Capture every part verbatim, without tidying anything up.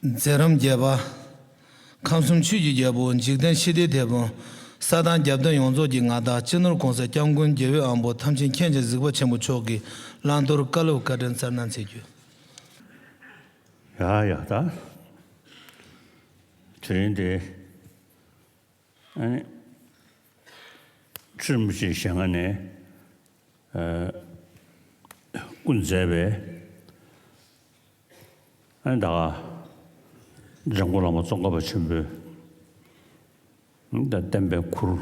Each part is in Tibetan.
མཛད་རིམ་བརྒྱད་པ། ཁམས་གསུམ་ཆོས་ཀྱི་རྒྱལ་པོ། འཇིག་རྟེན་ཤེས་ལྡན་དེད་དཔོན། ས་དང་རྒྱལ་བསྟན་ཡོངས་རྫོགས་ཀྱི་མངའ་བདག་སྤྱི་ནོར་༸གོང་ས་༸སྐྱབས་མགོན་རྒྱལ་བའི་དབང་པོ་ཐམས་ཅད་མཁྱེན་ཅིང་གཟིགས་པ་ཆེན་པོ་མཆོག་གི་བླང་དོར་བཀའ་སློབ་བཀའ་དྲིན་སྩལ་གནང་མཛད་རྒྱུ། ཡ་ཡ་ད། དེ་རིང་འདི། ཨ་ནི། ཁྲི་རིན་པོ་ཆེའི་ཞལ་སྔ་ནས། ཨ། སྐུ་མཛད་པའི། ཨ་ནི་ད་ག་འཇམ་མགོན་བླ་མ་ཙོང་ཁ་པ་ཆེན་པོའི། ད་བསྟན་པའི་གུར།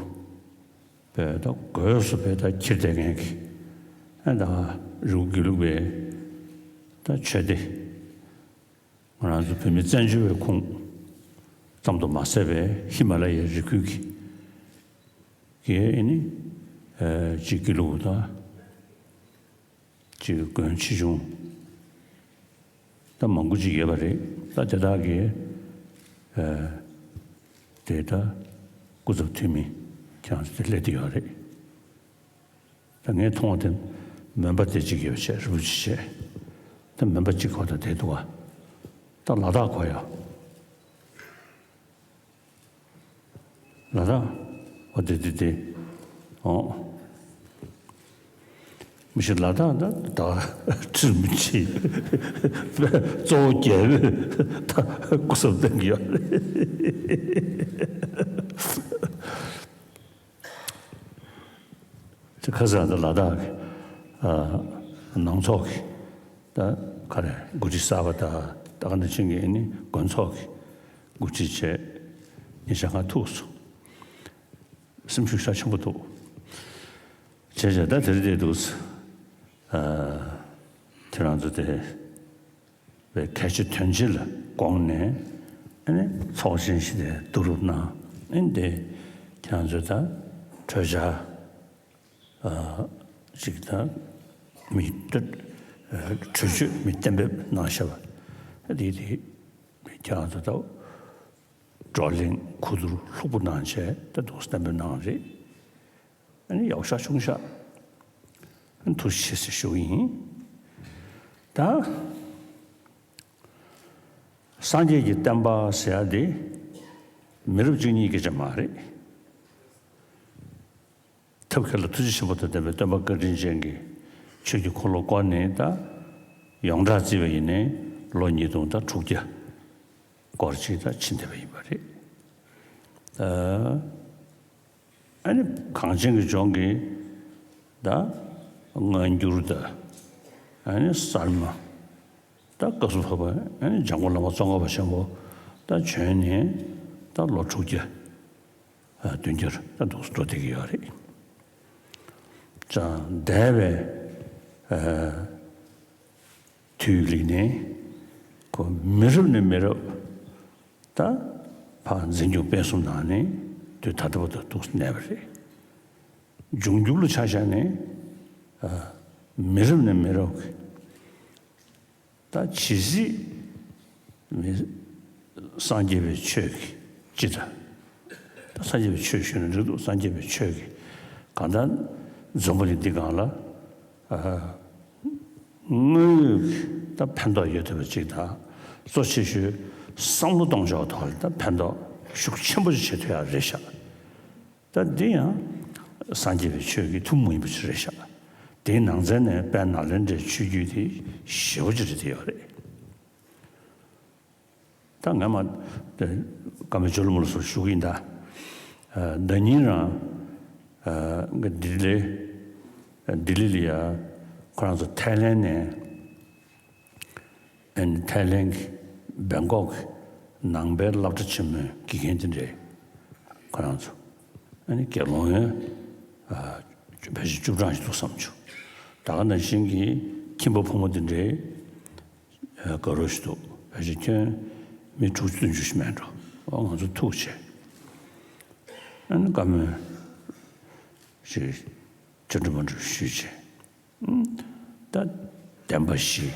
པའི་ད་སྒོས་སུ་པའི་ད་འཁྱེར་བསྡད་མཁན་གྱི། ཨ་ནི་ད་ག་རི་བོ་དགེ་ལུགས་པའི་ད་ཆོས་སྡེ། ང་རང་ཚོ་བོད་མི་བཙན་བྱོལ་བའི་ཁོངས་ཙམ་དུ་མ་ཟད་པའི་ཧི་མ་ལ་ཡའི་རི་ཁུལ་གྱི་གི་ཨེ་ནི་ཅིག་དགེ་ལུགས་དང་ཅིག་དགོན་ཆེ་ཆུང་ད་མང་པོ་ཅིག་ཡོད་པ་རེད། ད་དེ་དག་གི་དེ་ད་སྐུ་ཚབ་འཐུས་མི་ཁྱེད་རང་ཚོ་དེ་སླེབས་བསྡད་ཡོད་རེད། ད་ངས་མཐོང་བ་དེ་མོན་པ་དེ་གཅིག་ཡོད་བྱས་རི་བོ་ཆེ་བྱས། ད་མོན་པ་གཅིག་གོ་ད་དེ་འདུག་བ། ད་ལ་དྭགས་གོ་ཡ། ལ་དྭགས་འོ་དེ་དེ་དེ། འོ། མི་ཤི་ལ་དྭགས་ད་ད་ཁྲི་རིན་པོ་ཆེ་གཙོ་བོ་རྒྱལ་པོས་ད་སྐུ་གསུང་ཐུགས་ཡོད་རེད། དེ་ཁ་སང་ད་ལ་དྭགས་ཀྱི་ཨ་ནང་ཚོགས་ཀྱི་ད་ག་རེ་འགོ་ཁྲིད་གསར་པ་དང་ད་ག་ནང་བཞིན་གྱི་ཨ་ནི་དགོན་ཚོགས་ཀྱི་འགོ་ཁྲིད་བྱས་ཉེ་ཆར་ང་ཐུག་སོང་། སེམས་ཤུགས་ཤུགས་ཆེན་པོ་འདུག་བྱས་བྱས་ད་དེ་རིང་དེ་འདུག་ཨ་ཁྱེད་རང་ཚོ་དེ། བའི་གལ་ཆེ་དོན་ཆེ་ལ་དགོངས་ནས་ཨ་ནི་ཚོགས་ཆེན་ཞིག་དེ་བསྡུ་རུབ་གནང་། ཨ་ནི་དེ་ཁྱེད་ཚོས་ད་གྲོས་འཆར་ཨ་ཅིག་ད་མི་ད་གྲོས་ཆོད་མི་གཏན་འབེབས་གནང་བཞག་པ་ཨ་དེ་དེ་ཁྱེད་ཚོ་ད་བགྲོ་གླེང་གོ་བསྡུར་ལྷུག་པོ་གནང་བྱས་ད་འདུག་གཏན་འབེབས་གནང་རེད། ཨ་ནི་ཡག་ཤག་ཆུང་ཤག་ཨ་ནི་ཐུགས་རྗེ་ཆེ་ཟེར་ཞུ་གི་ཡིན། ད་སངས་རྒྱས་ཀྱི་བསྟན་པ་ཟེར་ཡ་དེ་མི་རབས་གཅིག་གཉིས་སྐད་ཆ་མ་རེད། ཐབས་མཁས་ལ་ཐུགས་རྗེ་ཆེན་པོ་དང་ལྡན་པའི་སྟོན་པ་བཀའ་དྲིན་ཅན་གྱི་ཆོས་ཀྱི་འཁོར་ལོ་བསྐོར་ནས་ད་ཡོངས་གྲགས་བརྩིས་པ་ཡིན་ནའི་ལོ་ཉིས་སྟོང་དང་དྲུག་བརྒྱ་སྐོར་ཅིག་ད་ཕྱིན་བསྡད་པ་ཡིན་པ་རེད། ད། ཨ་ནི་གངས་ཅན་གྱི་ལྗོངས་ཀྱི་ད་སྔ་འགྱུར་ད་ཨ་ནི་གསར་མ་ད་སྐབས་སུ་བབ་པ་ཨ་ནི་འཇམ་མགོན་བླ་མ་ཙོང་ཁ་པ་ཆེན་པོ་ད་བྱོན་ནས་ད་ལོ་དྲུག་བརྒྱ་བདུན་བརྒྱར་ད་འདུག་འགྲོ་བསྡད་ཀྱི་ཡོད་རེད། ཙང་འདས་པའི་དུས་ལ་ནི་ཁོ་མི་རབས་ནས་མི་རབས། ད་ཕར་འཛིན་སྐྱོང་སྤེལ་གསུམ་གནང་ནས་དུས་ད་ལྟ་བར་དུ་འདུག་གནས་པ་རེད། འབྱུང་འགྱུར་ལ་ཆ་བཞག་ནས་ཨ་མི་རབས་ནས་མི་རབས་ཀྱི་ད་ཇི་སྲིད་མི་སངས་རྒྱས་པའི་ཆོས་ཀྱི་སྤྱི་དང་། ད་སངས་རྒྱས་པའི་ཆོས་ཞུས་ན་འགྲིག་འདུག་སངས་རྒྱས་པའི་ཆོས་ཀྱི་གང་ལྟར་འཛམ་བུ་གླིང་འདི་སྒང་ལ་ཨ། དངོས་ཡོད་ཀྱི་ད་ཕན་ཐོགས་ཡོད་ཐུབ་པ་ཅིག་དང་གཙོ་ཆེ་ཤོས་བསམ་བློ་གཏོང་ཕྱོགས་ཐོག་ལ་ད་ཕན་ཐོགས་ཤུགས་ཆེན་པོ་ཞིག་བྱེད་ཐུབ་ཡག་རེད་ཤག་ད་འདི་ཡང་སངས་རྒྱས་པའི་ཆོས་ཀྱི་ཐུན་མོང་མ་ཡིན་པ་ཅིག་རེད་ཤག་དེའི་ནང་ཚན་ནས་དཔལ་ནཱ་ལེནྡྲའི་ཆོས་བརྒྱུད་དེ་ཞེ་པོ་ཅིག་རེད་དེ་ཡོད་རེད། ད་ང་མ་དེ་ཀ་མེ་ཇོ་ལུ་མུ་ལ་སོགས་ཞུ་གི་ཡིན་ད། ཨ་ཟླ་ཉིན་རང་ཨ་ང་ལྡི་ལི་ལྡི་ལི་ལ་ཡ་ཁོ་རང་ཚོ་ཐའི་ལེན་ནས་ ཨ་ནི་ཐའི་ལེན་གྱི་སྦེང་ཀོག་གི་ནང་པའི་སློབ་གྲྭ་ཆེན་མོའི་དགེ་རྒན་དེ་འདྲས། ཁོ་རང་ཚོ་ཨ་ནི་དགེ་སློང་ཡོད། ཨ་ཕལ་ཆེར་བཅུ་གྲངས་ཤིག་འདུག་བསམ་བྱུང་། ད་ག་ནང་བཞིན་གྱི་ཁྱིམ་པ་ཕོ་མོ་དེ་འདྲས་ཨ་དགའ་རོགས་ཤིག་འདུག་ཕལ་ཆེར་ཁྱོན་མི་དྲུག་ཅུ་བདུན་ཅུ་ཞིག་མེད་འགྲོ། ཨོ་ང་ཚོ་ཐུག་བྱས། ཨ་ནི་བཀའ་མོལ་ཞིག་ཅི་འདྲ་མ་འདྲ་ཞུས་བྱས། ད་བདེན་པ་བཞི།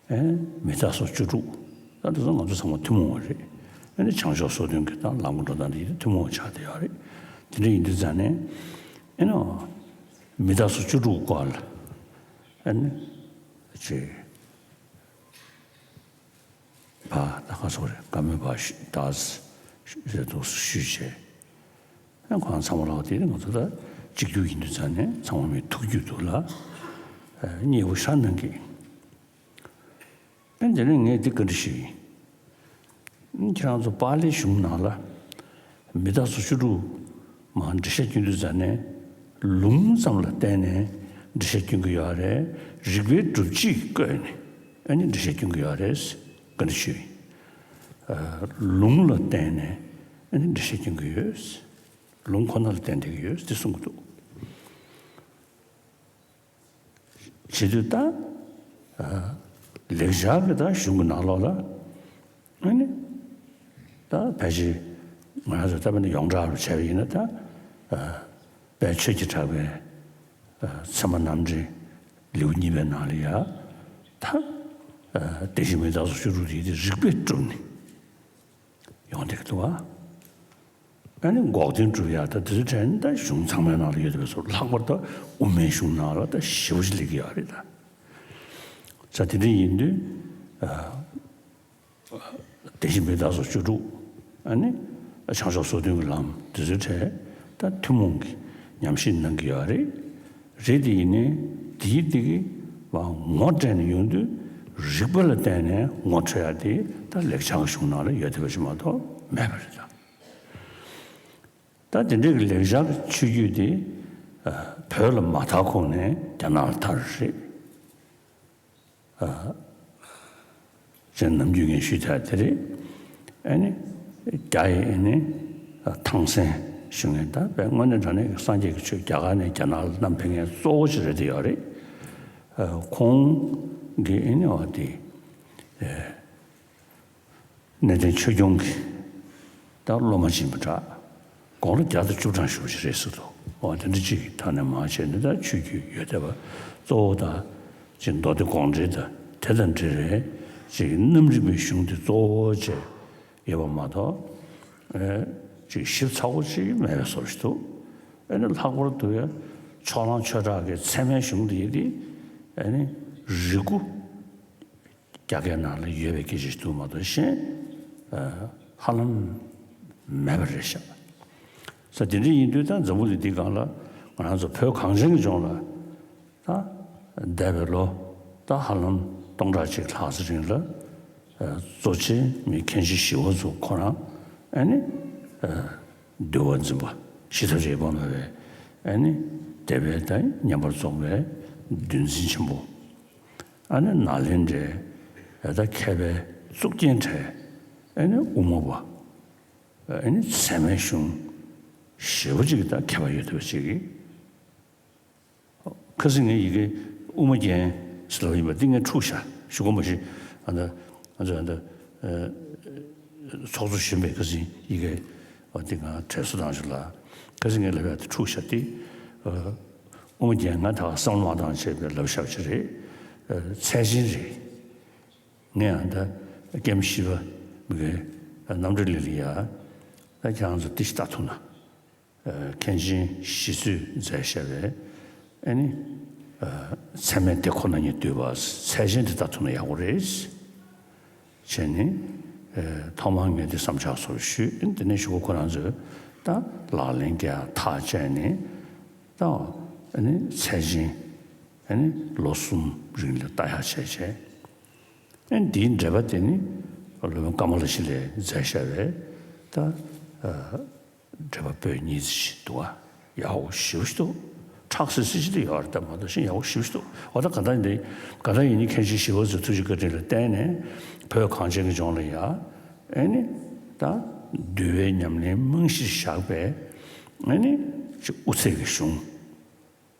ཨེ་མི་རྟག་སོགས་བཅུ་དྲུག་ད་དེ་ཚོ་ང་ཚོ་ཚང་མ་ཐུན་མོང་བ་རེད། ཨེ་ནི་བྱང་ཕྱོགས་སོ་བདུན་གྱི་ད་ལམ་གྱི་འགྲོ་སྟངས་དེ་ཡིན་ཐུན་མོང་བ་ཆགས་བསྡད་ཡོད་རེད། དེ་འདྲ་ཡིན་དུས་ཙང་ནས་ཨེ་ནོ་མི་རྟག་སོགས་བཅུ་དྲུག་སྐོར་ལ་ཨེ་ནི་ཅེས་ཕ་ད་ག་སོགས་རེད། བཀའ་མོལ་པ་ཞུ་ད་ཞུ་ཞུ་ཞུས་བྱས། ཁོང་ཚང་མ་ལ་དེ་ང་ཚོ་ད་གཅིག་གྱུར་ཡིན་དུས་ཙང་ནས་ཚང་མ་མི་ཐུག་རྒྱུ་འདུག་ལ། ཨ་མཉེས་པོ་ཤ་གནང་གི། ཨ་དེ་ནས་ངས་འདི་བཀའ་འདྲི་ཞུས་ཡིན། ཁྱེད་རང་ཚོ་པཱ་ལིའི་གཞུང་ནང་ལ་མི་རྟག་སོགས་བཅུ་དྲུག་མར་འགྲེལ་བཤད་སྐྱོན་དུས་ཙང་ནས་ལུང་ཙམ་ལ་བརྟེན་ནས་འགྲེལ་བཤད་སྐྱོན་གྱི་ཡོད་རེད། རིགས་པའི་སྒྲུབ་བྱེད་བཀོད་ནས་ཨ་ནི་འགྲེལ་བཤད་སྐྱོན་གྱི་ཡོད་རེད། བཀའ་འདྲི་ཞུས་ཡིན། ཨ་ལུང་ལ་བརྟེན་ནས་ཨ་ནི་འགྲེལ་བཤད་སྐྱོན་གྱི་ཡོད། ལུང་ཁོ་ན་ལ་བརྟེན་བསྡད་ཀྱི་ཡོད་ཅེས་གསུང་གི་འདུག་བྱེད་དུས་ད་ཨ་ལེགས་སྦྱར་གྱི་ད་གཞུང་གི་ནང་ལོགས་ལ་ཨ་ནི་ད་ཕལ་ཆེར་ང་རང་ཚོ་ད་དཔེར་ན་ཡོངས་གྲགས་རུ་བྱས་པ་ཡིན་ན་ད་ཨ་དཔལ་ཆོས་ཀྱི་གྲགས་པའི་ཨ་ཚད་མ་རྣམ་འགྲེལ་ལེའུ་གཉིས་པའི་ནང་ལ་ཡ་ད་ཨ་དེ་བཞིན་མི་རྟག་སོགས་བཅུ་དྲུག་དེ་རིགས་པས་གྲུབ་ནས་ཡོང་བསྡད་ཀྱི་འདུག་བ། ཨ་ནི་འགོག་བདེན་སྒྲུབ་ཡག་ད་དེ་ཚོའི་གྲས་ནི་ད་གཞུང་ཚང་མའི་ནང་ལ་ཡོད་པའི་སོ་ལྷག་པར་དུ་དབུ་མའི་གཞུང་ནང་ལ་ད་ཞེ་པོ་ཅིག་སླེབས་ཀྱི་ཡོད་རེད་ད། ས་དེ་འདྲ་ཡིན་དུས་ཨ་དེ་བཞིན་མི་རྟག་སོགས་བཅུ་དྲུག་ཨ་ནི་བྱང་ཕྱོགས་སོ་བདུན་གྱི་ལམ་དེ་ཚོའི་གྲས་ད་ཐུན་མོང་གི་ཉམས་ཞིབ་གནང་གི་ཡོད་རེད། རེད་དེ་ཡིན་ནའི་དེའི་དེ་གི་ངོ་སྤྲད་ནས་ཡོང་དུས་རིགས་པ་ལ་བརྟེན་ནས་ངོ་འཕྲོད་ཡག་དེ་ད་ལེགས་སྦྱར་གྱི་གཞུང་ནང་ལ་ཡོད་བསྡད་པ་ཞིག་མ་གཏོགས་མེད་པ་རེད་ད། ད་དེ་འདྲའི་གི་ལེགས་སྦྱར་གྱི་ཆོས་བརྒྱུད་དེ་ཨ་བོད་ལ་མ་དར་གོང་ནས་རྒྱ་ནག་ལ་དར་རེད། ཨ་ཅེས་ནམ་རྒྱུན་ངས་ཞུས་ཐལ་དེ་རེད། ཨ་ནི་རྒྱ་ཡི་ཨ་ནི་ཨ་ཐང་སན་ཞུ་མཁན་ད་དཔེ་དངོས་གནས་དྲང་གནས་ཀྱི་སངས་རྒྱས་ཀྱི་ཆོས་རྒྱ་གར་ནས་རྒྱ་ནག་ལ་བསྣམས་ཕེབས་མཁན་གཙོ་བོ་ཅིག་རེད་དེ་ཡོད་རེད། ཨ་ཁོང་གི་ཨ་ནི་འོ་དེ་ཨ་གནས་བརྟན་ཆོས་སྐྱོང་གི་ད་སློབ་མ་ཅིག་ཡིན་པ་འདྲ། དགུང་ལོ་བརྒྱ་དང་བཅུ་གྲངས་ཞུ་བ་ཞིག་རེད་ཟེར་འདུག་འོ་དེ་འདྲ་ཅིག་ད་ནས་མར་བྱས་ནས་ད་ཆོས་བརྒྱུད་ཡོད་བསྡད་པ་གཙོ་བོ་ད་ཅིག་མདོ་སྡེ་དགོངས་འགྲེལ་དང་དེ་དང་འབྲེལ་བའི་ཅིག་རྣམ་རིག་པའི་གཞུང་དེ་གཙོ་བོ་བྱས་ཡོད་པ་མ་གཏོགས་ཨེ་ཅིག་ཞིབ་ཚགས་པོ་ཅིག་མེད་པའི་བཟོ་ཞིག་འདུག་ཨེ་ནི་ལྷག་པར་དུ་ཕྱོགས་གླང་ཆོས་གྲགས་ཀྱི་ཚད་མའི་གཞུང་དེ་ཡིན་ཏེ་ཨེ་ནི་རིལ་བུ། རྒྱ་སྐད་ནང་ལ་ཡོད་པའི་སྐད་ཆ་ཞིག་འདུག་མ་གཏོགས་གཞན་ཧ་ལམ་མེད་པ་རེད་ཤག་ས་དེ་འདྲ་ཡིན་དུས་ད་འཛམ་བུ་གླིང་འདིའི་སྒང་ལ་ང་རང་ཚོ་བོད་གངས་ཅན་གྱི་ལྗོངས་ལ་ད་འདས་པའི་ལོ་ད་ཧ་ལམ་སྟོང་ཕྲག་གཅིག་ལྷག་ཙམ་རིང་ལ་གཙོ་ཆེ་མི་མཁན་ཆེན་ཞི་བ་འཚོ་ཁོ་རང་ཨ་ནི་འདུལ་བ་འཛིན་པ་ཤེས་རབ་རིག་པ་མ་བའི་ཨ་ནི་དེ་བས་ད་བསྙེན་པར་རྫོགས་པའི་འདུལ་འཛིན་ཆེན་པོ། ཨ་ནི་ནཱ་ལེནྡྲའི་ད་མཁས་པའི་གཙུག་རྒྱན་གྲས་ཨ་ནི་དབུ་མ་པ་ཨ་ནི་ཚད་མའི་གཞུང་ཞེ་པོ་ཅིག་གི་ད་མཁས་པ་ཡོད་བསྡད་པ་ཅིག་གིས། ཁ་སང་ངས་ཡི་གེ་དབུ་མ་རྒྱན་ཟེར་ལབ་ཡིན་པ་འདི་ངས་འཁྲུགས་ཤག་ཞུ་དགོངས་པ་ཞིག་ཨ་ད་ང་ཚོ་ཨ་ད་ཚོགས་གཙོ་གཞོན་པས་ཁ་སང་ཡི་གེ་འདི་ང་དྲན་གསོ་བཏང་ཞིག་ལ་ཁ་སང་ངས་ལབ་ཡག་དེ་འཁྲུགས་ཤག་དེ་དབུ་མ་རྒྱན་ང་ད་བསམ་བློ་མ་བཏང་བྱས་པའི་ལབ་ཤག་ཅིག་རེད། ཚད་ཆེན་རེད། ངས་ཨ་ད་ཀེམ་ཤི་བ་མི་གའི་རྣམ་གྲོལ་ལི་ལི་ཡ་ད་ཁྱེད་རང་ཚོ་ཏི་ཤི་ལྟ་ཐུབ་ན། མཁན་ཆེན་ཞི་བསོད་མཛད་བཞག་པའི་ཨ་ནི་ཚད་མའི་སྡེ་ཁོ་ན་ཉིད་བསྡུས་པ་ཚད་ཆེན་དེ་ལྟ་ཐུབ་ན་ཡག་པོ་རེད། བྱས་ནས་ཐོག་མར་ངས་དེ་བསམ་འཆར་སོགས་ཞུས། དེ་ནས་གཞུག་གུ་ཁོ་རང་ཚོས་ད་ལག་ལེན་རྒྱག་ཐག་བཅད་ནས་ད་ཨ་ནི་ཚད་ཆེན་ཨ་ནི་ལོ་གསུམ་རིང་ལ་ལྟ་ཡག་བྱས་བྱས། ཨ་ནི་འདིའི་འགྲེལ་པ་དེ་ནི་སློབ་དཔོན་ཀ་མ་ལ་ཤཱི་ལས་མཛད་བཞག་པའི་ད་འགྲེལ་པ་པོད་གཉིས་ཅིག་འདུག་ཨ། ཡག་པོ་ཞེ་པོ་ཅིག་འདུག་ཁྲག་སིལ་སིལ་ཅིག་དེ་ཡོད་རེད། ད་མ་གཏོགས་ཤིན་ཡག་པོ་ཞེ་པོ་ཞིག་འདུག་འོ་ད་ག་ད་འདི་ག་ད་ཡིན་ནི་མཁན་ཆེན་ཞི་བ་འཚོའི་ཐུགས་རྗེ་བཀའ་དྲིན་ལ་བརྟེན་ནས་བོད་གངས་ཅན་གྱི་ལྗོངས་ལ་ཡ་ཨེ་ནི་ད་འདུལ་བའི་ཉམས་ལེན་རྨང་གཞི་བཞག་པའི་ཨེ་ནི་ཅིག་དབུ་ཚད་ཀྱི་གཞུང་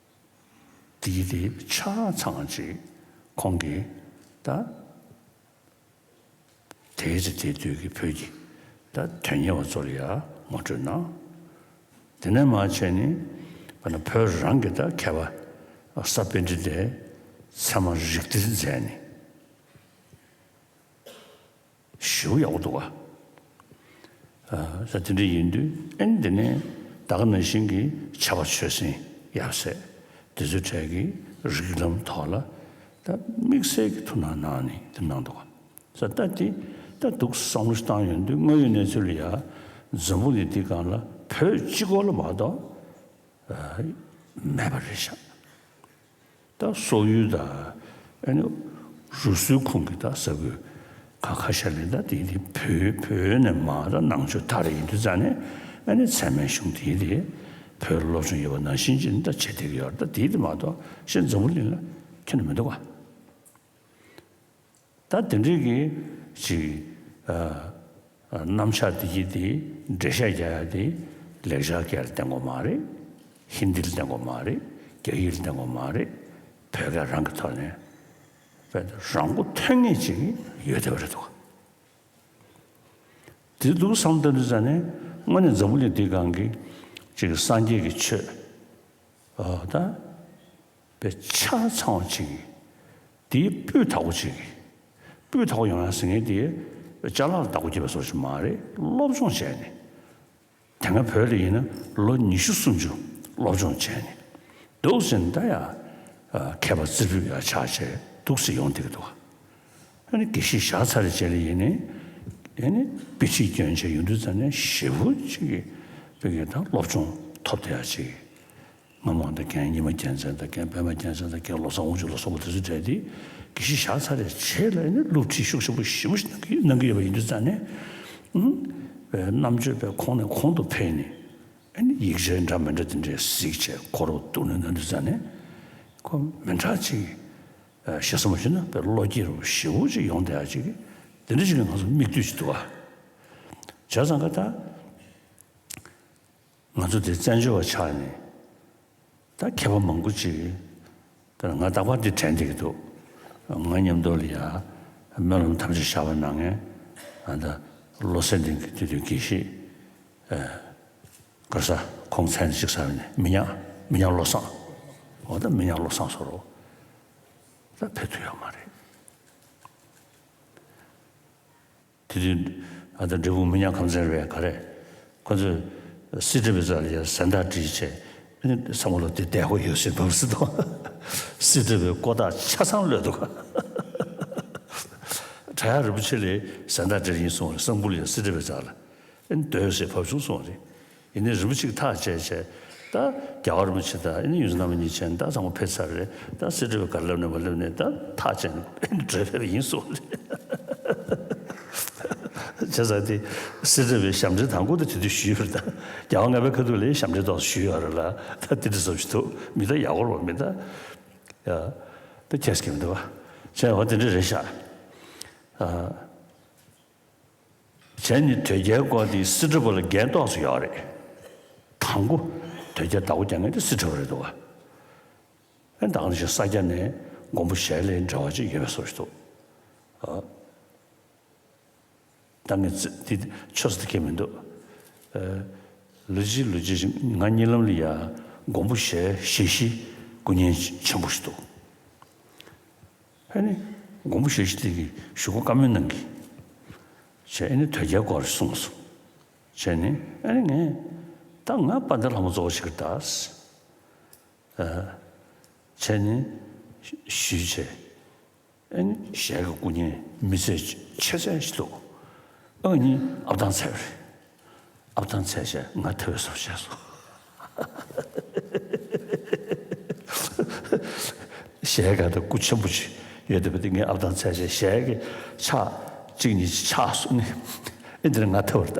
དེ་དེ་ཆ་ཚང་ཅིག་ཁོང་གིས་ད། དེའི་ཚེ་དེ་དུས་ཀྱི་བོད་ཀྱི་ད་དོན་གཉེར་བ་ཚོ་ལ་ཡང་ངོ་སྤྲོད་གནང་། དེ་ནས་མར་བྱས་ནས་དཔེར་ན་བོད་རང་གི་ད་མཁས་པ་ས་པཎྜི་ཏས་ཚད་མ་རིགས་གཏེར་མཛད་ནས་ཞེ་པོ་ཡག་པོ་འདུག་ག་ས་དེ་འདྲ་ཡིན་དུས་ཨེ་ནི་དེ་ནས་ད་ག་ནང་བཞིན་གྱི་ཕྱྭ་པ་ཆོས་སེང་ཡབ་སྲས་དེ་ཚོའི་གྲས་ཀྱི་རིགས་ལམ་ཐོག་ལ་ད་དམིགས་བསལ་གྱི་ཐུགས་སྣང་གནང་ནས་དེ་གནང་འདུག་ག་ས་ད་དེ་ད་འདུག་བསམ་བློ་བཏང་ཡོང་དུས་དངོས་ཡོད་གནས་ཚུལ་ལ་ཡ་འཛམ་བུ་གླིང་འདི་སྒང་ལ་བོད་གཅིག་པོ་ལ་མ་གཏོགས་མེད་པ་རེད་ཤག་ད་སོག་ཡུལ་དང་ཨ་ནི་རུ་སུའི་ཁོངས་ཀྱི་ད་ས་ཁུལ་ཁ་ཁ་ཤས་ལ་ད་དེ་དེ་བོད་བོད་ནས་མར་ད་ནང་ཆོས་མཐར་ཡིན་དུས་ཙང་ནས་ཨ་ནི་ཚད་མའི་གཞུང་དེ་དེ་བོད་སློབ་སྦྱོང་ཡོད་པ་ནང་བཞིན་ཅིག་ད་བྱེད་བསྡད་ཀྱི་ཡོད་རེད། ད་དེ་དེ་མ་གཏོགས་གཞན་འཛམ་བུ་གླིང་ལ་ཁྱོན་ནས་མི་འདུག་ག་ད་དེ་འདྲའི་གི་ཅིག་ཨ་ཨ་རྣམ་གཞག་དེ་གྱིས་དེ་འགྲེལ་བཤད་རྒྱག་ཡ་དེ་ལེགས་སྦྱར་སྐད་ལ་བརྟེན་དགོས་མ་རེད། ཧིན་དི་ལ་བརྟེན་དགོས་མ་རེད། རྒྱ་ཡིག་ལ་བརྟེན་དགོས་མ་རེད། བོད་སྐད་རང་གི་ཐོག་ནས་དཔེ་རང་མགོ་ཐོན་ངེས་ཅིག་ཡོད་བསྡད་པ་རེད་འདུག་དེ་འདུག་བསམ་བསྡད་དུས་ཙང་ནས་དངོས་གནས་འཛམ་བུ་གླིང་འདི་སྒང་གི་ཅིག་སངས་རྒྱས་ཀྱི་ཆོས་ཨ་ད། པའི་ཆ་ཚང་བ་ཅིག་གིས་དེའི་སྤུས་དག་པོ་ཅིག་གིས་སྤུས་དག་པོ་ཡོང་ཡ་ཟེར་མཁན་དེ་ཅ་ལག་ལ་བདག་པོ་བརྒྱབ་པ་སོགས་ཤིག་མ་རེད། སློབ་སྦྱོང་བྱས་ནས་དེ་སྔ་བོད་ལ་ཡིན་ན་ལོ་ཉི་ཤུ་སུམ་ཅུ་སློབ་སྦྱོང་བྱས་ནས་འདུག་ཟེར་ནས་ད་ཡ་མཁས་པ་རྩེ་ཕུད་ཡ་ཆགས་བྱས་འདུག་ཟེར་ཡོང་བསྡད་ཀྱི་འདུག་ཨ་ནི་དགེ་བཤེས་བཞག་ཚར་རྗེས་ལ་ཡིན་ནའི་ཨ་ནི་དཔེ་ཁྲིད་སྐྱོན་བྱས་ཡོང་དུས་ཙམ་ནས་ཞེ་པོ་ཅིག་གི་དཔེ་གི་ད་སློབ་སྦྱོང་ཐོབ་བསྡད་ཡ་ཅིག་སྔ་མོ་ད་རྒན་ཉི་མ་རྒྱལ་མཚན་དང་རྒན་པད་མ་རྒྱལ་མཚན་དང་རྒན་བློ་བཟང་དབང་ཕྱུག་ལ་སོགས་པ་དེ་ཚོའི་གྲས་དེ་དགེ་བཤེས་བཞག་ཚར་རྗེས་ལ་ཨ་ནི་སློབ་ཁྲིད་ཤུགས་ཆེན་པོ་ཞེ་པོ་ཞིག་གནང་གི་གནང་གི་ཡོད་པ་ཡིན་དུས་ཙམ་ནས་ཨུམ་པའི་རྣམ་དཔྱོད་པའི་གོང་ནས་གོང་དུ་འཕེལ་ནས། ཨ་ནི་ཡིག་ཆ་འདྲ་མི་འདྲ་དེ་འདྲའི་གཟིགས་བྱས་ཁོ་རང་ཐུགས་སྣང་གནང་དུས་ཙམ་ནས་ཁོ་མི་འདྲ་ཅིག་ཞེ་ས་མ་ཞུ་ན་དཔེ་བློ་སྐྱེད་རུ་ཞེ་པོ་ཅིག་ཡོང་བསྡད་ཡ་ཅིག་དེ་འདྲ་ཅིག་གི་ང་ཚོ་མིག་ལྟོས་ཅིག་འདུག་ཨ། བྱས་ཙང་ཀ་ད་ང་ཚོ་དེ་བཙན་བྱོལ་བ་ཆགས་ནས་ད་མཁས་པ་མང་པོ་ཅིག་དཔེར་ན་ང་རྟག་པར་འདི་དྲན་བསྡད་ཀྱི་འདུག་ང་མཉམ་དུ་ལ་ཡ་སྨོན་ལམ་ཐམས་ཅད་བཞག་པ་གནང་མཁན་ཨ་ད་བློ་གསལ་གླིང་གི་དུས་སྟོན་དགེ་བཤེས། ག་ས་ཁོང་མཚན་གཅིག་ཟེར་ནས་མི་ཉག་མི་ཉག་བློ་བཟང་། འོ་ད་མི་ཉག་བློ་བཟང་ཟེར་རོ། ད་ཕེབས་ཐུབ་ཡོད་མ་རེད། དེ་དུས་ཨ་ད་འབྲས་སྤུངས་མི་ཉག་ཁམས་ཚན་རེད་ག་རེད། ཁོ་ཚོས་སྲིད་ཁྲི་པའི་རྩ་ལ་ཡ་ཟན་བརྟག་བསྒྲིལ་བྱས་ཨ་ནི་བསམ་བློ་དེ་བདེ་པོ་ཡོད་ཟེར་བབས་སྲིད་དོ། སྲིད་ཁྲི་པའི་ཀོ་ཐག་ཆ་ཚང་གློད་འདུག་བྲག་གཡབ་རིན་པོ་ཆེ་ལ་ཟན་བརྟག་བསྒྲིལ་ཡིན་གསུངས་རེད། གསང་ཕུ་ལ་ཡ་སྲིད་ཁྲི་པའི་རྩ་ལ། ཨེ་ནི་སྡོད་ཟེར་བབས་བྱུང་གསུངས་རེད། ཡིན་ནའི་རིན་པོ་ཆེ་གིས་ཐག་བཅད་བྱས། ད་རྒྱལ་བ་རིན་པོ་ཆེ་དང་ཨེ་ནི་ཡོངས་འཛིན་རྣམ་པ་གཉིས་བྱས་ནས་ད་ཚང་མ་ཕེབས་ཚར་རེད། ད་སྲིད་ཁྲི་པས་ག་རེ་ལབ་ནས་མ་ལབ་ནས་ད་ཐག་བཅད་ནས་ཨེ་ནི་བྲོས་ཕེབས་པ་ཡིན་གསུངས་རེད། བྱས་ཙང་དེ་སྲིད་ཁྲི་པའི་ཞབས་འདྲེན་དང་པོ་དེ་དེ་དུས་ཞུས་ཡོད་རེད། ད་རྒྱལ་བ་ལྔ་པའི་ཁ་ཐུག་ལ་ཞབས་འདྲེན་ཏོག་ཙམ་ཞུས་ཡོད་རེད་ལ། ད་དེ་འདྲ་བཟོ་ཞིག་འདུག་མི་ད་ཡག་པོ་རེད་པ། མི་ད་ཡ་ད་ཁྱེད་ཀྱིས་མི་འདུག་བ། བྱས་འོ་དེ་འདྲ་རེད་ཤག་ཨ། བྱས་ནས་དོལ་རྒྱལ་སྐོར་དེ་སྲིད་ཁྲི་པ་ལ་འགན་ཏོག་ཙམ་ཡོད་རེད། དང་པོ་དོལ་རྒྱལ་བདག་པོ་རྒྱག་མཁན་དེ་སྲིད་ཁྲི་པ་རེད་འདུག་བ། ཨེ་ད་ག་ནང་བཞིན་ས་སྐྱ་ནས་མགོན་པོ་ཞལ་ལས་འབྲེལ་བ་ཅིག་ཡོད་པའི་བཟོ་ཞིག་འདུག་ཨ། ད་ངས་ཙི་དེ་ཆོས་ཟེར་གྱི་མི་འདུག་ཨ། ལོ་གཅིག་ལོ་གཅིག་ང་གཉིད་ལམ་ལ་ཡ་མགོན་པོ་ཞལ་ཞལ་བཞི་སྐུ་བརྙན་ཆེན་པོ་ཞིག་འདུག་ཨ་ནི་མགོན་པོ་ཞལ་བཞི་དེ་གིས་ཞུ་སྒོ་བཀའ་མོལ་གནང་གི། བྱས་ཨ་ནི་དོལ་རྒྱལ་སྐོར་གསུངས་སོང་། བྱས་ནས་ཨ་ནི་ངས་ད་ང་དཔལ་ལྡན་ལྷ་མོ་གཙོ་བོ་ཞིག་གི་ད་ཨ། བྱས་ནས་ཞུས་བྱས་ཨ་ནི་ཞལ་གྱི་སྐུ་བརྙན་མི་ཚད་ཆེ་ཚད་ཞིག་འདུག་ཨ་ནི་ཨབ་ཐང་ཚད་རེད། ཨབ་ཐང་ཚད་བྱས་ང་ཐེ་བའི་སོ་བྱས་སོང་། ཞལ་ག་དང་སྐུ་ཆེན་པོ་ཅིག་ཡོད་བསྡད་པ་དེ་ངས་ཨབ་ཐང་ཚད་བྱས་ཞལ་གྱི་ཕྱག་གཅིག་གཉིས་ཕྱག་གསུམ་ནི་ཨེ་འདི་ནི་ང་ཐེ་བར་ད།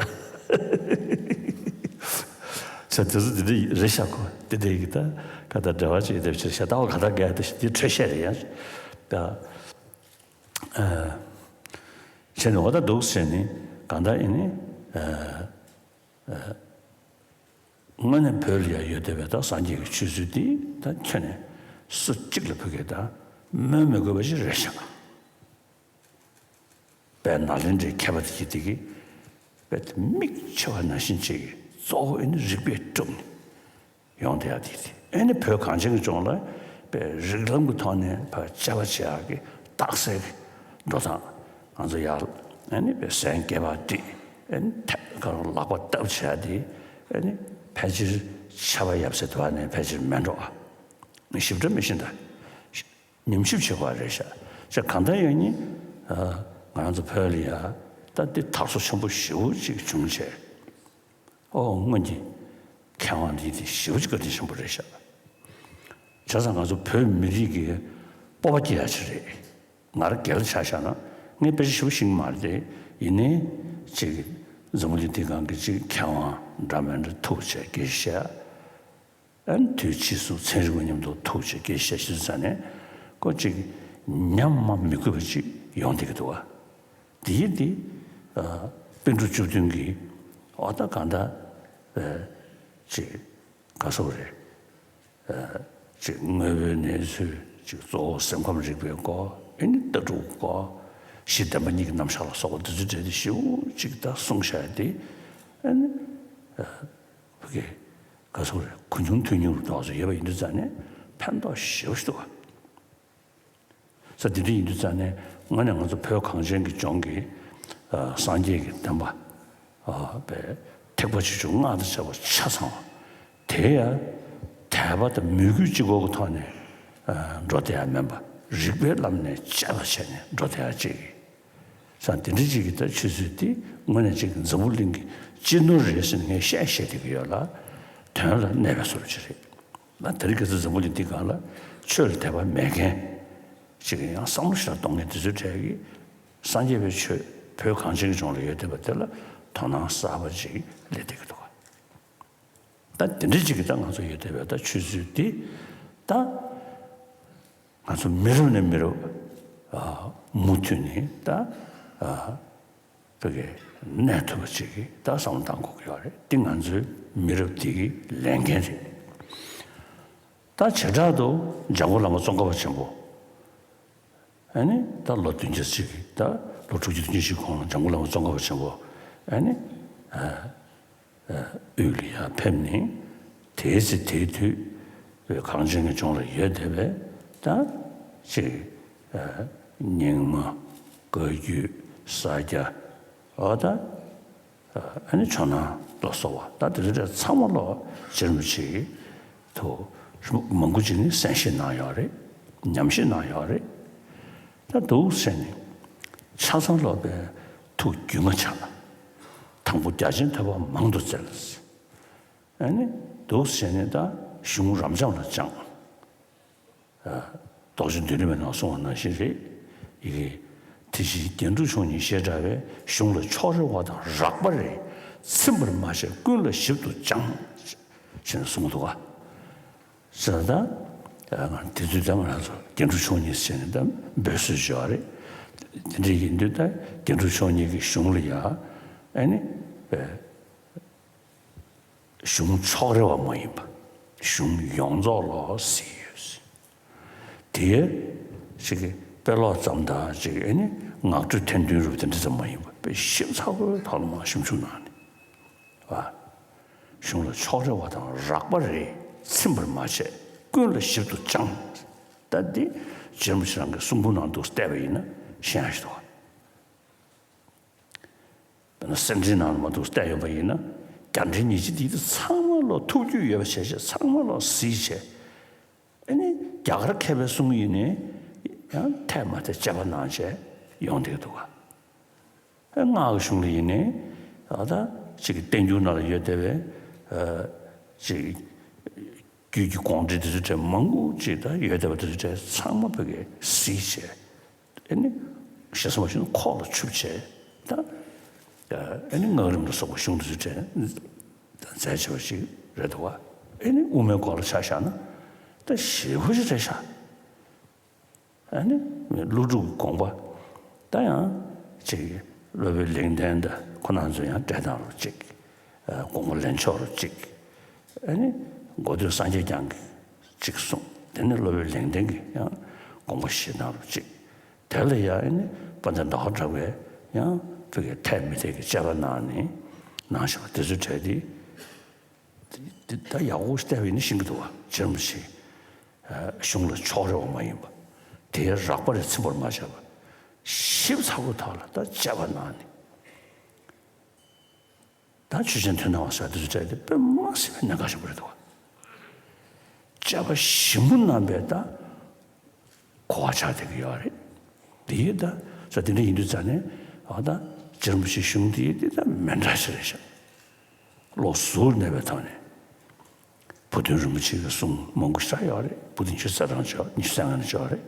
བྱས་ དེ་ཚོ་དེ་འདྲ་རེད་ཤག་གོ། དེ་འདྲ་ཡིན་གྱི། ད་ག་ད་འབྲེལ་བ་བྱེད་ཐབས་ཤེས་ཤ་སྟག་ག་ད་གས་ད་ཤི་དེ་འཕྲོས་བཤད་རེད་ཡ། ད་ཨ་བྱས་ནས་འོ་ད་འདུག་ཟེར་ནས་གང་ལྟར་ཡིན་ནི། དངོས་གནས་བོད་ལ་ཡ་ཡོད་བསྡད་པའི་ད་སངས་རྒྱས་ཀྱི་ཆོས་ཚུལ་འདི་ད་ཁྱོན་ནས་སུ་གཅིག་ལ་བོད་སྐད་ད་སྨོས་མི་དགོས་པ་ཞིག་རེད་ཤག། དཔེ་ནཱ་ལེནྡྲའི་མཁས་པ་དེ་གིས་དེ་གི་དཔེ་མིག་ཕྱེ་བ་ནང་བཞིན་བྱེད་ཀྱི། གཙོ་བོ་ཨེ་ནི་རིགས་པས་དཀྲུགས་ནས་ཡོང་བསྡད་ཡ་དེ་དེ། ཨེ་ནི་བོད་གངས་ཅན་གྱི་ལྗོངས་ལ་དཔེ་རིགས་ལམ་གྱི་ཐོག་ནས་ཕར་དཔྱད་པ་བྱེད་ཡག་གི་རྟགས་གསལ་གྱི་འགྲོ་སྟངས། ང་ཚོ་ཡར་ཨེ་ནི་དཔེ་ཟན་སྐེད་པར་བསྒྲིགས། ཨེ་ནི་ཐད་ཀར་ལག་པ་བཏབ་བྱེད་ཡ་དེ་ཨེ་ནི་ཕལ་ཆེར་ཆར་པ་ཡབ་སའི་དུ་བ་ནས་ཕལ་ཆེར་མེད་འགྲོ་ཨ། ངས་ཞིབ་ཕྲ་མི་ཤེས་ད། ཉམས་ཞིབ་བྱེད་དགོས་རེད་ཤག། ཅེས་གང་ལྟར་ཡང་ནི། ང་རང་ཚོ་བོད་ལ་ཡ་ད་འདི་དར་སོ་ཆེན་པོ་ཞེ་པོ་ཅིག་བྱུང་བྱས། ཨོ་སྔོན་གྱི་མཁས་དབང་འདི་དེ་ཞེ་པོ་ཅིག་བཀའ་དྲིན་ཆེན་པོ་རེད་ཤག། བྱས་ཙང་ང་ཚོ་བོད་མི་རིགས་ཀྱི་སྤོབས་པ་སྐྱེ་ཡ་ཅིག་རེད། ང་རང་སྒེར་ལ་ཆ་བཞག་ན་ངས་དཔེ་ཆ་ཞེ་པོ་ཤེས་ཀྱི་མ་རེད་དེ། ཡིན་ནའི་ཅིག་འཛམ་བུ་གླིང་འདི་སྒང་གི་ཅིག་མཁས་དབང་འདྲ་མི་འདྲ་ཐུག་བྱས་སྐད་ཆ་བཤད། ཨ་ནི་དུས་ཕྱིས་སུ་ཚན་རིག་པ་མཉམ་དུ་ཐུག་བྱས་སྐད་ཆ་བཤད་ཤེས་ཚར་ནས་ཁོ་ཅིག་ཉམས་མ་མི་དགོས་པ་ཅིག་ཡོང་བསྡད་ཀྱི་འདུག་བ། དེ་ཡིན་དེ། ཨ། པཎ་གྲུབ་བཅུ་བདུན་གྱིས་ཨོ་ད་གང་ལྟར་ཨ་ཅིག་ག་སོགས་རེད། ཨ་ཅིག་དངོས་པོའི་གནས་ཚུལ་ཅིག་གཙོ་བོ་སེམས་ཁམས་རིག་པའི་སྐོར། ཨེ་ནི་ལྟ་གྲུབ་སྐོར། གཞི་བདེན་པ་གཉིས་ཀྱི་རྣམ་གཞག་ལ་སོགས་པ་འདི་ཚོའི་གྲས་དེ་ཞེ་པོ་ཅིག་ད་གསུངས་བཞག་ཡ་དེ། ཨེ་ནི་ཨ་ཕ་གི་ག་སོགས་རེད། གོ་ཆུང་ཐོས་ཉུང་རུ་ཏོག་ཙམ་ཡོད་པ་ཡིན་དུས་ཙང་ནས་ཕན་ཐོགས་ཞེ་པོ་ཞིག་འདུག་བ། ས་དེ་འདྲ་ཡིན་དུས་ཙང་ནས་དངོས་གནས་ང་ཚོ་བོད་གངས་ཅན་གྱི་ལྗོངས་ཀྱི་ཨ་སངས་རྒྱས་ཀྱི་བསྟན་པ་ཨ་པའི་ཐེག་པ་ཆེ་ཆུང་སྔགས་དང་བཅས་པ་ཆ་ཚང་བ་དེ་ཡང་དད་པ་དང་མོས་གུས་གཅིག་པོ་གི་ཐོག་ནས་ཨ་འགྲོ་བསྡད་ཡ་མིན་པ། རིགས་པའི་ལམ་ནས་དཔྱད་པ་བྱས་ནས་འགྲོ་བསྡད་ཡ་གཅིག་གི། ས་དེ་འདྲ་ཅིག་གི་ད་ཆོས་ཚུལ་དེ་དངོས་གནས་ཅིག་འཛམ་བུ་གླིང་གི་སྤྱི་ནོར་རེད་ཟེར་ནས་ངས་བཤད་བཤད་བསྡད་ཀྱི་ཡོད་ལ། དོན་ལ་གནས་པའི་བཟོ་འདྲ་ཅིག་རེད། ད་དེ་རིང་ཁ་སང་འཛམ་བུ་གླིང་འདི་སྒང་ལ་ཆོས་ལ་དད་པ་མེད་མཁན་ཅིག་གིས་ཡང་བསམ་བློ་ཞིག་གཏོང་མཁན་དེ་ཚོའི་གྲས་ཀྱིས་སངས་རྒྱས་པའི་ཆོས་བོད་གངས་ཅན་གྱི་ལྗོངས་ལ་ཡོད་བསྡད་པ་དེ་ལ་དོ་སྣང་གསར་པ་ཅིག་སླེབས་བསྡད་ཀྱི་འདུག་ག། ད་དེ་འདྲ་ཅིག་གིས་ད་ང་ཚོ་ཡོད་བསྡད་པའི་ད་ཆོས་ཚུལ་འདི་ད་ང་ཚོ་མི་རབས་ནས་མི་རབས་ཨ་མུ་མཐུད་ནས་ད་ཨ་བོད་སྐད་གནས་ཐུབ་པ་ཅིག་གིས་ད་བསམ་བློ་གཏང་དགོས་ཀྱི་ཡོད་རེད། འདི་ང་ཚོའི་མི་རབས་འདི་གི་ལས་འགན་རེད། ད་བྱེ་བྲག་ཏུ་འཇམ་མགོན་བླ་མ་ཙོང་ཁ་པ་ཆེན་པོ་ཨ་ནི་ད་ལོ་བདུན་བརྒྱ་ཅིག་གི་ད་ལོ་དྲུག་ཅུ་བདུན་ཅུ་ཞིག་གོང་ལ་འཇམ་མགོན་བླ་མ་ཙོང་ཁ་པ་ཆེན་པོ་ཨ་ནི་ཨ་དབུས་ལ་ཡར་ཕེབས་ནས་དེའི་ཚེ་དེའི་དུས་བོད་གངས་ཅན་གྱི་ལྗོངས་ལ་ཡོད་བསྡད་པའི་ད་ཅིག་ཨ་རྙིང་མ། བཀའ་བརྒྱུད། ས་སྐྱ། འོ་ད་ཨ་ནི་ཇོ་ནང་ལ་སོགས་པ་ད་དེ་ཚོ་ཚང་མ་ལོ་རྗེ་རིན་པོ་ཆེ་གིས་ཐུགས་མང་པོ་ཅིག་ནི་གསན་བཞེས་གནང་ཡོད་རེད། ཉམས་བཞེས་གནང་ཡོད་རེད། ད་འདུག་ཟེར་ནས་ཆ་ཚང་ལོ་པའི་ཐུགས་རྒྱུས་མངའ་ཆགས། དང་པོ་རྒྱ་ཆེན་ཐོས་པ་མང་དུ་བཙལ། ཨ་ནི་འདུག་ཟེར་ནས་ད་གཞུང་རབ་འབྱམས་ལ་སྦྱངས། རྡོ་རྗེ་མདུན་རིམ་པའི་ནང་གསུངས་པ་ནང་བཞིན་རེད། ཡི་གེ་དེ་བཞིན་རྒྱན་དྲུག་མཆོག་གཉིས་ཞེས་གྲགས་པའི་གཞུང་ལ་ཕྱོགས་རེ་བ་དང་རགས་པ་རེ་ཚིམ་པར་མ་བྱས་ཀུན་ལ་ཞིབ་ཏུ་སྦྱངས། ཞེས་གསུངས་འདུག་ག། ཟེར་ད། དེ་དུས་ད་ང་རང་ཚོ་རྒྱན་དྲུག་མཆོག་གཉིས་ཟེར་ནས་ད་འབོད་སྲོལ་ཡོད་རེད། དེ་འདྲ་ཡིན་དུས་ད་རྒྱན་དྲུག་མཆོག་གཉིས་ཀྱི་གཞུང་ལ་ཡ། ཨ་ནི། གཞུང་ཕྱོགས་རེ་བ་མ་ཡིན་པ། གཞུང་ཡོངས་རྫོགས་ལོག་གཟིགས་ཡོད། དེ་ཞིག་གི་དཔེ་ཀློག་ཙམ་དང་ཅིག་ཨ་ནི་ངག་སྒྲོས་ཐན་ཐུན་རུ་དེ་འདྲ་ཙམ་མ་ཡིན་པ་དཔེ་ཞིབ་ཚགས་པོའི་ཐོག་ལ་མ་ཞིབ་འཇུག་གནང་ནས། བ། གཞུང་ལ་ཕྱོགས་རེ་བ་དང་རགས་པ་རེ་ཚིམ་པར་མ་བྱས་ཀུན་ལ་ཞིབ་ཏུ་སྦྱངས། ད་འདི་རྗེ་རིན་པོ་ཆེ་རང་གི་གསུང་འབུམ་ནང་དུ་བལྟས་པ་ཡིན་ན་ཤེས་ཡ་ཞིག་འདུག་བ། དཔེར་ན་གསེར་ཕྲེང་ནང་ལ་མ་གཏོགས་བལྟས་ཡོད་པ་ཡིན་ན། རྒྱ་འཕྲིན་ཉི་ཤུ་འདི་དག་ཚང་མ་ལོག་ཐུགས་རྒྱུས་ཡོད་པ་བྱས་བྱས་ཚང་མ་ལོག་གཟིགས་བྱས། ཨ་ནི་རྒྱ་གར་མཁས་པའི་གསུང་ཡིན་ནའི་ཡང་འཐད་མ་འཐད་དཔྱད་པ་གནང་བྱས་ཡོང་བསྡད་འདུག་ག། ཨ་སྔགས་ཀྱི་གཞུང་ལ་ཡིན་ནའི་ཨ་ད་ཅིག་གི་བསྟན་འགྱུར་ནང་ལ་ཡོད་བསྡད་པའི་ཨ་ཅིག་རྒྱུད་ཀྱི་དགོངས་འགྲེལ་དེ་ཚོ་གྲས་མང་པོ་ཅིག་ད་ཡོད་བསྡད་པ་དེ་ཚོ་གྲས་ཚང་མ་བོད་སྐད་གཟིགས་བྱས། ཨ་ནི་ཞེ་ས་མ་ཞུ་ན་ཁོག་ལ་ཆུབ་བྱས་ད། ཨ་ནི་སྔགས་རིམ་ལ་སོགས་པ་གཞུང་དེ་ཚོ་དྲན་མཛད་བྱས་པ་ཞིག་ རེད་འདུག་བ། ཨེ་ནི་དབུ་མའི་སྐོར་ལ་ཆ་བཞག་ན་ད་ཞེ་པོ་ཅིག་རེད་ཤག་ཨ་ནི་ཀླུ་སྒྲུབ་དགོངས་པ། ད་ཡང་ཅིག་སློབ་དཔོན་ལེགས་ལྡན་དང་ཁོ་རང་ཚོ་ཡང་འགྲེལ་སྟངས་རུ་གཅིག་དགོངས་པ་ལེན་ཕྱོགས་རུ་གཅིག་ཨ་ནི་མགོ་སྟོད་སངས་རྒྱས་བསྐྱངས་ཀྱིས་གཅིག་གསུངས། དེ་ནས་སློབ་དཔོན་ལེགས་ལྡན་གྱིས་ཡང་དགོངས་པ་བཞེས་སྟངས་རུ་གཅིག་དེ་ལ་ཡང་ཨ་ནི་དཔལ་ལྡན་ཟླ་བ་གྲགས་པས་ཡང་ཕ་གིའི་འཐད་མི་འཐད་ཀྱི་དཔྱད་པ་གནང་ནས་གནང་བཞག་པ་དེ་ཚོའི་གྲས་དེ། འདི་ད་ཡག་པོ་བལྟས་པ་ཡིན་ན་ཤེས་ཀྱི་འདུག་བ། རྗེ་རིན་པོ་ཆེ་གཞུང་ལ་ཕྱོགས་རེ་བ་མ་ཡིན་པ། དེའི་རགས་པ་རེ་ཚིམ་པར་མ་བྱས་པ། ཞིབ་ཚགས་པོའི་ཐོག་ལ་ད་དཔྱད་པ་གནང་ནས། ད་ཆོས་ཅན་མཐུན་སྣང་བ་ཟེར་དེ་ཚོ་བལྟས་ཏེ་དཔེ་མ་སྲིད་པའི་གནད་འགག་ཆེན་པོ་རེད་འདུག་བ། དཔྱད་པ་ཞིབ་མོ་གནང་པའི་ད། གོ་བ་ཆགས་བསྡད་ཀྱི་ཡོད་རེད། དེ་ཡིན་ད། ས་དེ་འདྲ་ཡིན་དུས་ཙང་ནས་ཨ་ད་རྗེ་རིན་པོ་ཆེའི་གཞུང་དེ་ཡིན་དེ་ད་མི་འདྲ་ཞིག་རེད་ཤག་བློ་གཟུར་གནས་པའི་ཐོག་ནས་བུ་སྟོན་རིན་པོ་ཆེ་གི་གསུང་མང་པོ་ཞིག་ཡོད་རེད། བུ་སྟོན་ཆོས་ཚེ་རིང་ཆོག་ཉི་ཤུ་རྩ་ལྔ་ནས་ཆོག་རེད།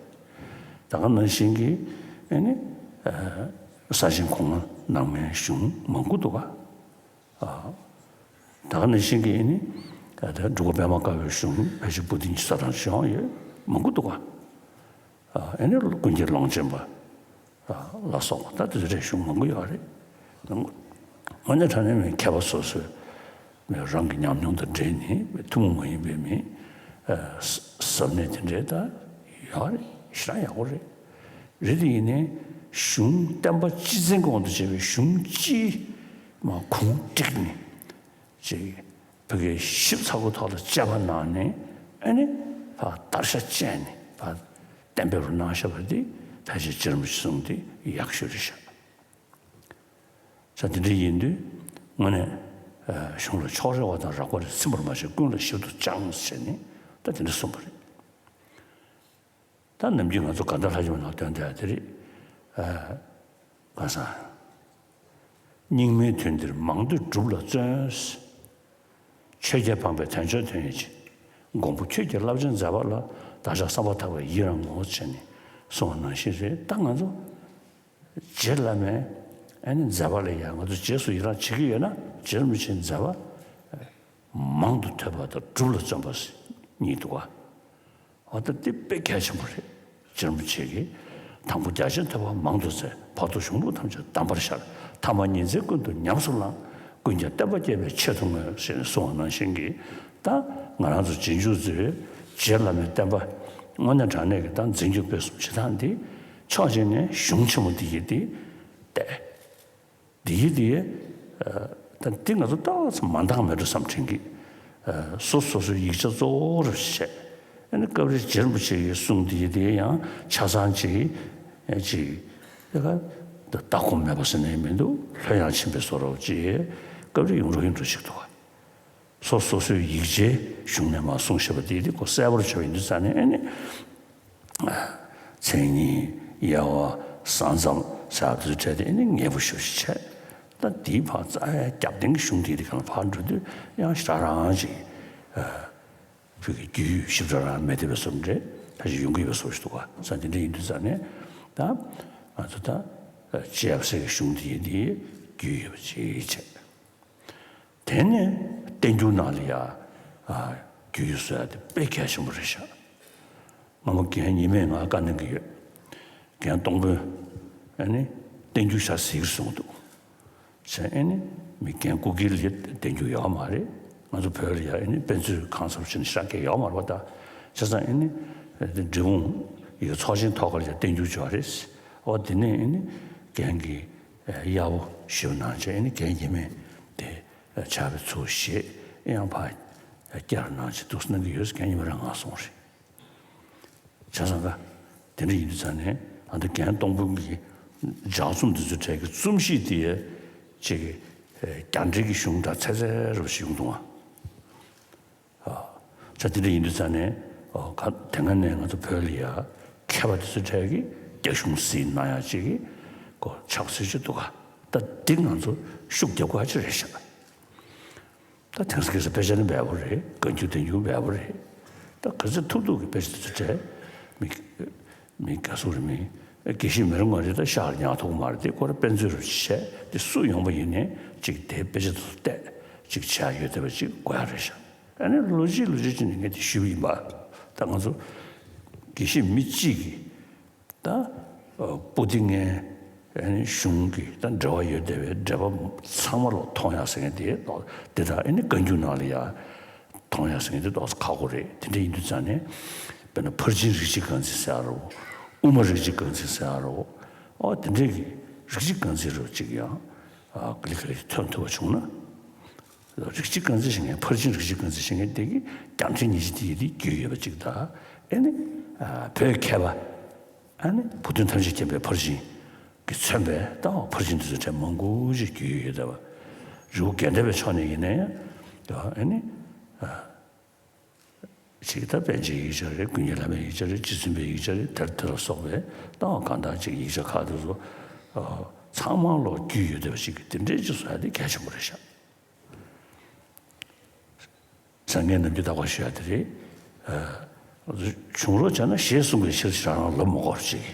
ད་ག་ནང་བཞིན་གྱི་ཨ་ནི་ས་ཆེན་གོང་མ་ནང་མའི་གཞུང་མང་པོ་འདུག་ག་ཨ། ད་ག་ནང་བཞིན་གྱི་ཨ་ནི། ད་ལྟ་འབྲུག་པ་པད་མ་དཀར་པོའི་གཞུང་ཕལ་ཆེར་བུ་སྟོན་ཆོས་ཚེ་རིང་ཆོག་ཡོད་མང་པོ་འདུག་ག་ཨ་ནི་ཀུན་མཁྱེན་ཀློང་ཆེན་པ། ལ་སོགས་པ་ད་དེ་ཚོ་རེ་གཞུང་མང་པོ་ཡོད་རེད། དངོས་གནས་དྲང་གནས་མཁས་པ་སོ་སོས་རང་གི་ཉམས་མྱོང་དང་འབྲེལ་ནས་ཐུན་མོང་མ་ཡིན་པའི་མི་ཟབ་གནད་དེ་འདྲའི་ད་ཡོད་རེད། ཞེ་དྲག་ཡག་པོ་རེད། རེད་དེ་ཡིན་ནའི་གཞུང་བསྟན་པ་སྤྱི་མཚན་གྱི་དབང་དུ་བྱས་པའི་གཞུང་སྤྱིའི་མ་གུང་བསྒྲིགས་ནས། ཅིག་ཕ་གིའི་ཞིབ་ཚགས་པོའི་ཐོག་ལ་དཔྱད་པ་གནང་ནས་ཨ་ནི་ཕར་བརྡར་ཤ་བཅད་ནས་ཕར་གཏན་འབེབས་རུ་གནང་བཞག་པ་འདི་ཕལ་ཆེར་རྗེ་རིན་པོ་ཆེ་གསུང་འདི་ཡག་ཤོས་རེད་ཤག་ས་དེ་འདྲ་ཡིན་དུས་དངོས་གནས་གཞུང་ལ་ཕྱོགས་རེ་བ་དང་རགས་པ་རེ་ཚིམ་པར་མ་བྱས་ཀུན་ལ་ཞིབ་ཏུ་སྦྱངས་ཟེར་ནས་ད་དེ་འདྲ་གསུངས་པ་རེད། ད་ནམ་རྒྱུན་ང་ཚོ་ག་འདྲ་ལྷ་ཆོས་ནང་སྟོན་བསྡད་དེ་རེད། ཨ། ག་ས། སྙིགས་མའི་དུས་འདིར་མང་ཐོས་སྒྲུབ་ལ་བརྩོན། ཆོས་བརྒྱད་སྤངས་པས་དལ་འབྱོར་དོན་ཡོད་ཕྱིར། མགོན་པོ་ཁྱོད་ཀྱི་བསླབ་བྱ་མཛད་པ་ལ། བདག་ཅག་བསམ་པ་ཐག་པས་ཡི་རང་ངོ་། བྱས་ནས་གསུངས་པ་ནང་བཞིན་རེད། ད་ང་ཚོ་རྗེ་བླ་མའི་ཨ་ནི་མཛད་པ་ལ་ཡང་ང་ཚོ་རྗེས་སུ་ཡི་རང་བྱེད་ཀྱི་ཡོད་ན་རྗེ་རིན་པོ་ཆེའི་མཛད་པ་མང་དུ་ཐོས་པ་དང་སྒྲུབ་ལ་བརྩོན་པ་གཉིས་འདུག་ག་འོ་ད་འདི་དཔེ་གལ་ཆེན་པོ་རེད། རྗེ་རིན་པོ་ཆེ་གིས་དང་པོ་རྒྱ་ཆེན་ཐོས་པ་མང་དུ་བཙལ། བར་དུ་གཞུང་ལུགས་ཐམས་ཅད་གདམས་པར་ཤར། ཐ་མ་ཉིན་མཚན་ཀུན་ཏུ་ཉམས་སུ་བླངས། ཀུན་ཀྱང་བསྟན་པ་རྒྱས་པའི་ཆེད་དུ་བསྔོས། ཞེས་གསུངས་པ་ནང་བཞིན་གྱི་ད་ང་རང་ཚོ་རྗེས་འཇུག་ཚོས་རྗེ་བླ་མའི་བསྟན་པ་དངོས་གནས་དྲང་གནས་ཀྱི་ད་འཛིན་སྐྱོང་སྤེལ་གསུམ་བྱེད་སྟངས་འདི་ཕྱོགས་གཅིག་ནས་གཞུང་ཆེན་མོ་འདི་ཡིས་འདི་བལྟས། འདི་ཡིན་འདི། ད་འདི་ང་ཚོ་ཏོག་ཙམ་མ་འདང་མེད་འགྲོ་བསམ་དྲན་གི། སོ་སོ་སོའི་ཡིག་ཆ་གཙོ་བོ་རུ་བྱས། ཨ་ནི་སྐབས་རེ་རྗེ་རིན་པོ་ཆེ་ཡི་གསུང་འདི་ཡིན་འདི་ཡང་ཆ་ཚང་ཅིག་ཅིག་ད་ག་ད་ལྟ་གོང་མེད་པ་ཟེར་ནས་མི་འདུག་ལྷོད་ཡངས་ཕྱིན་པའི་བཟོ་འདྲ་ཅིག་སྐབས་རེ་ཡོང་རོགས་ཡིན་འགྲོ་ཞིག་འདུག་སོ་སོ་སོའི་ཡིག་ཆའི་གཞུང་ནས་མར་གསུངས་བཞག་པ་འདི་འདི་ཁོ་གསལ་པོར་བྱས་པ་ཡིན་དུས་ཙང་ནས་ཨ་ནི། མཚན་ཉིད་དབྱེ་བ་ཟང་ཟིང་ཟེར་བ་དེ་ཚོ་བྲལ་ཏེ་ཨ་ནི་ངེས་པོ་ཞེ་པོ་ཞིག་བྱས། ད་འདིའི་ཕར་རྩ་བའི་རྒྱབ་རྟེན་གྱི་གཞུང་འདི་འདི་ག་ལ་ཕར་འགྲོ་དུས་ཡང་ཞེ་དྲག་རང་ཅིག་བོད་ཀྱི་རྒྱུས་ཡོད་ཞིབ་ཕྲ་རང་མེད་བསྡད་པའི་བཟོ་འདྲ་ཕལ་ཆེར་ཡོང་གི་ཡོད་པའི་བཟོ་ཞིག་འདུག་ག་ས་འདི་འདྲ་ཡིན་དུས་ཙང་ནས་ད་ང་ཚོ་ད་རྗེ་ཡབ་སྲས་ཀྱི་གཞུང་འདི་འདི་རྒྱུས་ཡོད་པ་ཅིག་བྱས། དེ་ནས་བསྟན་འགྱུར་ནང་ལ་ཡ། རྒྱུས་ཡོད་བཟོ་ཡ་དེ་དཔེ་གལ་ཆེན་པོ་རེད་ཤག་སྔ་མོ་རྒན་ཉི་མས་ང་བཀའ་གནང་གི་ཡོད། རྒན་སྟོང་དཔོན་ཨ་ནི་བསྟན་འགྱུར་ཤ་ཟིག་གསུངས་འདུག་བྱས་ཨ་ནི་མི་རྒན་སྐུ་སྒེར་ལ་བསྟན་འགྱུར་ཡོད་མ་རེད། ང་ཚོ་བོད་ལ་ཡ་ཨ་ནི་དཔེ་མཛོད་གང་ཟབ་ཅིག་ནས་ཤ་སྐད་ཡོད་མ་རེད་པ། ད་བྱས་ཙང་ཨ་ནི་འབྲི་གུང་ཡི་ཚོགས་ཆེན་ཐོག་ཁར་ཡ་བསྟན་འགྱུར་ཅིག་ཡོད་རེད། འོ་དེ་ནས་ཨ་ནི་རྒན་གྱི་གཡར་པོ་ཞུས་གནང་བྱས་ཨ་ནི་རྒན་ཉི་མས་དེ། ཕྱག་དཔེ་ཚུར་བཞེས་ཡང་ཕར་བསྐྱར་གནང་བྱས་འདུག་གནང་གི་ཡོད་ཟེར་མཁན་ཉི་མ་རང་ང་སོང་རེད། བྱས་ཙང་ཀ་དེ་འདྲ་ཡིན་དུས་ཙང་ནས་ཨ་ད་རྒན་སྟོང་དཔོན་གྱི་ལྗགས་རྩོམ་འདི་ཚོའི་གྲས་ཀྱི་རྩོམ་གཤིས་དེ་ཅིག་རྒྱ་འགྲེལ་གྱི་གཞུང་འདྲ་ཚད་ཚད་རུ་ཞིག་ཡོང་འདུག་ཨ། བྱས་དེ་འདྲ་ཡིན་དུས་ཙང་ནས་ཨོ་ག་དེ་སྔ་ནས་ང་ཚོ་བོད་ལ་ཡ་མཁས་པ་དེ་ཚོའི་གྲས་ཀྱི་རྒྱ་གཞུང་གཟིགས་གནང་ཡག་ཅིག་གི་ཁོ་ཕྱག་འཚལ་ཅིག་འདུག་ག་ད་འདི་ང་ཚོ་ཤུགས་རྒྱབ་དགོས་ཡག་ཅིག་རེད་ཤག་ད་དེང་སང་ཁ་སང་དཔེ་ཆ་ནི་འབེལ་པོ་རེད། བཀའ་འགྱུར་བསྟན་འགྱུར་འབེལ་པོ་རེད། ད་ག་ཚོད་ཐུབ་ཐུབ་ཀྱི་དཔེ་ཆ་དེ་ཚོ་བྲིས། མི་མི་དགའ་སོང་རེད། མི་དགེ་བཤེས་མི་རུང་བ་རེད། ད་ཤག་ལ་ཉར་ཐུབ་ཀྱི་མ་རེད། དེ་ཁོ་རང་དཔེ་མཛོད་རུ་བྱས་དེ་སུ་ཡོང་པ་ཡིན་ནའི་ཅིག་དེ་དཔེ་ཆ་དེ་ཚོ་བལྟས་ཅིག་བྱས་ཡོད་བསྡད་པ་ཅིག་དགོས་ཡག་རེད་ཤག་ཨ་ནི་ལོ་གཅིག་ལོ་གཅིག་བྱས་ནས་ངས་དེ་ཞུས་པ་ཡིན་པ། ད་ང་ཚོ་དགེ་བཤེས་མི་གཅིག་གིས་ད་པོ་ཏི་ངན་ཨ་ནི་གཞུང་གི་ད་འབྲེལ་བ་ཡོད་བསྡད་པའི་འབྲེལ་པ་ཚང་མ་ལ་མཐོང་ཡག་ཟེར་མཁན་དེ་དེ་དག་ཨ་ནི་བཀའ་འགྱུར་ནང་ལ་ཡ་མཐོང་ཡག་ཟེར་མཁན་དེ་ཏོག་ཙམ་ཁག་པོ་རེད། དེ་འདྲ་ཡིན་དུས་ཙང་ནས་དཔེར་ན་ཕར་ཕྱིན་རིགས་གཅིག་རྐང་འཛིན་ཟེར་ཡག་རོ། དབུ་མ་རིགས་གཅིག་རྐང་འཛིན་ཟེར་ཡག་རོ། ཨོ་དེ་འདྲས་ཀྱི་རིགས་གཅིག་རྐང་འཛིན་རོ་གཅིག་ཡང་ཨ་ག་ལེ་ག་ལེ་ཐོན་ཐུབ་པ་བྱུང་ན། རིགས་གཅིག་རྐང་འཛིན་བྱེད་མཁན་ཕར་ཕྱིན་རིགས་གཅིག་རྐང་འཛིན་བྱེད་མཁན་དེ་གི་རྒྱལ་ཕྲན་ཉི་ཤུ་དེ་ཡི་དེ་རྒྱུས་ཡོད་པ་གཅིག་དང་། ཨེ་ནི་བོད་མཁས་པ་ཨ་ནི་བུ་སྟོན་ཐམས་ཅད་མཁྱེན་པའི་ཕར་ཕྱིན་གྱིས་མཚོན་པའི་ད་ཕར་ཕྱིན་དེ་ཚོ་གྲས་མང་པོ་ཞིག་རྒྱུས་ཡོད་བསྡད་པ། རི་བོ་དགེ་ལྡན་པའི་ཕྱོགས་ནས་ཡིན་ན་ཡང་ཨེ་ནི་ཅིག་ད་པཎ་ཆེན་ཡིག་ཆ་རེད། ཀུན་མཁྱེན་བླ་མའི་ཡིག་ཆ་རེད། རྗེ་བཙུན་པའི་ཡིག་ཆ་རེད། དེར་དེ་ལ་སོགས་པའི་ད་གང་ལྟར་ཅིག་ཡིག་ཆ་ཁག་དེ་ཚོ་ཚང་མ་ལོག་རྒྱུས་ཡོད་བསྡད་པ་ཞིག་གི་དེ་འདྲའི་ཅིག་བཟོ་ཡ་དེ་གལ་ཆེན་པོ་རེད་ཤག་ཟེར་ངས་ནམ་རྒྱུན་ལྟ་བ་ཞུ་ཡ་དེ་རེད། བྱུང་རོགས་བྱས་ན་ཞེས་གསུངས་པའི་ཕྱིར་ཞེས་རང་རང་ལབ་མ་དགོས་ཅིག་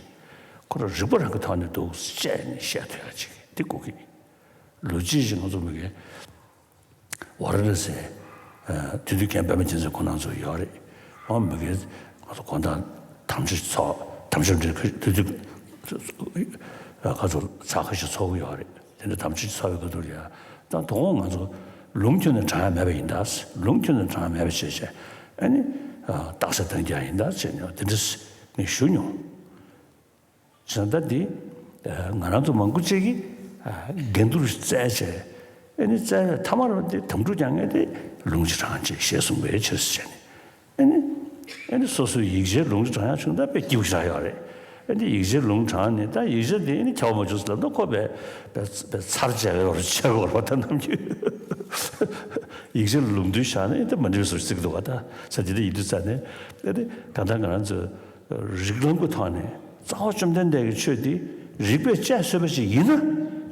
ཁོ་རང་རིགས་པ་རང་གི་ཐོག་ནས་འདུག་བཤད་ནས་བཤད་ཐུབ་ཡ་ཅིག་དེ་དགོས་ཀྱི། ལོ་གཅིག་ཅིག་ང་ཚོ་མི་གའི་ཝཱ་ར་ཎ་སི་དེ་དུས་མཁན་པད་མ་རྒྱལ་མཚན་ཁོང་རྣམ་ཚོ་ཡོད་རེད། འོ་མི་གའི་ང་ཚོ་དགོང་དག་དམ་ཆོས་ཚོགས་དམ་ཆོས་འདྲ་དེ་དུས་ཁ་ཚོ་ཚ་ཁ་ཞིག་ཚོགས་ཀྱི་ཡོད་རེད། དེ་འདྲ་དམ་ཆོས་ཚོགས་པའི་སྐབས་དུ་ལ་ཡ་ད་དོ་དགོང་ང་ཚོ་ལུང་ཁྱོན་ནས་དྲང་ཡ་མེད་པ་ཡིན་ད། ལུང་ཁྱོན་ནས་དྲང་ཡ་མེད་པ་བྱས་བྱས་ཨ་ནི་རྟགས་གསལ་བཏང་རྒྱུ་ཡིན་ད་བྱས་ནས་དེ་འདྲ་ངས་ཞུ་མྱོང་། བྱས་ཙང་ད་འདི་ང་རང་ཚོ་མང་པོ་ཅིག་གིས་འགལ་འདུར་བཙལ་བྱས་ཨ་ནི་བཙལ་བའི་མཐའ་མར་འདི་དམ་ཕྲུག་ཀྱང་ངས་དེ་ལུང་གཅིག་དྲང་ཅིག་ཞེས་གསུངས་པའི་ཕྱིར་ཟེར་བྱས་ནས། ཨ་ནི། ཨ་ནི་སོ་སོའི་ཡིག་ཆའི་ལུང་དྲང་ཡག་བྱུང་ན་དཔེ་སྐྱིད་པོ་ཞིག་རག་ཡོད་རེད། ཨ་ནི་ཡིག་ཆའི་ལུང་དྲངས་ནས་ད་ཡིག་ཆ་དེ་ཨ་ནི་ཁྱབ་པ་མ་བྱུང་ཟེར་ལབ་ན་ཁོ་དཔེ་དཔེ་དཔེ་ཚར་བཅད་ཡོད་རེད་བཅད་ཡོད་རེད་བ། ད་ནམ་རྒྱུན་ཡིག་ཆའི་ལུང་དུ་བཞག་ནས་ད་མ་འགྲིག་པའི་བཟོ་ཞིག་བརྩི་གི་འདུག་བ། ད་ས་དེ་འདྲ་ཡིན་དུས་ཙང་ནས་ཨ་ནི་གང་ལྟར་ང་རང་ཚོ་རིགས་ལམ་གྱི་ཐོག་ནས་རྩ་བ་བཅོམ་ལྡན་འདས་ཀྱི་ཆོས་དེ་རིགས་པས་དཔྱད་བཟོས་པ་ཞིག་ཡིན་ན་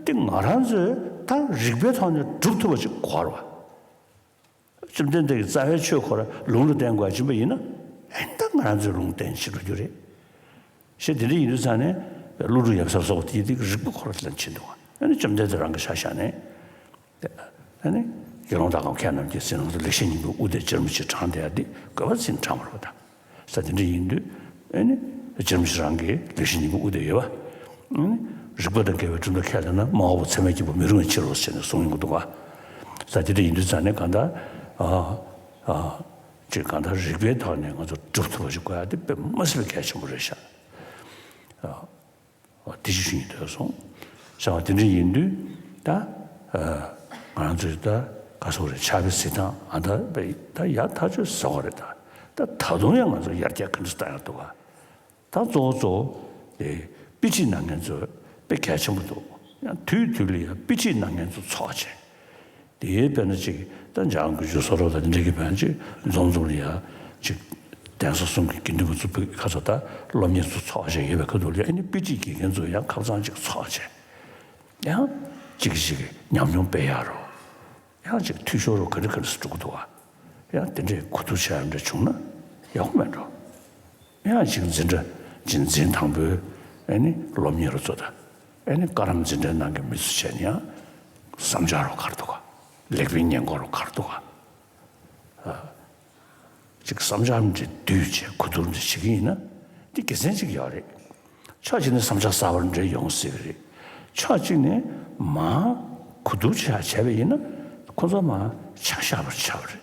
དེ་ང་རང་ཚོས་ད་རིགས་པའི་ཐོག་ནས་སྒྲུབ་ཐུབ་པ་ཞིག་གོ་བ། བཅོམ་ལྡན་འདས་ཀྱི་རྩ་བའི་ཆོས་ཁོ་ར་ལུང་ལ་བརྟེན་དགོས་ཡ་ཡིན་པ་ཡིན་ན། ཨེ་ད་ང་རང་ཚོའི་ལུང་བརྟེན་བྱེད་འགྲོ་རྒྱུ་རེད། ཞེས་དེ་འདྲ་ཡིན་དུས་ཙང་ནས་ཀླུ་སྒྲུབ་ཡབ་སྲས་སོགས་དེའི་དེ་རིགས་པ་ཁོ་ར་ལ་ཕྱིན་འདུག་ཨ་ནི་བཅོམ་ལྡན་འདས་རང་གི་ཆ་བཞག་ནས། ཨ་ནི་དགེ་སློང་དག་གམ་མཁས་རྣམས་ཀྱི་ཟིན་ལུང་དུ་ལེགས་བཤད་སྙིང་པོའི་དབུ་དེ་ཅི་རིམ་གྱིས་དྲངས་བསྡད་ཡ་འདི་དགོས་པ་ཟིན་དྲངས་པ་རེད་ད། ས་དེ་འདྲ་ཡིན་དུས་ཨ་ནི་རྗེ་རིན་པོ་ཆེ་རང་གི་ལེགས་བཤད་སྙིང་པོའི་དབུ་དེ་ཡོད་པ། ཨ་ནི་རིགས་པ་དང་འགལ་བའི་གྲུབ་མཐའ་ཁས་ལེན་ན་མ་འོངས་པ་ཚད་མས་སྐྱེ་བ་མི་རུང་བའི་ཕྱིར་རོ་ཟེར་ནས་གསུངས་ཡོང་གི་འདུག་ག་ས་དེ་འདྲ་ཡིན་དུས་ཙང་ནས་གང་ལྟར་ཨ་ཨ་ཅིག་གང་ལྟར་རིགས་པའི་ཐོག་ནས་ང་ཚོ་སྒྲུབ་ཐུབ་པ་ཞིག་དགོས་ཡ་དེ་དཔེ་མ་སྲིད་པའི་གལ་ཆེན་པོ་རེད་ཤག་ཨ། འོ་དེ་ཅིག་ཞུ་སྙིང་འདོད་སོང་། བྱ་བ་དེ་འདྲ་ཡིན་དུས་ད་ཨ་ང་རང་ཚོས་ད་ག་སོག་རེད་ཕྱག་དཔེ་གཟིགས་སྟངས་ཨ་ད་དཔེ་ད་ཡག་ཐག་ཆོད་ཟེར་བ་རེད་ད། ད་ད་དུང་ཡང་ང་ཚོ་ཡར་རྒྱས་ག་འདྲ་བཏང་ཡག་འདུག་ག་ད་གཙོ་བོ་གཙོ་བོ་དེ་དཔེ་ཁྲིད་གནང་མཁན་ཚོ་དཔེ་གལ་ཆེན་པོ་འདུག་ཡང་དུས་དུས་ལ་ཡང་དཔེ་ཁྲིད་གནང་མཁན་ཚོ་ཚོགས་བྱས། དེའི་དཔེར་ན་ཅིག་ད་འཇང་གི་ཇོ་སོ་རོ་དང་འདི་འདྲ་གི་དཔེར་ན་ཅིག་འཛོམས་འཛོམས་ལ་ཡ་ཅིག་གདན་ས་གསུམ་གྱི་དགེ་འདུན་པ་ཚོ་ཕུད་ཁ་ཚ་ད་སློབ་གཉེར་ཚོ་ཚོགས་བྱས་ཡོད་པའི་ཁ་ཐུག་ལ་ཨ་ནི་དཔེ་ཁྲིད་དགེ་རྒན་ཚོ་ཡང་ཁ་སང་ཅིག་ཚོགས་བྱས་ཡང་ཅིག་ཅིག་ཉམས་མྱོང་སྤེལ་ཡག་རོ། ཡང་ཅིག་འཐུས་ཤོར་རོ་ག་འདྲ་ག་འདྲ་སུ་འགྲོ་གི་འདུག་ག་ཡང་དེ་འདྲའི་གོ་བསྡུར་བྱས་ཡ་འདྲ་བྱུང་ན་ཡག་པོ་མེད་འགྲོ། ཡང་ཅིག་འཛིན་གྲྭ་ཅིག་འཛིན་དང་པོའི་ཨ་ནི་སློབ་གཉེར་རོ་ཚོ་ད་ཨ་ནི་བཀའ་རམས་འཛིན་གྲྭའི་ནང་གི་མི་ཚོ་བྱས་ནས་ཡང་བསམ་འཆར་རོ་ག་རེ་འདུག་ག་ལེགས་སྤེལ་ཉེས་འགོག་རོ་ག་རེ་འདུག་ག་ཅིག་བསམ་འཆར་འདི་བསྡུས་བྱས་གོ་བསྡུར་འདི་བྱེད་ཀྱི་ཡིན་ན་འདི་དགེ་མཚན་ཅིག་ཡོད་རེད། ཕྱོགས་གཅིག་ནས་བསམ་འཆར་གསར་པ་འདྲ་ཡོང་སྲིད་པ་རེད། ཕྱོགས་གཅིག་ནས་མར་གོ་བསྡུར་བྱས་བྱས་པ་ཡིན་ན་ཁོ་ཚོ་མར་ཆ་བཞག་པར་བྱ་བ་རེད།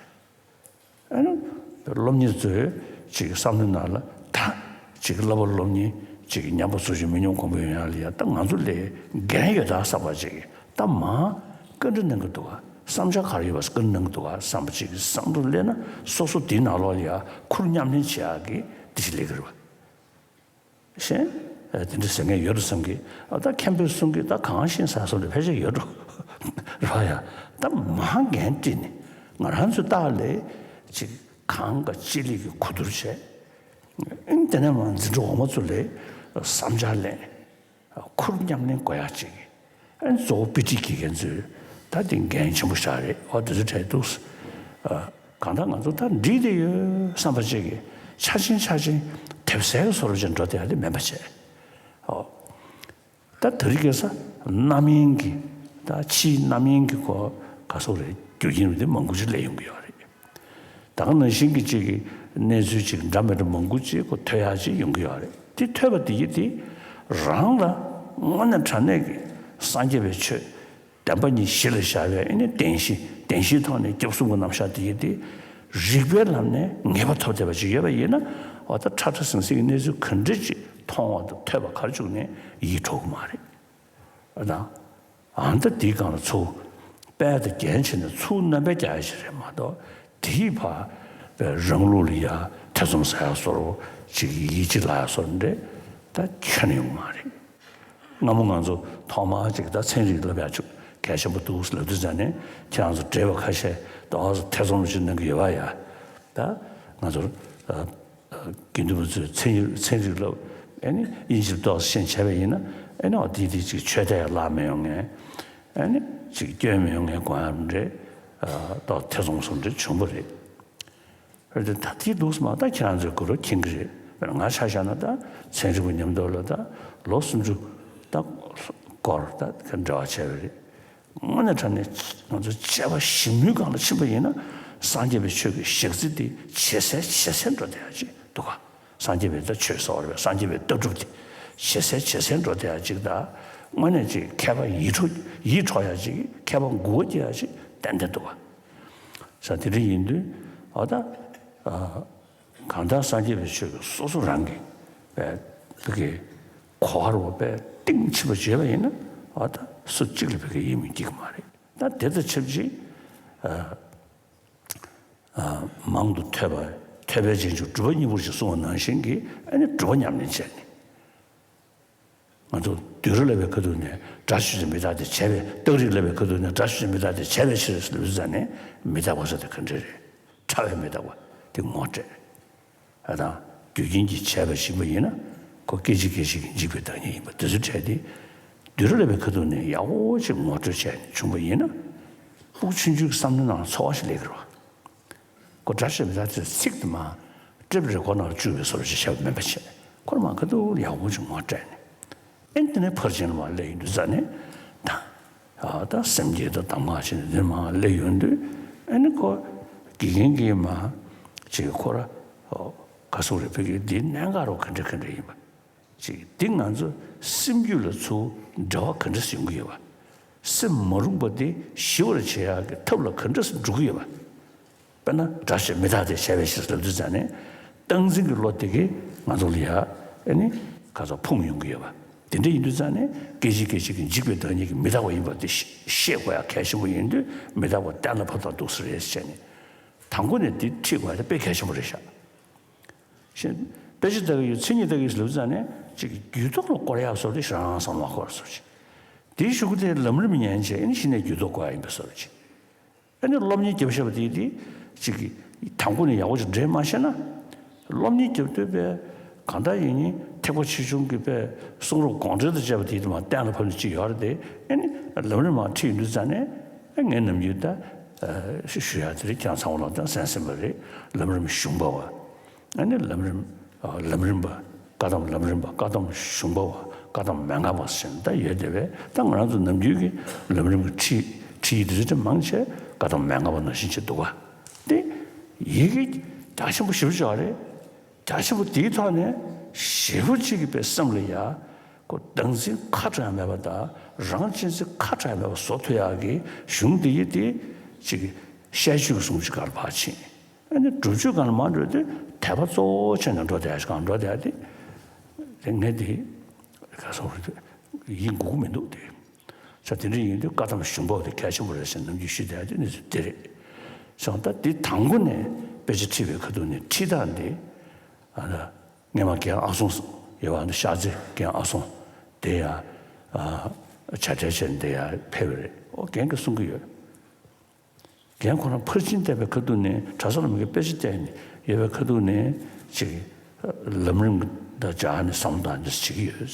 ཨ་ནི་སློབ་གཉེར་ཚོས་ཅིག་བསམ་བློའི་ནང་ལ་ད་ཅིག་བསླབ་པ་སློབ་གཉེར་ཅིག་ཉམས་པ་ཚོ་ཞིག་མི་ཉུང་གོང་འཕེལ་ཡོང་ཡ་ལ་ཡ་ད་ང་ཚོ་ལས་འགན་ཡོད་ད་བསམ་པ་ཅིག་ད་མར་བཀའ་འདྲི་གནང་གི་འདུག་ག་བསམ་འཆར་ག་རེ་ཡོད་པ་བཀའ་འདྲི་གནང་གི་འདུག་ག་བསམ་པ་ཅིག་བསམ་བློ་སླེབས་ན་སོ་སོ་དེའི་ནང་ལོགས་ལ་ཡ་ཁུར་མཉམ་ལེན་བྱེད་ཡག་གི་དེ་ཞིག་ལས་ཀྱི་རེད་བ། གཞན། དེ་འདྲ་ཟེར་མཁན་ཡོད་འགྲོ་བསམ་གི། ཨ་ད་མཁན་པོས་གསུང་གི་ད་གང་ཤེས་ས་སོ་ལ་ཕལ་ཆེར་ཡོད་འགྲོ། ར་ཡ། ད་མ་འགན་དཀྲིས་ནས་ང་རང་ཚོའི་ལྟག་ལས་ཅིག་གང་ག་ཅི་ལི་གི་གོ་བསྡུར་བྱས། ཨིན་དེ་ནས་མ་འཛིན་གྲྭ་འོག་མ་ཚོ་ལས་བསམ་འཆར་ལེན། ཁུར་མཉམ་ལེན་དགོས་ཡག་ཅིག་ཨ་ནི་གཙོ་བོ་དཔེ་ཁྲིད་དགེ་རྒན་ཚོས་ད་དེ་འགན་ཆེན་པོ་བཞག་རེད། ཨོ་དེ་ཚོ་གྲས་འདུག་ཨ་གང་ལྟར་ང་ཚོ་ད་འགྲིག་བསྡད་ཡོད་བསམ་པ་ཅིག་གིས་ཆ་ཆེན་ཆ་ཆེན་དེབ་གསལ་བཟོ་འདྲ་ཅིག་འགྲོ་བསྡད་ཡ་དེ་མིན་པ་བྱས། ཨོ་ད་དེ་རིང་ཁ་སང་རྣམ་གཡེང་གི་ད་ཕྱིའི་རྣམ་གཡེང་གི་གོ་ག་སོགས་རེད་རྒྱུ་རྐྱེན་རེད་དེ་མང་པོ་ཅིག་སླེབས་ཡོང་གི་ཡོད་རེད། ད་ག་ནང་བཞིན་གྱི་ཅིག་གི་གནས་ཚུལ་ཅིག་འདྲ་མི་འདྲ་མང་པོ་ཅིག་ཁོ་ཐོས་ཡག་ཅིག་ཡོང་གི་ཡོད་རེད། དེ་ཐོས་པ་དེ་ཡིས་དེ་རང་ལ་དངོས་གནས་དྲང་གནས་ཀྱི་སངས་རྒྱས་པའི་ཆོས་བདེན་པ་གཉིས་གཞི་ལ་བཞག་པའི་ཨེ་ནི་བདེན་བཞི། བདེན་བཞིའི་ཐོག་ནས་སྐྱབས་གསུམ་གྱི་རྣམ་གཞག་དེ་ཡིས་དེ་རིགས་པའི་ལམ་ནས་ངེས་པ་ཐོབ་བསྡད་པ་ཅིག་ཡོད་པ་ཡིན་ན། འོ་ད་ཁྲ་ཁྲ་ཟིང་ཟིང་གི་གནས་ཚུལ་ག་འདྲ་ཅིག་མཐོང་བ་དང་ཐོས་པ་ག་རེ་བྱུང་ནས་ཡིད་འཕྲོག་གི་མ་རེད། ཨ་དང་། ཨ་ད་དེའི་སྒང་ལ་ཚུར་དཔལ་དང་རྒྱན་བྱས་ནས་ཚུར་སྣོན་པ་རྒྱག་ཡ་ཞིག་རེད་མ་གཏོགས། དེའི་ཕར་རང་ལུགས་ལ་ཡ་ཐེ་ཚོམ་ཟ་ཡ་བཟོ་འདྲ་ཅིག་ཡིད་ཆེས་ལ་ཡ་བཟོ་འདྲ་ད་ཁྱོན་ནས་ཡོང་མ་རེད། སྔ་མོ་ང་ཚོ་ཐོག་མར་ཅིག་ད་ཚན་རིག་བསླབ་ཡ་ཅིག་གལ་ཆེན་པོ་འདུག་ལབ་དུས་ཙང་ནས་ཁྱེད་རང་ཚོ་བགྲེས་པ་ཁ་ཤས་ཏོག་ཙམ་ཐེ་ཚོམ་ཅིག་གནང་གི་ཡོད་པ་ཡ། ད་ང་ཚོར་དགེ་འདུན་པ་ཚོས་ཚན་རིག་ཚན་རིག་བསླབ། ཨེ་ནི་དབྱིན་ཇི་ཏོག་ཙམ་ཤེས་བྱས་པ་ཡིན་ན། ཨེ་ནི་འོ་དེ་དེ་ཅིག་ཆོས་དད་ལྷག་མི་ཡོང་ངེས། ཨེ་ནི་ཅིག་སྐྱོན་མི་ཡོང་ངེས་དགོངས་ཡག་འདྲ། ཏོག་ཐེ་ཚོམ་སོགས་འདྲ་བྱུང་བ་རེད། རེད་དེ་ད་དེ་འདུག་སེ་མ་ད་ཁྱེད་རང་ཚོས་གོ་རོ་མཁྱེན་གྱི་རེད། དཔེར་ན་ང་ཆ་བཞག་ན་ད་ཚན་རིག་པ་མཉམ་དུ་ལ་ད་ལོ་སུམ་ཅུ་ད་སྐོར་ད་འབྲེལ་བ་བྱས་པ་རེད། དངོས་གནས་དྲང་གནས་ང་ཚོ་དཔྱད་པ་ཞིབ་མོའི་སྒང་ལ་ཕྱིན་པ་ཡིན་ན། སངས་རྒྱས་པའི་ཆོས་ཀྱི་ཞག་ཚི་དེ་ཇེ་གསལ་ཇེ་གསལ་འགྲོ་བསྡད་ཡ་ཅིག་འདུག་ག་སངས་རྒྱས་པའི་ད་ཆོས་ཟེར་བ་རེད་པས། སངས་རྒྱས་པའི་ལྟ་གྲུབ་དེ་ཇེ་གསལ་ཇེ་གསལ་འགྲོ་བསྡད་ཡ་ཅིག་དང་། དངོས་གནས་ཅིག་མཁས་པ་ཡིད་འཕྲོག་ཡིད་འཕྲོག་ཡ་ཅིག་མཁས་པ་མགུ་སྐོར་སྐྱེ་ཡ་ཅིག་ཏན་ཏན་འདུག་ག་ས་དེ་འདྲ་ཡིན་དུས་ཨ་ད་ཨ། གང་ལྟར་སངས་རྒྱས་པའི་ཆོས་ཀྱི་སོ་སོ་རང་གི་བའི་བོད་ཀྱི་གོ་བར་བ་བའི་གཏིང་ཕྱིན་པ་བརྗོད་པ་ཡིན་ན། ཨ་ད་སུ་གཅིག་ལ་བོད་ཀྱི་ཡིད་མི་སྐྱིད་ཀྱི་མ་རེད། ད་དེ་དང་ཆབས་ཅིག་ཨ་ཨ་མང་དུ་ཐོས་པ། ཐོས་པས་རྗེས་འཇུག་སྒྲུབ་པ་གཉིས་པོ་ཞེས་གསུངས་པ་ནང་བཞིན་གྱི་ཨ་ནི་སྒྲུབ་པ་ཉམས་ལེན་བྱས་ནས། ང་ཚོ་བསྡུས་རིགས་བསླབ་པའི་ཁ་ཐུག་ནས་སྒྲ་ཆོས་ཅན་མི་རྟག་སྟེ་བྱས་པས། རྟགས་རིགས་བསླབ་པའི་ཁ་ཐུག་ནས་སྒྲ་ཆོས་ཅན་མི་རྟག་སྟེ་བྱས་པའི་ཕྱིར་ཟེར་ལབ་དུས་ཙང་ནས་མི་རྟག་པ་ཟེར་དེ་ག་འདྲ་རེད། ཕྲ་བའི་མི་རྟག་པ་དེ་ངོ་སྤྲད། ཨ་དང་རྒྱུ་རྐྱེན་གྱིས་བྱས་པ་ཞིག་ཡིན་པ་ཡིན་ན་ཁོ་སྐད་ཅིག་སྐད་ཅིག་གིས་འཇིག་པའི་བདག་ཉིད་ཡིན་པ་དེ་ཚོ་བྲལ་ཏེ། བསྡུས་རིགས་བསླབ་པའི་ཁ་ཐུག་ནས་ཡག་པོ་ཅིག་ངོ་སྤྲོད་བྱས་བྱུང་བ་ཡིན་ན། སྤུ་གུ་ཆུང་ཆུང་གི་བསམ་བློའི་ནང་ཚོར་བ་ཞིག་སླེབས་ཀྱི་རེད་པ། ཁོ་སྒྲ་ཆོས་མི་རྟག་སྟེ་ཚིག་དེ་མར་ཊེབ་རེ་ཀོར་ཌར་ནང་བཅུག་པའི་བཟོ་འདྲ་ཅིག་བྱས་པ་མིན་པ་བྱས། ཁོ་རང་མར་ཁ་ཐུག་ཡག་པོ་ཅིག་ངོ་སྤྲད་ནས། ཨེ་དེ་ནས་ཕར་ཕྱིན་ལ་མར་སླེབས་ཡོང་དུས་ཙང་ནས་ད། ཨ་ད་སེམས་བསྐྱེད་དང་གདམས་ངག་བྱས་ནས་འདིར་མར་སླེབས་ཡོང་དུས། ཨེ་ནི་ཁོ་དགེ་རྒན་གྱིས་མར་ཅིག་ཁོ་ར་ག་སོང་རེད། བོད་ཀྱི་འདིའི་གནད་འགག་རོ་ག་འདྲ་ག་འདྲ་ཡིན་པ། ཅིག་འདི་ང་ཚོ་སེམས་རྒྱུད་ལ་ཚུར་འབྲེལ་བ་ག་འདྲ་ཡོང་གི་ཡོད་པ། སེམས་མ་རུངས་པ་དེ་ཞི་བར་བྱེད་ཡག་གི་ཐབས་ལ་ག་འདྲ་འགྲོ་གི་ཡོད་པ། དཔེར་ན་སྒྲ་ཆོས་མི་རྟག་སྟེ་བྱས་པའི་ཕྱིར་ལབ་དུས་ཙང་ནས་སྟངས་འཛིན་གྱི་བློ་དེ་གིས་ང་ཚོ་ལ་ཡ་ཨེ་ནི་ག་ཚོད་ཕུང་ཡོང་གི་ཡོད་པ། དེ་འདྲ་ཡིན་དུས་ཙང་ནས་སྐད་ཅིག་སྐད་ཅིག་གིས་འཇིག་པའི་བདག་ཉིད་ཀྱི་མི་རྟག་པ་ཡིན་པ་དེ་ཤེས་དགོས་ཡག་གལ་ཆེན་པོ་ཡིན་དུས། མི་རྟག་པ་གཏན་ལ་ཕབ་སྟངས་འདུག་སེ་རེད་ཟེར་ནས་དང་པོ་ནས་འདི་ཁྲིད་དགོས་ཡག་དེ་དཔེ་གལ་ཆེན་པོ་རེད་ཤག་ཞེས། དཔེ་ཆ་ལྟ་གི་ཡོད། མཚན་ཉིད་ལྟ་གི་ཡོད་ལབ་ཙང་ནས་ཅིག་རྒྱུད་ཐོག་ལ་བསྐོར་ཡག་བཟོ་དེ་ཞེ་དྲག་བསམ་བློ་མ་འཁོར་བཟོ་ཅིག་དེའི་གཞུག་གུ་དེ་ལམ་རིམ་ཉན་བྱས་ཨེ་ནི་གཞི་ནས་རྒྱུད་ཐོག་བསྐོར་ཡག་ཡིན་པའི་བཟོ་ཅིག་ཨེ་ནི་སློབ་གཉེར་རྒྱབ་ཤེས་པ་དེ་དེ་ཅིག་དང་པོ་ནས་ཡག་པོ་ཅིག་འདྲེན་མ་ཤེས་ན། སློབ་གཉེར་རྒྱབ་དུས་པས་གང་ལྟར་ཡིན་ནི་ཐེག་པ་ཆེ་ཆུང་གི་པས་གསུང་རབ་དགོངས་འགྲེལ་དང་བཅས་པ་དེ་དེ་མར་གཏན་ལ་ཕབ་ནས་ཅིག་ཡོད་རེད་དེ། ཨེ་ནི་ལམ་རིམ་མར་ཁྲིད་ཡོང་དུས་ཙང་ནས་ཨེ་ངས་ནམ་རྒྱུན་ད་ཞུ་ཡག་དེ་རེད། ཁྱེད་རང་ཚང་མ་ལ་ད་གསན་གསན་པ་རེད། ལམ་རིམ་གཞུང་པ་བ། ཨ་ནི་ལམ་རིམ། ཨ་ལམ་རིམ་པ། བཀའ་གདམས་ལམ་རིམ་པ། བཀའ་གདམས་གཞུང་པ་བ། བཀའ་གདམས་མན་ངག་པ་ཟེར་ནས་ད་ཡོད་དེ་བས། ད་ང་རང་ཚོ་ནམ་རྒྱུན་གྱི་ལམ་རིམ་གྱི་ཁྲིད་ཁྲིད་ཡིག་དེ་ཚོ་མང་ཆེ་བཀའ་གདམས་མན་ངག་པ་ནང་བཞིན་བྱས་འདུག་ག་དེ་ཡི་གེ་རྒྱ་ཆེན་པོ་ཞེ་པོ་ཅིག་རེད། རྒྱ་ཆེན་པོ་དེའི་ཐོག་ནས་ཞེ་པོ་ཅིག་གི་པའི་སེམས་ལ་ཡ་ཁོ་བདག་འཛིན་ཁ་བྲལ་མེད་པ་དང་རང་གཅེས་འཛིན་ཁ་བྲལ་མེད་པ་བཟོ་ཐུབ་ཡག་གི་གཞུང་དེ་ཡི་དེ་ཅིག་ཤེས་རྒྱུད་ཀྱི་གསུང་ཅིག་གར་ཕར་ཕྱིན། ཨ་ནི་སྒྲུབ་མཆོད་སྒང་ལ་མར་འགྲོ་དུས་དད་པ་གཙོ་བོ་བྱས་ནས་འགྲོ་བསྡད་ཡག་གང་འགྲོ་བསྡད་ཡག་དེ། དེ་ངས་དེ་ག་སོང་རེད། ཡིད་འགུག་གི་མི་འདུག་དེ། ས་དེ་འདྲ་ཡིན་དུས་བཀའ་གདམས་གཞུང་པ་དེ་གལ་ཆེན་པོ་རེད་ཟེར་ནམ་རྒྱུན་ཞུས་བསྡད་ཡག་དེ་གནས་ཚུལ་དེ་རེད། སོང་ད་དེ་དང་པོ་ནས་དཔེ་ཆ་ཁྲིད་པའི་ཁ་ཐུག་ནས་ཁྲིད་སྟངས་དེ། ཨ་ད་སྔས་མ་རྒན་ཨ་སོང་ཡོད་པ། ཨ་ནི་ཤར་རྩེ་རྒན་ཨ་སོང་དེ་ཡ་ཨ་བྱ་བྲལ་བྱས་ནས་དེ་ཡ་ཕེབས་པ་རེད། ཨོ་རྒན་གྱིས་གསུང་གི་ཡོད། རྒན་ཁོ་རང་ཕར་ཕྱིན་བལྟས་པའི་ཁ་ཐུག་ནས་གྲྭ་ས་ལ་མི་དགེ་དཔེ་ཆ་བལྟས་ནས་ཡོད་པའི་ཁ་ཐུག་ནས་ཅིག་ལམ་རིམ་དང་སྦྱར་ནས་བསམ་བློ་བཏང་ནས་བྱེད་ཀྱི་ཡོད།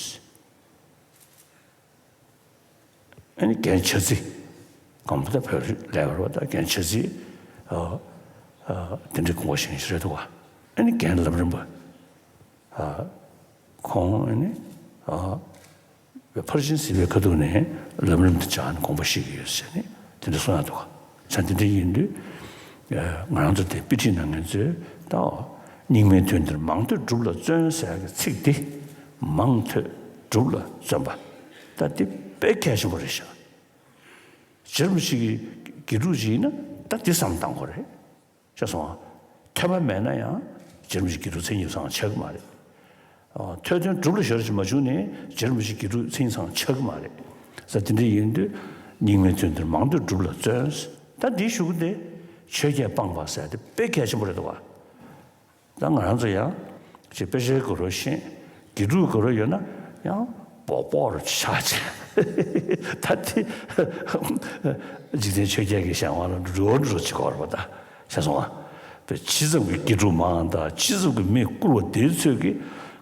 ཨ་ནི་རྒན་ཆ་ཚིག་གོང་པོ་ད་བོད་ལས་བར་བ་ད་རྒན་ཆ་ཚིག་ཨ་ཨ་དེ་འདྲའི་དགོངས་པ་བཞེས་ཞིག་རེད་འདུག་བ། ཨ་ནི་རྒན་ལམ་རིམ་པ། ཨ་ཁོང་ཨ་ནི་ཨ་ཕར་ཕྱིན་ཟེར་བའི་ཁ་ཐུག་ནས་ལམ་རིམ་དུ་སྦྱར་ནས་དགོངས་པ་བཞེས་ཀྱི་ཡོད་ཟེར་ནས་དེ་འདྲ་གསུངས་ཡག་འདུག་ག་ས་དེ་འདྲ་ཡིན་དུས་ ང་རང་ཚོ་དེ་དཔེ་ཁྲིད་གནང་མཁན་ཚོས་ད་རྙིང་མའི་དོན་འདིར་མང་ཐོས་སྒྲུབ་ལ་བརྩོན་ཟེར་ཡག་གི་ཚིག་འདི། མང་ཐོས་སྒྲུབ་ལ་བརྩོན་པ། ད་འདི་དཔེ་གལ་ཆེན་པོ་རེད་ཤག་རྗེ་རིན་པོ་ཆེ་གི་དགེ་ཕྲུག་ཅིག་ཡིན་ན་ད་འདི་བསམ་བཏང་དགོས་རེད། ཤེས་སོང་ང་། ཐོས་པ་མེད་ན་ཡང་རྗེ་རིན་པོ་ཆེའི་དགེ་ཕྲུག་མཚན་ཉིད་ཚང་ཆགས་ཀྱི་མ་རེད། ཨ། ཐོས་དོན་སྒྲུབ་ལ་གཞོལ་ཞིག་མ་བྱུང་ནས་རྗེ་རིན་པོ་ཆེའི་དགེ་ཕྲུག་མཚན་ཉིད་ཚང་ཆགས་ཀྱི་མ་རེད། ས་དེ་འདྲ་ཡིན་དུས་རྙིང་མའི་དོན་འདིར་མང་ཐོས་སྒྲུབ་ལ་བརྩོན། ད་འདིའི་གཞུག་གུ་དེ་ཆོས་བརྒྱད་སྤངས་པ་ཟེར་དེ་དཔེ་གལ་ཆེན་པོ་རེད་འདུག་བ། ད་ང་རང་ཚོ་ཡང་ཅིག་དཔེ་ཆའི་གུ་རུ་ཤེས། དགེ་ཕྲུག་གུ་རུ་ཡོད་ན་ཡང་སྤོག་སྤོག་རུ་ཆགས་བྱས། ད་དེ་འཇིག་རྟེན་ཆོས་བརྒྱད་ཀྱི་གཞན་དབང་ལ་འགྲོ་འགྲོ་བྱེད་ཀྱི་ཡོད་རེད་པ། ད་ཤེས་སོང་ང་། པའི་ཇི་ཙམ་གྱི་དགེ་ཕྲུག་མང་དང་ཇི་ཙམ་གྱི་མི་བཀུར་བ་དེ་ཚོས་ཀྱིས་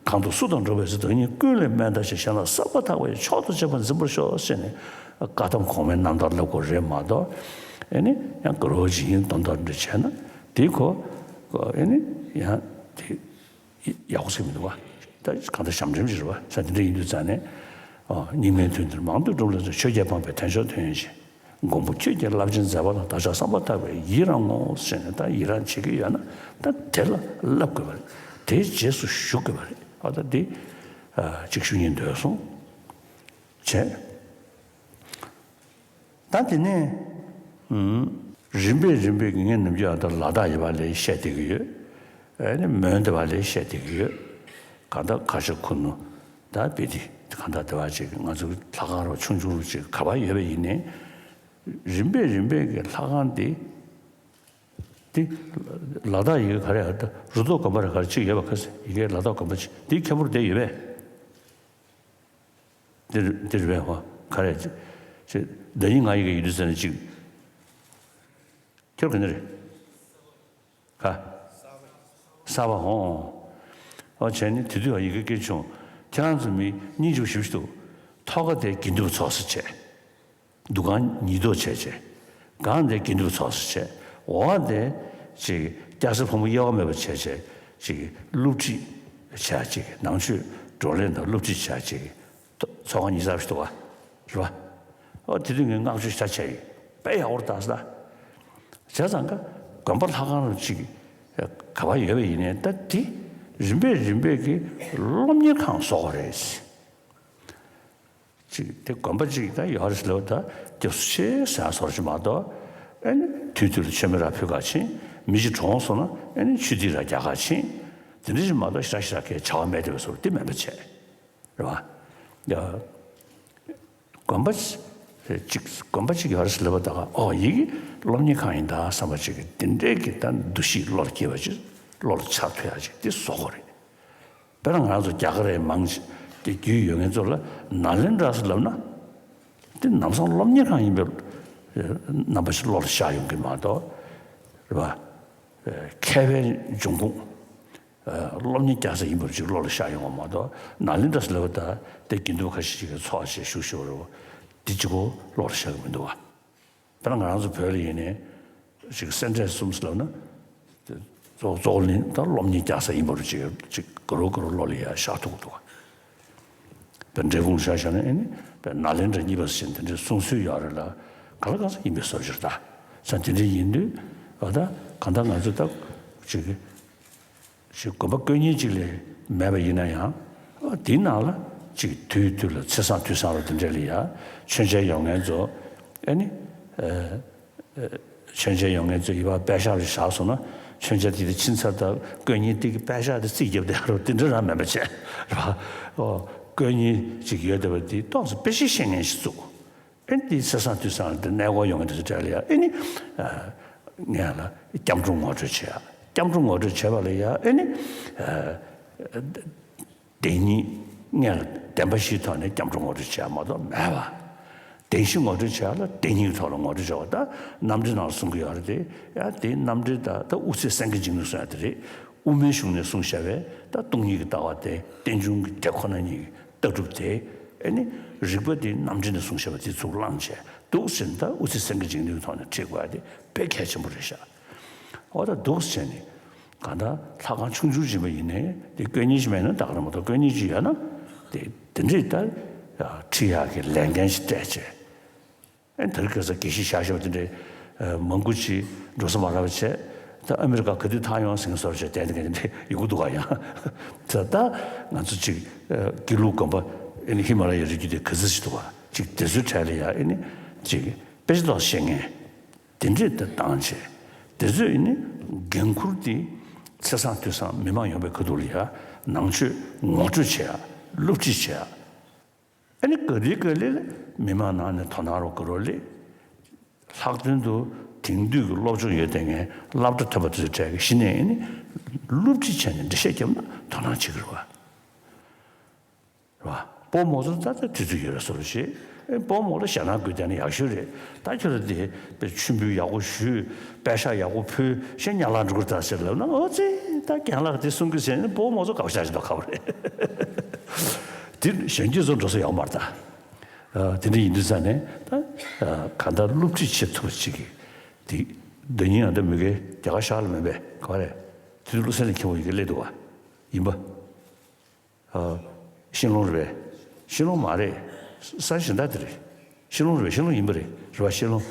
གང་དུ་སུ་དང་འགྲོགས་པའི་ཚེ་བདག་ཉིད་ཀུན་ལས་དམན་ལྟ་ཞིང་གཞན་ལ་བསགས་པ་ཐག་པ་ཡི་མཆོག་ཏུ་གཅེས་པར་འཛིན་པར་ཤོག་ཟེར་ནས་བཀའ་གདམས་གོང་མའི་རྣམ་ཐར་ལབ་དགོས་རེད་མ་གཏོགས། ཨེ་ནི་ཡང་དགའ་རོགས་ཇི་ཡིན་དོན་དག་འདྲ་བྱས་ན་དེ་ཁོ་ཨེ་ནི་ཡང་དེ་ཡག་པོ་ཟེར་མི་འདུག་བ། ད་གང་ལྟར་ཞབས་འདྲེན་ཞིག་རེད་བ། ས་དེ་འདྲ་ཡིན་དུས་ཙང་ནས་རྙིང་མའི་དོན་འདིར་མང་དུ་སྒྲུབ་ལ་ཆོས་བརྒྱད་སྤངས་པའི་དོན་མཆོག་ཐོན་ཡོང་ཞིང་། མགོན་པོ་ཁྱོད་ཀྱི་རླབས་ཆེན་མཛད་པ་ལ་བདག་ཅག་བསམ་པ་ཐག་པས་ཡི་རང་ངོ་ཟེར་ནས་ད་ཡི་རང་བྱེད་ཀྱི་ཡོད་ན་ད་དེ་ལ་བསླབ་དགོས་པ་རེད། དེའི་རྗེས་སུ་ཞུགས་དགོས་པ་རེད། ཨ་ད་འདི་ཅིག་ཞུ་སྙིང་འདོད་སོང་བྱས། ད་དེ་ནས་རིམ་པས་རིམ་པས་ཀྱི་ངས་ནམ་རྒྱུན་ཨ་ད་ལ་དྭགས་ཡི་བ་ལས་བཤད་བསྡད་ཀྱི་ཡོད། ཨ་ནི་མོན་སྡེ་བ་ལས་བཤད་བསྡད་ཀྱི་ཡོད། གང་ལྟར་ཁ་ཤ་ཁུ་ནུ་ད་བེ་ཏི་གང་ལྟར་སྡེ་བ་ཅིག་ང་ཚོ་ལྷ་ཁང་རུ་ཆུང་ཆུང་རུ་ཅིག་ག་པར་ཡོད་པ་ཡིན་ནའི། རིམ་པས་རིམ་པས་ཀྱི་ལྷ་ཁང་འདི། འདི་ལ་དྭགས་ཡི་གེ་ག་རེ་ཨ་ད་རུ་ཐོག་དགོན་པ་རེ་ག་རེ་ཅིག་ཡོད་པ་ག་ས་ཡི་གེ་ལ་དྭགས་དགོན་པ་ཅིག་འདི་ཁྱད་པར་དེ་ཡོད་པས། འདིར་འདིར་བས་ཧོ་ག་རེ་ཅི་ཅི་ཟླ་ཉིན་ང་ཡི་གེ་ཡོད་དུས་ཟེར་ན་ཅིག་ཁྱོད་ག་ནས་རེད། ག་ས་བ་ཧོ། ཨོ་བྱས་ནི་དེ་དུས་ཡི་གེ་སྐད་བྱུང་། ཁྱེད་རང་ཚོ་མི་སྙིང་རྗེ་པོ་ཞེ་པོ་ཞིག་འདུག་ཐོག་ཁ་དེ་དགེ་འདུན་པ་ཚོགས་སུ་བྱས། འདུ་ཁང་ཉིས་ཐོག་བྱས་བྱས། སྒང་དེ་དགེ་འདུན་པ་ཚོགས་སུ་བྱས། འོག་དེ་ཅིག་སྐྱ་སེར་ཕོ་མོ་དབྱེ་བ་མེད་པ་བྱས་བྱས་ཅིག་སློབ་ཁྲིད་བྱས་ཅིག་ནང་ཆོས་བགྲོ་གླེང་དང་སློབ་ཁྲིད་བྱས་ཅིག་ཚོགས་ཁང་ཉིས་རྩ་ཞིག་འདུག་བ། རེད་བ། ཨོ་དེ་དུས་ངས་བསྔགས་བརྗོད་ཞེ་དྲག་བྱས་ཡིན། དཔེ་ཡག་པོ་རེད་ད་ཟེར། བྱས་ཙང་ཀ་དགོན་པ་ལྷ་ཁང་རུ་ཅིག་ག་པར་ཡོད་པ་ཡིན་ནའི་ད་དེ་རིམ་པས་རིམ་པས་ཀྱི་སློབ་གཉེར་ཁང་བཟོ་དགོས་རེད། ཅིག་དེ་དགོན་པ་ཅིག་ད་ཡོད་རེད་ཟེར་ལབ་ད་སྐྱབས་སུ་མཆི་ཟེར་བཟོ་འདྲ་ཅིག་མ་གཏོགས། ཨེ་ནི་དུས་དུས་ལ་མཆོད་མེ་ར་ཕུལ་ག་ཕྱིན། མི་གཅིག་གྲོངས་སོང་ན་ཨེ་ནི་ཆུ་ཐིགས་ར་རྒྱག་ག་ཕྱིན། དེ་འདྲ་ཅིག་མ་གཏོགས་ཞེ་དྲག་ཞེ་དྲག་གའི་བྱ་བ་མེད་བསྡད་པའི་བཟོ་འདྲ་དེ་མེད་པ་བྱས། རེད་བ། ཡ། དགོན་པ་ཅིག་དགོན་པ་ཅིག་ཡོད་རེད་ཟེར་ལབ་པ་ད་ག་ཨོ་ཡི་གེ་སློབ་གཉེར་ཁང་ཡིན་ད་བསམ་པ་ཅིག་གི་དེ་འདྲའི་གི་ད་འདུ་ཤེས་བློ་ལ་སྐྱེ་བ་ཅིག་བློ་ལ་འཆར་ཐུབ་ཡ་ཅིག་དེ་བཟོ་དགོས་རེད། དཔེར་ན་ང་ཚོ་རྒྱ་གར་རེ་མང་ཆེ་དེ་རྒྱུས་ཡོད་མཁན་ཚོ་ལ་ནཱ་ལེནྡྲ་ཟེར་ལབ་ན། དེ་ནམ་སང་སློབ་གཉེར་ཁང་ཡིན་པའི་རྣམ་པ་ཞིག་བློ་ལ་ཤར་ཡོང་གི་མ་གཏོགས། རེད་བ། མཁས་པའི་འབྱུང་ཁུངས། སློབ་གཉེར་རྒྱག་ས་ཡིན་པར་ཅིག་བློ་ལ་ཤར་ཡོང་བ་མ་གཏོགས་ནཱ་ལེནྡྲ་ཟེར་ལབ་པ་ད་དེ་དགེ་འདུན་པ་ཁ་ཤས་ཤིག་གིས་ཚོགས་བྱས་བཞུགས་བཞུགས་པ་རེད། དེ་གཅིག་པོ་བློ་ལ་ཤར་གི་མི་འདུག་བ། དཔེར་ན་ང་རང་ཚོ་བོད་ལ་ཡིན་ནའི་ཅིག་སེ་འབྲས་གསུམ་ཟེར་ལབ་ན། གཙོ་གཙོ་བོ་ནི་ད་སློབ་གཉེར་རྒྱག་ས་ཡིན་པར་ཅིག་ཅིག་ག་རུ་ག་རུ་བློ་ལ་ཡར་ཤར་ཐུབ་ཀྱི་འདུག་བ། དཔེར་འབྲས་སྤུངས་ཆ་བཞག་ན་ཨེ་ནི་དཔེར་ནཱ་ལེནྡྲ་གཉིས་པ་ཟེར་དེ་འདྲའི་གསུང་སྲོལ་ཡོད་རེད་ལ། ག་ལ་གང་ས་ཡིན་པའི་བཟོ་བྱེད་རེད་ད། ས་དེ་འདྲ་ཡིན་དུས་ཨ་ད་གང་ལྟར་ང་ཚོ་ད་ཅིག་ཞིག་དགོན་པ་དཀོན་གཉེར་གཅིག་ལས་མེད་པ་ཡིན་ན་ཡང་། ཨ་དེའི་ནང་ལ་ཅིག་དུས་དུས་ལ་ཚེས་བཟང་དུས་བཟང་རུ་དེ་འདྲ་ལ་ཡ་མཆོད་མཇལ་ཡོང་མཁན་ཚོ་ཨེ་ནི། མཆོད་མཇལ་ཡོང་མཁན་ཚོ་ཡི་བ་པད་ཤག་རེ་བཞག་སོང་ན་མཆོད་མཇལ་དེ་དེ་ཕྱིན་ཚར་ད་དཀོན་གཉེར་དེ་གི་པད་ཤག་དེ་རྩིས་རྒྱབ་བསྡད་རོགས་དེ་འདྲ་རང་མེད་པ་བྱས་རེད་བ། ཨོ་དཀོན་གཉེར་ཅིག་ཡོད་བསྡད་པ་དེ་ཏོག་ཙམ་དཔེ་ཆ་ཤེས་མཁན་ཞིག་བཙུགས། ཨེ་ནི་དེ་ཚེས་བཟང་དུས་བཟང་དེ་གནས་སྐོར་ཡོང་མཁན་དེ་ཚོ་གྲས་ལ་ཡ་ཨེ་ནི། ངས་ལ་སྐྱབས་འགྲོ་ངོ་སྤྲོད་བྱེད་ཡ། སྐྱབས་འགྲོ་ངོ་སྤྲོད་བྱེད་པ་ལ་ཡ་ཨེ་ནི། བདེན་གཉིས། སྔོན་ལ་བདེན་པ་བཞིའི་ཐོག་ནས་སྐྱབས་འགྲོ་ངོ་སྤྲོད་བྱེད་ཡ་མ་གཏོགས་མེད་པ། བདེན་བཞི་ངོ་སྤྲོད་བྱེད་ཡ་ལ་བདེན་གཉིས་ཐོག་ལ་ངོ་སྤྲོད་བྱེད་པ་ད་རྣམ་འགྲེལ་ནང་གསུང་གི་ཡོད་རེད་དེ། ཡ་དེའི་རྣམ་འགྲེལ་ད་ད་དབུ་ཚད་སེང་གེ་འཇིགས་མེད་གསུང་ཡ་དེ་རེད། དབུ་མའི་གཞུང་ནས་གསུངས་བཞག་པའི་ད་སྟོང་ཉིད་ཀྱི་ལྟ་བ་དེ་རྟེན་འབྱུང་གི་དེ་ཁོ་ན་ཉིད་ཀྱི་ལྟ་གྲུབ་དེ། ཨེ་ནི་རིགས་པ་དེའི་རྣམ་འགྲེལ་ནས་གསུངས་བཞག་པ་དེ་ཚུར་བླངས་བྱས་འདུག་ཟེར་ན་ད་དབུ་ཚད་སེང་གེ་འཇིགས་མེད་ཀྱི་ཐོག་ནས་ཁྲིད་དགོས་ཡ་དེ་དཔེ་གལ་ཆེན་པོ་རེད་ཤག་འོ་ད་འདུག་སེ་བྱས་ནས་གང་ལྟར་ལྷ་ཁང་ཆུང་ཆུང་ཅིག་ཡིན་པ་ཡིན་ནའི་དེ་དཀོན་གཉེར་ཞིག་མེད་ན་ད་ག་རེ་མ་གཏོགས་དཀོན་གཉེར་ཅིག་ཡོད་ན་དེ་དེ་འདྲས་ད་ཁྲིད་ཡག་གི་ལས་འགན་ཞིག་སྤྲད་བྱས། ཨེ་དེ་རིང་ཁ་སང་དགེ་བཤེས་ཤག་ཤག་དེ་འདྲས་ མང་པོ་ཅིག་འགྲོ་ས་མ་རག་པ་བྱས། ད་ཨ་མི་རི་ཀ་ག་དུས་ཐར་ཡོང་ཟེར་མཁན་བཟོ་འདྲ་བྱས་བསྡད་མཁན་དེ་འདྲ་ཡོང་གི་འདུག་ག་ཡང་། ད་ད་ང་ཚོ་ཅིག་དགེ་ལུགས་དགོན་པ་ཨ་ནི་ཧི་མ་ལ་ཡའི་རི་རྒྱུད་དེ་ག་ཚོད་ཅིག་འདུག་ག་ཅིག་དེ་ཚོའི་གྲས་ལ་ཡ་ཨ་ནི་ཅིག་དཔེ་ཆ་ཏོག་ཙམ་ཤེས་མཁན་དེ་འདྲས་དེ་བཏང་བྱས། དེ་ཚོས་ཨ་ནི་འགན་ཁུར་དེ་ཚེས་བཟང་དུས་བཟང་མི་མང་ཡོང་པའི་ཁ་ཐུག་ལ་ཡ་ནང་ཆོས་ངོ་སྤྲོད་བྱེད་ཡ། སློབ་ཁྲིད་བྱེད་ཡ། ཨ་ནི་ག་ལེ་ག་ལེ་ལ་མི་མང་ནང་ནས་དོ་སྣང་རོགས་དགོས་རོགས་ལས། ལྷག་དོན་དུ་དེང་དུས་ཀྱི་སློབ་སྦྱོང་ཡོད་བསྡད་མཁན་སློབ་གྲྭ་ཐོན་པ་ཚོའི་གྲས་ཀྱི་གཞི་ནས་ཨ་ནི་སློབ་ཁྲིད་བྱས་ནས་འགྲེལ་བཤད་བརྒྱབ་ན་དོ་སྣང་བྱེད་ཀྱི་རེད་བ། རེད་བ། སྤོ་མོ་ཚོ་ད་ལྟ་དུས་ཚོད་ཡོད་རེད་བཟོ་འདྲ་བྱེད། ཨེ་སྤོ་མོ་ལ་ཞེད་སྣང་དགོས་བསྡད་ན་ཡག་ཤོས་རེད། ད་ཁྱོད་རང་དེ་དཔེ་མཆོད་འབུལ་ཡག་པོ་ཞུས། པད་ཤག་ཡག་པོ་ཕུལ། གཞན་ཉག་ལག་འགྲོ་གི་རེད་ད་ཟེར་ལབ་ན། ཨོ་ཙི། ད་རྒན་ལགས་དེ་གསུང་གི་ཟེར་ནས་སྤོ་མོ་ཚོ་དགའ་པོ་ཞེ་དྲག་བྱེད་མདོག་ཁ་པོ་རེད། དེ་གཞོན་སྐྱེས་ཚོ་འགྲོ་ས་ཡོད་མ་རེད་ད། ཨ་དེ་འདྲ་ཡིན་དུས་ཙང་ནས་ད་ཨ་གང་ལྟར་སློབ་ཁྲིད་བྱེད་ཐུབ་པ་ཅིག་གིས། དེ་ཟླ་ཉིན་ཨ་ད་མི་གེ་རྒྱ་གར་ཤར་ལ་མེད་པས་ག་བ་རེད། དེ་དུས་བློ་སེང་ལ་མཁན་པོ་ཡི་གེ་སླེབས་འདུག་བ། ཡིན་པ། ཨ་ཤིང་ལོང་རེད་པས། ཤིང་ལོང་མ་རེད། ས་གཞན་དག་དེ་རེད། ཤིང་ལོང་རེད་པས། ཤིང་ལོང་ཡིན་པ་རེད། རེད་བ། ཤིང་ལོང་།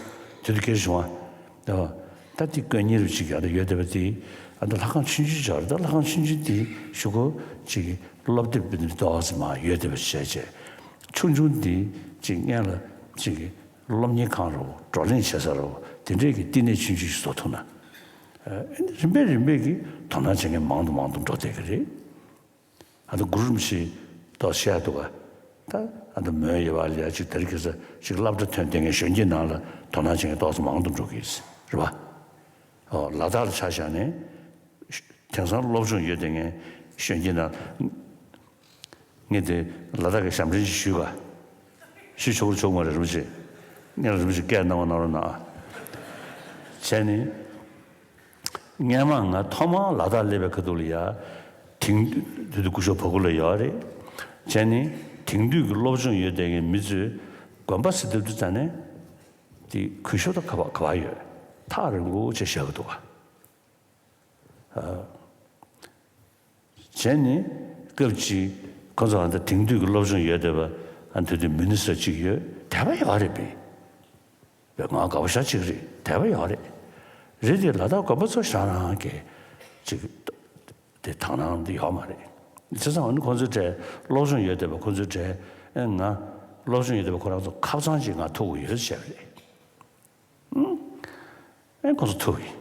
དེ་དུས་སྐད་ཆ་བྱུང་བ། ཨ་ད་དེ་དཀོན་གཉེར་ཅིག་ཡ་ད་ཡོད་བསྡད་པ་དེ། ཨ་ད་ལྷ་ཁང་ཆུང་ཆུང་ཅིག་རེད། ད་ལྷ་ཁང་ཆུང་ཆུང་དེ་གཞུག་གུ་ཅིག་སློབ་དེབ་འདི་ཏོག་ཙམ་མར་ཡོད་བསྡད་པ་བྱས་བྱས། ཆུང་ཆུང་དེ་ཅིག་སྔན་ལ་ཅིག་སློབ་གཉེར་ཁང་རེད་པ། བགྲོ་གླེང་བྱེད་ས་རེད་པ། དེ་འདྲས་ཀྱི་བསྟི་གནས་ཆུང་ཆུང་ཞིག་བཟོ་ཐུབ་ན། ཨ་རིམ་པས་རིམ་པས་ཀྱིས་དོ་སྣང་བྱེད་མཁན་མང་དུ་མང་དུ་འགྲོ་བསྡད་ཀྱི་རེད། ཨ་ད་གུ་རུ་རིན་པོ་ཆེས་ཏོག་བཤད་འདུག་ག་ད་ཨ་ད་མོན་ཡེ་བ་ལ་ཡ་ཅིག་དེ་རིང་ཁ་སང་ཅིག་སློབ་གྲྭ་ཐོན་བསྡད་མཁན་གཞོན་སྐྱེས་ནང་ལ་དོ་སྣང་བྱེད་མཁན་ཏོག་ཙམ་མང་དུ་འགྲོ་གི་རེད་བ། ཨོ་ལ་དྭགས་ལ་ཆ་བཞག་ནས་དེང་སང་སློབ་སྦྱོང་ཡོད་བསྡད་མཁན་གཞོན་སྐྱེས་ནང་། ངས་དེ་ལ་དྭགས་ཀྱི་ཞབས་འདྲེན་ཞིག་ཞུས་ག་ཞུ་ཆོག་རུ་ཆོག་མ་རེད། རིན་པོ་ཆེ། ངས་རིན་པོ་ཆེ་སྐད་གནང་བ་གནང་རོགས་གནང་། བྱས་ནས། སྔན་མ་ང་ཐོག་མར་ལ་དྭགས་སླེབས་པའི་ཁ་ཐུག་ལ་ཡ། དེང་དུས་དུས་དུས་སྐུ་ཞབས་ཕ་གུ་ལ་ཡོད་རེད། བྱས་ནས་དེང་དུས་ཀྱི་སློབ་སྦྱོང་ཡོད་བསྡད་མཁན་མི་ཚོས་དགོན་པ་ཟེར་དུས་དུས་ཙ་ནས། དེ་གུས་ཞབས་དང་ག་པར་ག་པར་ཡོད། ཐག་རིང་པོ་ཅིག་བཞག་གི་འདུག་ག་བྱས་ནས་སྐབས་ཅིག་ཁོ་ཚོ་ཨ་ད་དེང་དུས་ཀྱི་སློབ་སྦྱོང་ཡོད་བསྡད་པ། ཨ་དེ་དུས་མི་ནི་སི་ཊར་ཅིག་ཡོད་བསྡད་པ་ཡོད་རེད་པས། བས་ང་དགའ་པོ་ཞེ་ཅིག་རེད། བསྡད་པ་ཡོད་རེད། རེད་དེ་ལ་དྭགས་དགོན་པ་ཚོ་རང་རང་གི་ཅིག་དེ་དག་སྣང་དེ་ཡོད་མ་རེད། བྱས་ཙང་ཨ་ནི་ཁོ་ཚོའི་གྲས་སློབ་སྦྱོང་ཡོད་བསྡད་པ་ཁོ་ཚོའི་གྲས། ཨེ་ང་སློབ་སྦྱོང་ཡོད་བསྡད་པ་ཁོ་རང་ཚོ་ཁ་སང་ཅིག་ང་ཐུག་གི་ཡོད་ཟེར་བ་རེད། ཨེ་ཁོ་ཚོ་ཐུག་ཡིན།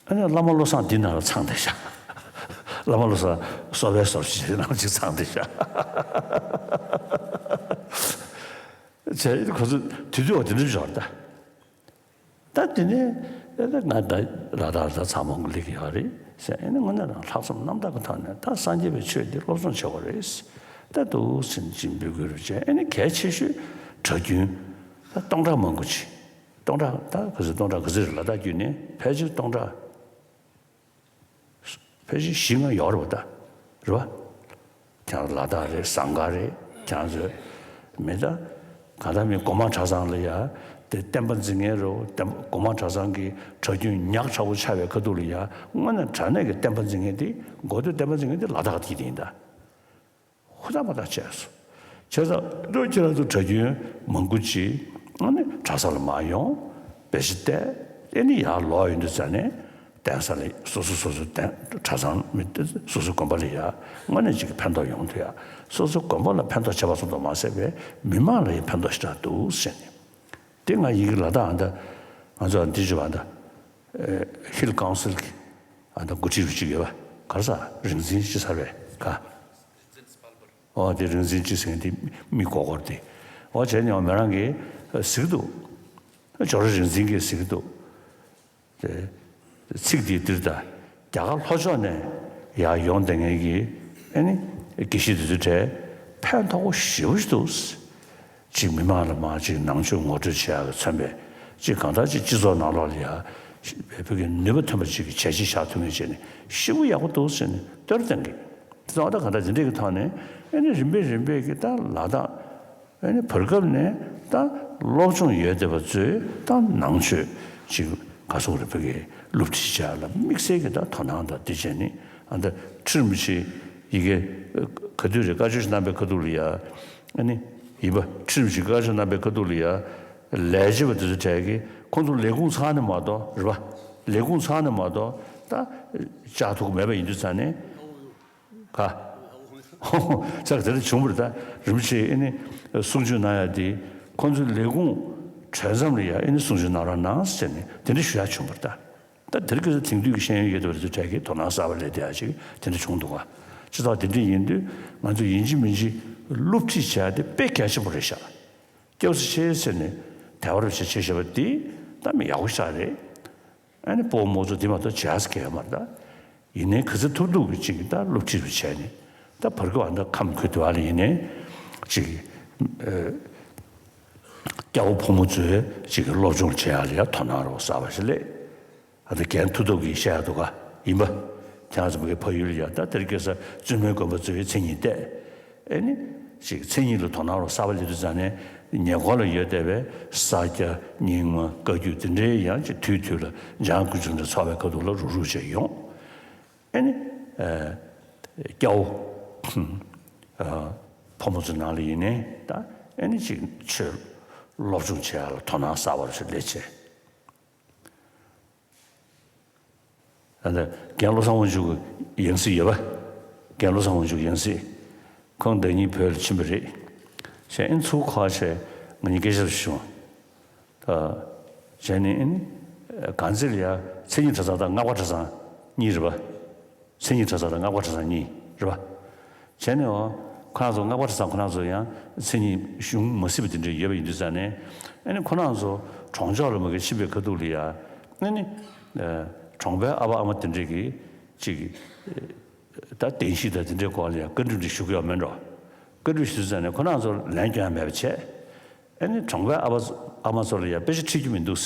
ཨ་ནི་བླ་མ་བློ་བཟང་འདི་ནང་ལ་ཚང་བསྡད་ཤག་བླ་མ་བློ་བཟང་གསོ་བའི་ཟོར་ཞིག་ནང་ཅིག་ཚང་བསྡད་ཤག་བྱས་ཁོ་ཚོ་དུས་དུས་འོ་དེ་འདྲ་འབྱོར་ད། ད་དེ་ནས་ཨེ་ད་ང་ད་ལ་དྭགས་ལ་ད་ཚང་མ་སླེབས་ཀྱི་ཡོད་རེད་ཟེར། ཨེ་ནི་དངོས་གནས་རང་ལྷག་བསམ་རྣམ་དག་གི་ཐོག་ནས་ད་སངས་རྒྱས་པའི་ཆོས་འདི་སློབ་སྦྱོང་བྱེད་དགོས་རེད་ཟེར། ད་འདུག་སེ་ཅིག་འབོད་སྐུལ་རེ་བྱས། ཨེ་ནི་གལ་ཆེ་ཤོས་གྲྭ་རྒྱུན་ད་སྟོང་ཕྲག་མང་པོ་ཅིག་སྟོང་ཕྲག་ད་ག་ཚོད་སྟོང་ཕྲག་ག་ཚོད་རེད། ལ་དྭགས་བརྒྱུད་ནས་ཕལ་ཆེར་སྟོང་ཕྲག་ཕལ་ཆེར་བཞི་ལྔ་ཡོད་རེད་པ། ད་རེད་པ། ཁྱེད་རང་ལ་དྭགས་རེད། ཟངས་དཀར་རེད། ཁྱེད་རང་ཚོ་མི་ད་ག་ད་མི་སྒོ་མང་གྲྭ་ཚང་ལ་ཡ་དེ་བསྟན་པ་འཛིན་མཁན་རེད། བསྟན་པ་སྒོ་མང་གྲྭ་ཚང་གི་གྲྭ་རྒྱུན་ཉག་ཕྲ་བོ་ཆགས་པའི་ཁ་ཐུག་ལ་ཡ། དངོས་གནས་དྲང་གནས་ཀྱི་བསྟན་པ་འཛིན་མཁན་དེ་འགོ་སྟོད་བསྟན་པ་འཛིན་མཁན་དེ་ལ་དྭགས་དེ་ཡིན་ད། ཧུར་ཐག་པ་ཐག་བྱས་སོང་། བྱས་ཙང་ལོ་ཁྱེད་རང་ཚོ་གྲྭ་རྒྱུན་མང་པོ་ཅིག་ཨ་ནི་གྲྭ་ས་ལ་མར་ཡོང་། བེད་སྤྱོད་བལྟས། ཨེ་ནི་ཡར་ལོག་ཡོང་དུས་ཙ་ནས་གདན་ས་ལ་སོ་སོ་སོ་སོ་གདན་གྲྭ་ཚང་མི་སོ་སོ་དགོན་པ་ལ་ཡ་དངོས་གནས་ཅིག་གི་ཕན་ཐོགས་ཡོང་ཐུབ་ཡ། སོ་སོ་དགོན་པ་ལ་ཕན་ཐོགས་བྱས་པ་ཙམ་དུ་མ་ཟད་པའི་མི་མང་ལ་ཡང་ཕན་ཐོགས་ཞེ་དྲག་འདུག་ཟེར་ནས། དེ་ང་ཡིན་གྱི་ལ་དྭགས་ཨ་ད་ང་ཚོ་ཨ་འདི་བརྗོད་པ་ཨ་ད་ཧིལ་ཀའུན་སིལ་གྱི་ཨ་ད་འགོ་ཁྲིད་རུ་གཅིག་ཡོད་པ། ག་རེ་ཟ། རིག་འཛིན་ཅི་ཟེར་བས་ག་ཨོ་དེ་རིག་འཛིན་ཅི་ཟེར་མཁན་དེ་མི་མགོ་སྐོར་དེ། ཨོ་བྱས་ནས་ཨོ་མོ་རང་གིས་གཟིགས་འདུག་ཇོ་རུ་རིག་འཛིན་གྱིས་གཟིགས་འདུག་དེ་ཚིག་དེ་འདིར་ད་རྒྱ་གར་ལྷོ་ཕྱོགས་ནས་ཡར་ཡོང་བསྡད་མཁན་གྱི་ཨ་ནི་དགེ་བཤེས་དེ་ཚོའི་གྲས་ཕན་ཐོགས་པོ་ཞེ་པོ་ཞིག་འདུག་གཅིག་མི་མང་ལ་མར་གཅིག་ནང་ཆོས་ངོ་སྤྲོད་བྱེད་ཡག་གི་མཚོན་པའི་གཅིག་གང་ལྟར་གཅིག་སྤྱི་ཚོགས་ནང་ལོགས་ལ་ཡ་བོད་ཀྱི་ནུས་པ་ཐོན་པ་གཅིག་གི་བྱས་རྗེས་བཞག་ཐུབ་མཁན་བྱས་ནས་ཞེ་པོ་ཡག་པོ་འདུག་ཟེར་ནས་བསྟོད་ར་བཏང་གི། དེ་ཚོ་ཨ་ད་གང་ལྟར་དེ་འདྲས་ཀྱི་ཐོག་ནས་ཨ་ནི་རིམ་པས་རིམ་པས་ཀྱི་ད་ལ་དྭགས་ཨ་ནི་བར་སྐབས་ནས་ད་སློབ་སྦྱོང་ཡོད་བསྡད་པ་ཚོས་ད་ནང་ཆོས་གཅིག་ག་སོགས་རེ་བོད་ཀྱི་སློབ་ཁྲིད་བྱ་ཡག་ལ་དམིགས་བསལ་གྱི་ད་དོ་སྣང་དང་དེ་བྱས་ནས་ཨ་ད་ཁྲི་རིན་པོ་ཆེ་ཡི་གེ་ག་དུས་རེད་བཀའ་ཆོས་ཤིག་གནང་པའི་ཁ་ཐུག་ལ་ཡ། ཨ་ནི་ཡིན་པ། ཁྲི་རིན་པོ་ཆེ་བཀའ་ཆོས་གནང་པའི་ཁ་ཐུག་ལ་ཡ། ལས་བྱེད་པ་དེ་ཚོ་གྲས་ཀྱིས་ ཁོང་ཚོ་ལས་ཁུངས་ཚང་ནས་མ་གཏོགས་རེད་པ། ལས་ཁུངས་ཚང་ནས་མ་གཏོགས་ད་བཅག་ཐུབ་མེད་པ་ཡིན་དུས་ཙང་ནས། ག་ཚ་དེ་འདྲ་བྱུང་བ་རེད། ད་རིན་པོ་ཆེས་ཨེ་ནི་གསུང་ཆོས་གནང་ཡ་དེ་ཁོང་ཚོའི་ལས་ཁུངས་གྲོལ་མཚམས་ལ་ཡ་ཨེ་ནི་གསུང་ཆོས་གནང་རོགས་གནང་ཟེར་ནས་དེ་འདྲ་ཞུ་ཡ་བྱུང་བ་རེད། ད་ད་དེར་ཁ་སང་དེང་དུས་ཀྱི་ཤེས་ཡོན་ཡོད་པ་རེད་ཚོ་གྲས་ཀྱིས་དོ་སྣང་གསར་པ་སླེབས་བསྡད་ཡ་ཅིག་དེ་འདྲ་བྱུང་འདུག་ག་སྤྱི་ཚོགས་དེ་འདྲ་ཡིན་དུས་ང་ཚོ་ཡིན་གཅིག་མིན་གཅིག་སློབ་ཁྲིད་བྱས་ཏེ་དཔེ་གལ་ཆེན་པོ་རེད་ཤག་སྐྱབས་སུ་མཆི་ཟེར་ནས་དལ་བ་རབ་བྱེད་བྱེད་བཞག་པ་དེ་ད་མི་ཡག་པོ་ཞིག་རེད། ཨ་ནི་སྤོ་བོ་རྨོ་མཛོ་དེ་མ་གཏོགས་བྱས་ས་གལ་མ་རེད་ད། ཡིན་ནའི་ག་ཚོད་ཐུབ་ཐུབ་ཀྱི་ཅིག་ད་སློབ་ཁྲིད་རུ་བྱས་ནས་ད་བར་སྐབས་ཨ་ད་ཁམས་ཁུལ་དུ་བ་ལ་ཡིན་ནའི་ཅིག་ཨ་སྐྱ་བོ་ཕོ་མོ་ཚོས་ཅིག་སློབ་སྦྱོང་བྱེད་ཡ་ལ་ཡ་དོ་སྣང་རོགས་གསར་པ་ཞིག་སླེབས། ཨ་ད་རྒན་མཐུ་སྟོབས་ཀྱིས་བཤད་ཡ་འདུག་ག་ཡིན་པ། ཁྱེད་རང་ཚོ་མ་གི་ཕ་ཡུལ་ལ་ཡ་ད་དེར་སྐྱེས་ས་བཙུན་མའི་དགོན་པ་ཚོའི་མཚན་ཉིད་བལྟས། ཨེ་ནི། ཅིག་མཚན་ཉིད་ལ་དོ་སྣང་རོགས་གསར་པ་སླེབས་དུས་ཙང་ནས་ཉེ་འཁོར་ལ་ཡོད་བསྡད་པའི་ས་སྐྱ་རྙིང་མ་བཀའ་བརྒྱུད་དེ་འདྲའི་ཡང་ཅིག་དུས་དུས་ལ་འཇང་དགུ་ཆུ་འདྲ་ཚོགས་པའི་སྐབས་དུ་ལ་རུག་རུག་བྱས་ཡོང་། ཨེ་ནི། ཨ་སྐྱ་བོ། ཨ་ཕོ་མོ་ཚོ་ནང་ལ་ཡིན་ནའི་ད་ཨེ་ནི་ཅིག་ཆོས་སློབ་སྦྱོང་བྱེད་ཡ་ལ་དོ་སྣང་གསར་པ་རུ་ཞིག་སླེབས་བྱས། ཨ་ནི་རྒན་བློ་བཟང་དབང་ཕྱུག་གི་ཡང་སྲིད་ཡོད་པ། རྒན་བློ་བཟང་དབང་ཕྱུག་ཡང་སྲིད། ཁོང་ཟླ་ཉིན་བོད་ལ་ཕྱིན་པ་རེད། བྱས་ཨིན་ཚུར་ཁ་ཕྱེ་ང་གཉིས་སྐད་ཆ་བྱུང་། ད། བྱས་ནས་ཨིན། གང་ཚེ་ལ་ཡ་མཚན་ཉིད་གྲྭ་ཚང་དང་སྔགས་པ་གྲྭ་ཚང་གཉིས་རེད་པ། མཚན་ཉིད་གྲྭ་ཚང་དང་སྔགས་པ་གྲྭ་ཚང་གཉིས་རེད་པ། བྱས་ནས་འོ། ཁོ་རང་ཚོ་སྔགས་པ་གྲྭ་ཚང་ཁོ་རང་ཚོ་ཡང་མཚན་ཉིད་གཞུང་མ་སྲིད་པ་དེ་འདྲ་ཡོད་པ་ཡིན་དུས་ཙང་ནས། ཨ་ནི་ཁོ་རང་ཚོ་གྲོང་ཆོག་ལ་མ་གི་ཕྱིན་པའི་ཁ་ཐུག་ལ་ཡ། ཨ་ནི། ཨ་གྲོང་པའི་ཨ་ཕ་ཨ་མ་དེ་འདྲས་ཀྱིས་ཅིག་ད་བདེན་བཞི་དང་དེ་འདྲའི་སྐོར་ལ་ཡང་བཀའ་འདྲི་འདྲ་ཞུ་གི་ཡོད་མེད་འགྲོ། བཀའ་འདྲི་ཞུ་ཙང་ནས་ཁོ་རང་ཚོར་ལན་སྐྱོན་ཡང་མེད་པ་བྱས། ཨ་ནི་གྲོང་པའི་ཨ་ཕ་ཨ་མ་ཚོ་ལ་ཡང་དཔེ་ཆ་ཁྲིད་རྒྱུ་མི་འདུག་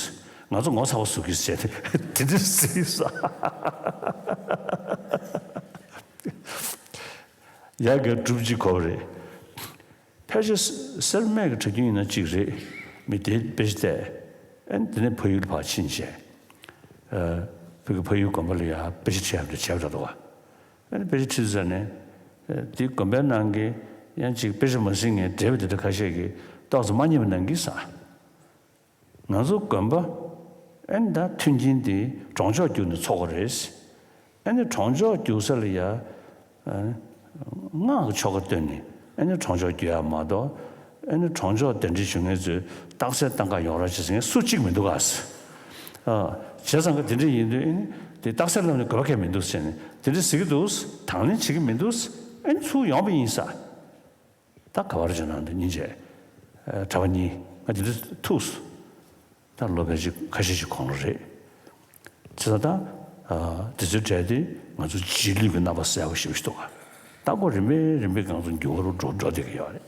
ང་ཚོ་ངོ་ཚ་བ་བཟོ་གི་བྱས་ཏེ་དེ་འདྲ་ཟེར་ས། ཡ་གི་སྒྲུབ་ཅིག་གོ་བ་རེད། ཕལ་ཆེར་སེར་སྨད་ཀྱི་གྲྭ་རྒྱུན་ཡིན་ན་གཅིག་རེད། མི་དེ་དཔེ་ཆ་བལྟས། ཨ་ནི་དེ་ནས་ཕ་ཡུལ་ཕར་ཕྱིན་བྱས། ཨ་ཕ་གི་ཕ་ཡུལ་དགོན་པ་ལ་ཡ་དཔེ་ཆ་ཁྲིད་ཡག་འདྲ་བྱས་པ་འདྲ་འདུག་བ། ཨ་ནི་དཔེ་ཆ་ཁྲིད་ཙང་ནས། ཨ་དེ་དགོན་པའི་ནང་གི་ཡང་ཅིག་དཔེ་ཆ་མ་གཟིགས་མཁན་བགྲེས་པ་དེ་འདྲ་ཁ་ཤས་ཀྱིས་ཏོག་ཙམ་མ་མཉེས་པ་གནང་གི་ས། ང་ཚོ་དགོན་པ། ཨ་ནི་ད་མཐུན་རྐྱེན་དེ་གྲོང་ཆོག་བརྒྱུད་ནས་ཚོགས་པ་རེད། ཨ་ནི་གྲོང་ཆོག་བརྒྱུད་ས་ལ་ཡ། ཨ་སྔགས་ཀྱི་ཆོ་ག་བཏོན་ནས་ཨ་ནི་གྲོང་ཆོག་བརྒྱུད་ཡ་མ་གཏོགས། ཨ་ནི་གྲོང་ཆོག་གདན་འདྲེན་ཞུ་མཁན་ཚོས་རྟགས་གསལ་བཏང་ག་ཡོང་ར་བྱེད་ཟེར་མཁན་སུ་གཅིག་མི་འདུག་ག་ཨ་བྱས་ཙང་ག་དེ་འདྲ་ཡིན་དུས་ཨ་ནི་དེ་རྟགས་གསལ་ལབ་ནས་དགོས་པ་གང་མི་འདུག་ཟེར་ནས་དེ་འདྲ་ཟེར་གི་འདུག་དང་ལེན་བྱེད་ཀྱི་མི་འདུག་ཨ་ནི་ཚུར་ཡོང་པ་ཡིན་ས། ད་ག་བར་བྱས་ན་འདི་སྙིང་རྗེ། ཨ་གྲྭ་པ་གཉིས་ང་འདི་འདྲ་ཐུགས་སུ། ད་ལོ་ཕལ་ཆེར་ཁ་ཤས་ཤིག་གོང་ལ་རེད། བྱས་ཙང་ད། ཨ་འདི་ཚོའི་གྲས་དེ་ང་ཚོ་རྗེས་ལུས་ཀྱི་རྣམ་པ་གསལ་པོ་ཞེ་པོ་ཞིག་འདུག་ག་ད་ཁོ་རིམ་པས་རིམ་པས་ང་ཚོ་འགྱུར་བ་རུ་འགྲོ་འགྲོ་བསྡད་ཀྱི་ཡོད་རེད།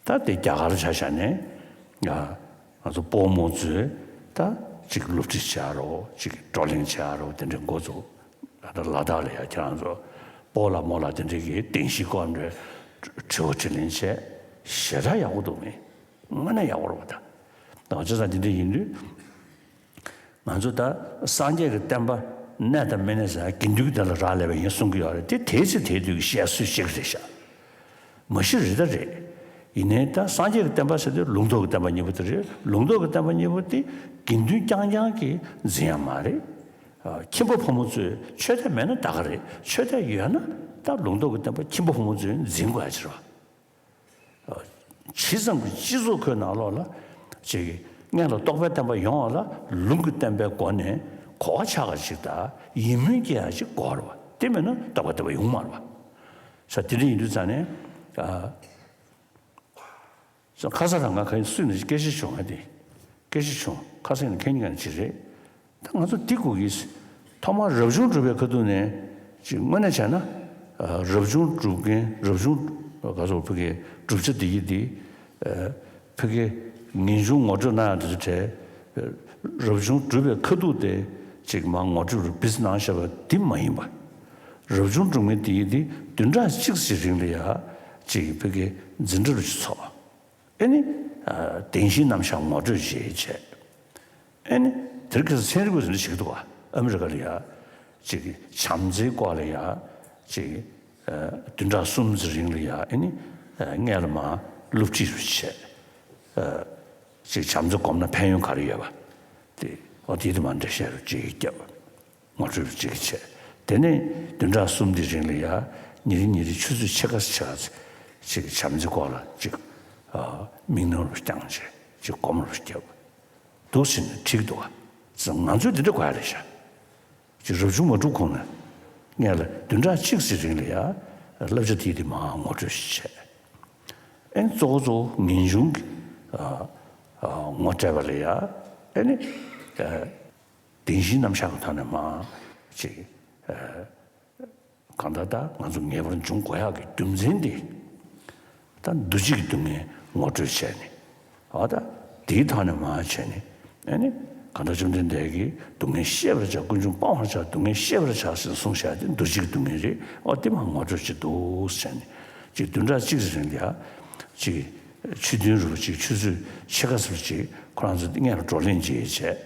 ད་དེ་རྒྱ་གར་ཆ་བཞག་ནས། ང་ང་ཚོ་སྤོ་རྨོ་ཚོས་ད་ཅིག་སློབ་ཁྲིད་བྱེད་ཡ་རོགས་ཅིག་བགྲོ་གླེང་བྱེད་ཡ་རོགས་དེ་འདྲའི་འགོ་ཚུགས། ད་ལྟ་ལ་དྭགས་ལ་ཡ་ཁྱེད་རང་ཚོ་སྤོ་ལགས་རྨོ་ལགས་དེ་འདྲའི་གི་བདེན་བཞིའི་སྐོར་འདྲ་དྲི་བ་དྲིས་ལན་བྱས། ཞེ་དྲག་ཡག་པོ་འདུག་མེད། དངོས་གནས་ཡག་པོ་རེད་པ་ད། ད་བྱས་ཙང་དེ་འདྲ་ཡིན་དུས། ང་ཚོ་ད་སངས་རྒྱས་ཀྱི་བསྟན་པ་གནས་དང་མི་གནས་ཟེར་དགེ་འདུན་གྱི་སྡེ་ལ་རག་ལས་པ་ཡིན་གསུང་གི་ཡོད་རེད་དེ་དེའི་ཚེ་དེའི་དུས་ཀྱི་བཤད་སྲོལ་ཞིག་རེད་ཤག་མ་གཞི་རེད་ད་རེད། ཡིན་ནའི་ད་སངས་རྒྱས་ཀྱི་བསྟན་པ་ཟེར་དུས་ལུང་རྟོགས་ཀྱི་བསྟན་པ་གཉིས་པོ་དེ་རེད། ལུང་རྟོགས་ཀྱི་བསྟན་པ་གཉིས་པོ་དེ་དགེ་འདུན་རྐྱང་རྐྱང་གིས་འཛིན་ཡ་མ་རེད། ཨ་ཁྱིམ་པ་ཕོ་མོ་ཚོས་ཆོས་དད་མེད་ན་ད་ག་རེད། ཆོས་དད་ཡོད་ན་ད་ལུང་རྟོགས་ཀྱི་བསྟན་པ་ཁྱིམ་པ་ཕོ་མོ་ཚོས་འཛིན་དགོས་ཡ་ཅིག་རེད་པ། ཇི་ཙམ་གྱི་སྤྱི་ཚོགས་ཁོའི་ནང་ལོགས་ལ་ཅིག་སྔོན་ལ་རྟོགས་པའི་བསྟན་པ་ཡོང་བ་ལ་ལུང་གི་བསྟན་པའི་སྒོ་ནས་གོ་བ་ཆགས་པ་ཅིག་དང་ཡིད་སྨོན་སྐྱེ་ཡ་ཅིག་དགོས་རེད་པ། དེ་མེད་ན་རྟོགས་པའི་བསྟན་པ་ཡོང་མ་རེད་པ། ས་དེ་འདྲ་ཡིན་དུས་ཙང་ནས། ཨ། ཁ་སང་རང་ང་ག་ཡིན་སུས་ནས་སྐད་ཆ་བྱུང་ང་དེ། སྐད་ཆ་བྱུང་ཁ་སང་ནས་ཁྱེད་གཉིས་ཀ་ནས་ཅི་རེད། ད་ང་ཚོ་འདི་གོ་གི། ཐོག་མར་རབ་བྱུང་སྒྲུབ་པའི་ཁ་ཐུག་ནས་ཅིག་དངོས་གནས་བྱས་ན། ཨ་རབ་བྱུང་སྒྲུབ་མཁན་རབ་བྱུང་ག་ཚོད་ཕ་གི་སྒྲུབ་བྱ་འདི་ཡི་འདི། ཨ་ཕ་གི་ངེས་འབྱུང་ངོ་སྤྲོད་གནང་ཡག་འདི་ཚོ་གྲས། རབ་བྱུང་སྒྲུབ་པའི་ཁ་ཐུག་དེ་ཅིག་མར་ངོ་སྤྲོད་རུ་བིས་གནང་བཞག་པ་འདི་མ་ཡིན་པ། རབ་བྱུང་སྒྲུབ་མཁན་འདི་ཡི་འདི་བདུན་ཕྲག་གཅིག་ཙམ་རིང་ལ་ཡ་ཅིག་ཕ་གི་འཛིན་གྲྭ་རུ་ཅིག་ཚོགས། ཨེ་ནི། ཨ་བདེན་བཞིའི་རྣམ་གཞག་ངོ་སྤྲོད་བྱེད་བྱས། ཨེ་ནི། དེར་ཁ་སང་ཚན་རིག་པ་ཚོ་འདི་བྱེད་ཀྱི་འདུག་ག་ཨ་མི་རི་ཀ་ལ་ཡ། ཅིག་བྱམས་བརྩེའི་སྐོར་ལ་ཡ། ཅིག་ཨ་བདུན་ཕྲག་གསུམ་ཙམ་རིང་ལ་ཡ་ཨེ་ནི། ཨ་སྔོན་ལ་མར་སློབ་ཁྲིད་རུ་བྱས། ཨ་ཅིག་བྱམས་བརྩེ་སྒོམ་ན་ཕན་ཡོན་ག་རེ་ཡོད་པ། ཨོ་དེ་དེ་མ་འདྲ་བཤད་རུ་གཅིག་གིས་བརྒྱབ། ངོ་སྤྲོད་རུ་གཅིག་གིས་བྱས། དེ་ནས་བདུན་ཕྲག་གསུམ་དེ་རིང་ལ་ཡ་ཉིན་རེ་ཉིན་རེ་ཆུ་ཚོད་ཕྱེད་ཀ་ཕྱེད་ཀ་ཅིག་བྱམས་བརྩེ་སྐོར་ལ་ཅིག་ཨ་དམིགས་སྣང་རུ་བསྐྱངས་བྱས་ཅིག་སྒོམ་རུ་བརྒྱབ། འདུག་ཟེར་ནས་འགྲིག་འདུག་ག་ང་ཚོས་འདི་འདྲ་དགོས་ཡ་རེད་ཤག་ཅིག་རབ་བྱུང་མ་གྲུབ་གོང་ནས་ངས་ལ་བདུན་ཕྲག་གཅིག་ཙམ་རིང་ལ་ཡ་བསླབ་བྱ་དེ་དེ་མར་ངོ་སྤྲོད་ཞིག་བྱས། ཨེ་ནི་གཙོ་བོ་གཙོ་བོ་ངེས་འབྱུང་གི་ཨ་ཨ་ངོ་སྤྲད་པ་ལ་ཡ་ཨེ་ནི་ཨ་བདེན་བཞིའི་རྣམ་གཞག་གི་ཐོག་ནས་མར་ཅིག་ཨ་གང་ལྟར་ད་ང་ཚོ་ངེས་པར་འབྱུང་དགོས་ཡག་གི་རྒྱུ་མཚན་དེ། ད་འདུ་བྱེད་ཀྱི་སྡུག་བསྔལ་ངོ་སྤྲོད་བྱས་ནས། འོ་ད་དེའི་ཐོག་ནས་མར་བྱས་ནས་ཨ་ནི་གང་ལྟར་བཅོམ་ལྡན་འདས་ཀྱིས་སྡུག་བསྔལ་ཤེས་པར་བྱ། ཀུན་འབྱུང་སྤང་བར་བྱ། སྡུག་བསྔལ་ཤེས་པར་བྱ་ཞེས་གསུངས་བཞག་དེ་འདུ་བྱེད་ཀྱི་སྡུག་བསྔལ་རེད། འོ་དེ་མར་ངོ་སྤྲོད་བྱེད་འདུག་བྱས་ནས་ཅིག་བདུན་ཕྲག་གཅིག་ཙམ་རིང་ལ་ཡ་ཅིག་ཆོས་བདུན་རུ་ཅིག་ཆུ་ཚོད་ཕྱེད་ཀ་ཙམ་ཅིག་ཁོ་རང་ཚོ་སྔོན་ལ་བགྲོ་གླེང་བྱས་བྱས།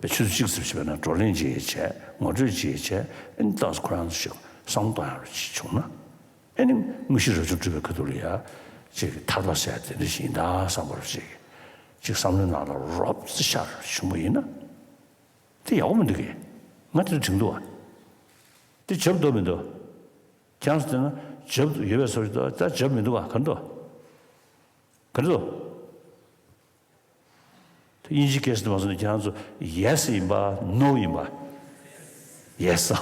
པའི་ཆུ་ཚོད་གཅིག་ཙམ་ཞིག་བྱས་ན་བགྲོ་གླེང་བྱེད་ཡས་བྱས། ངོ་སྤྲོད་བྱེད་ཡས་བྱས། ཨ་ནི་ཏོག་ཙམ་ཁོ་རང་ཚོ་ཞིག་བསམ་བློ་གཏོང་ཡག་རུ་ཅིག་བྱུང་ན། ཨ་ནི་དངོས་གཞི་རབ་བྱུང་གྲུབ་པའི་ཁ་ཐུག་ལ་ཡ་ཅིག་ཐར་པ་ཟེར་ཡ་དེ་འདྲ་ཞིག་ཡིན་ད་བསམ་པ་རུ་ཅིག་ཅིག་བསམ་བློའི་ནང་ལ་རོབ་ཙམ་ཤར་བྱུང་བ་ཡིན་ན། དེ་ཡག་པོ་མི་འདུག་གས། ང་དེ་འདྲ་དྲན་འདུག་བ། དེ་བྱབ་འདུག་མི་འདུག་ཁྱེད་རང་ཚོ་དེ་ན་བྱབ་ཡོད་པའི་བཟོ་ཞིག་འདུག་ད་བྱབ་མི་འདུག་བ། ག་འདུག་ག་འདུག་དབྱིན་ཇི་སྐད་ཟེར་དུ་མ་སོང་ནས་ཁྱེད་རང་ཚོ་ཡེ་སི་ཡིན་པ་ནོ་ཡིན་པ། ཡེ་སི།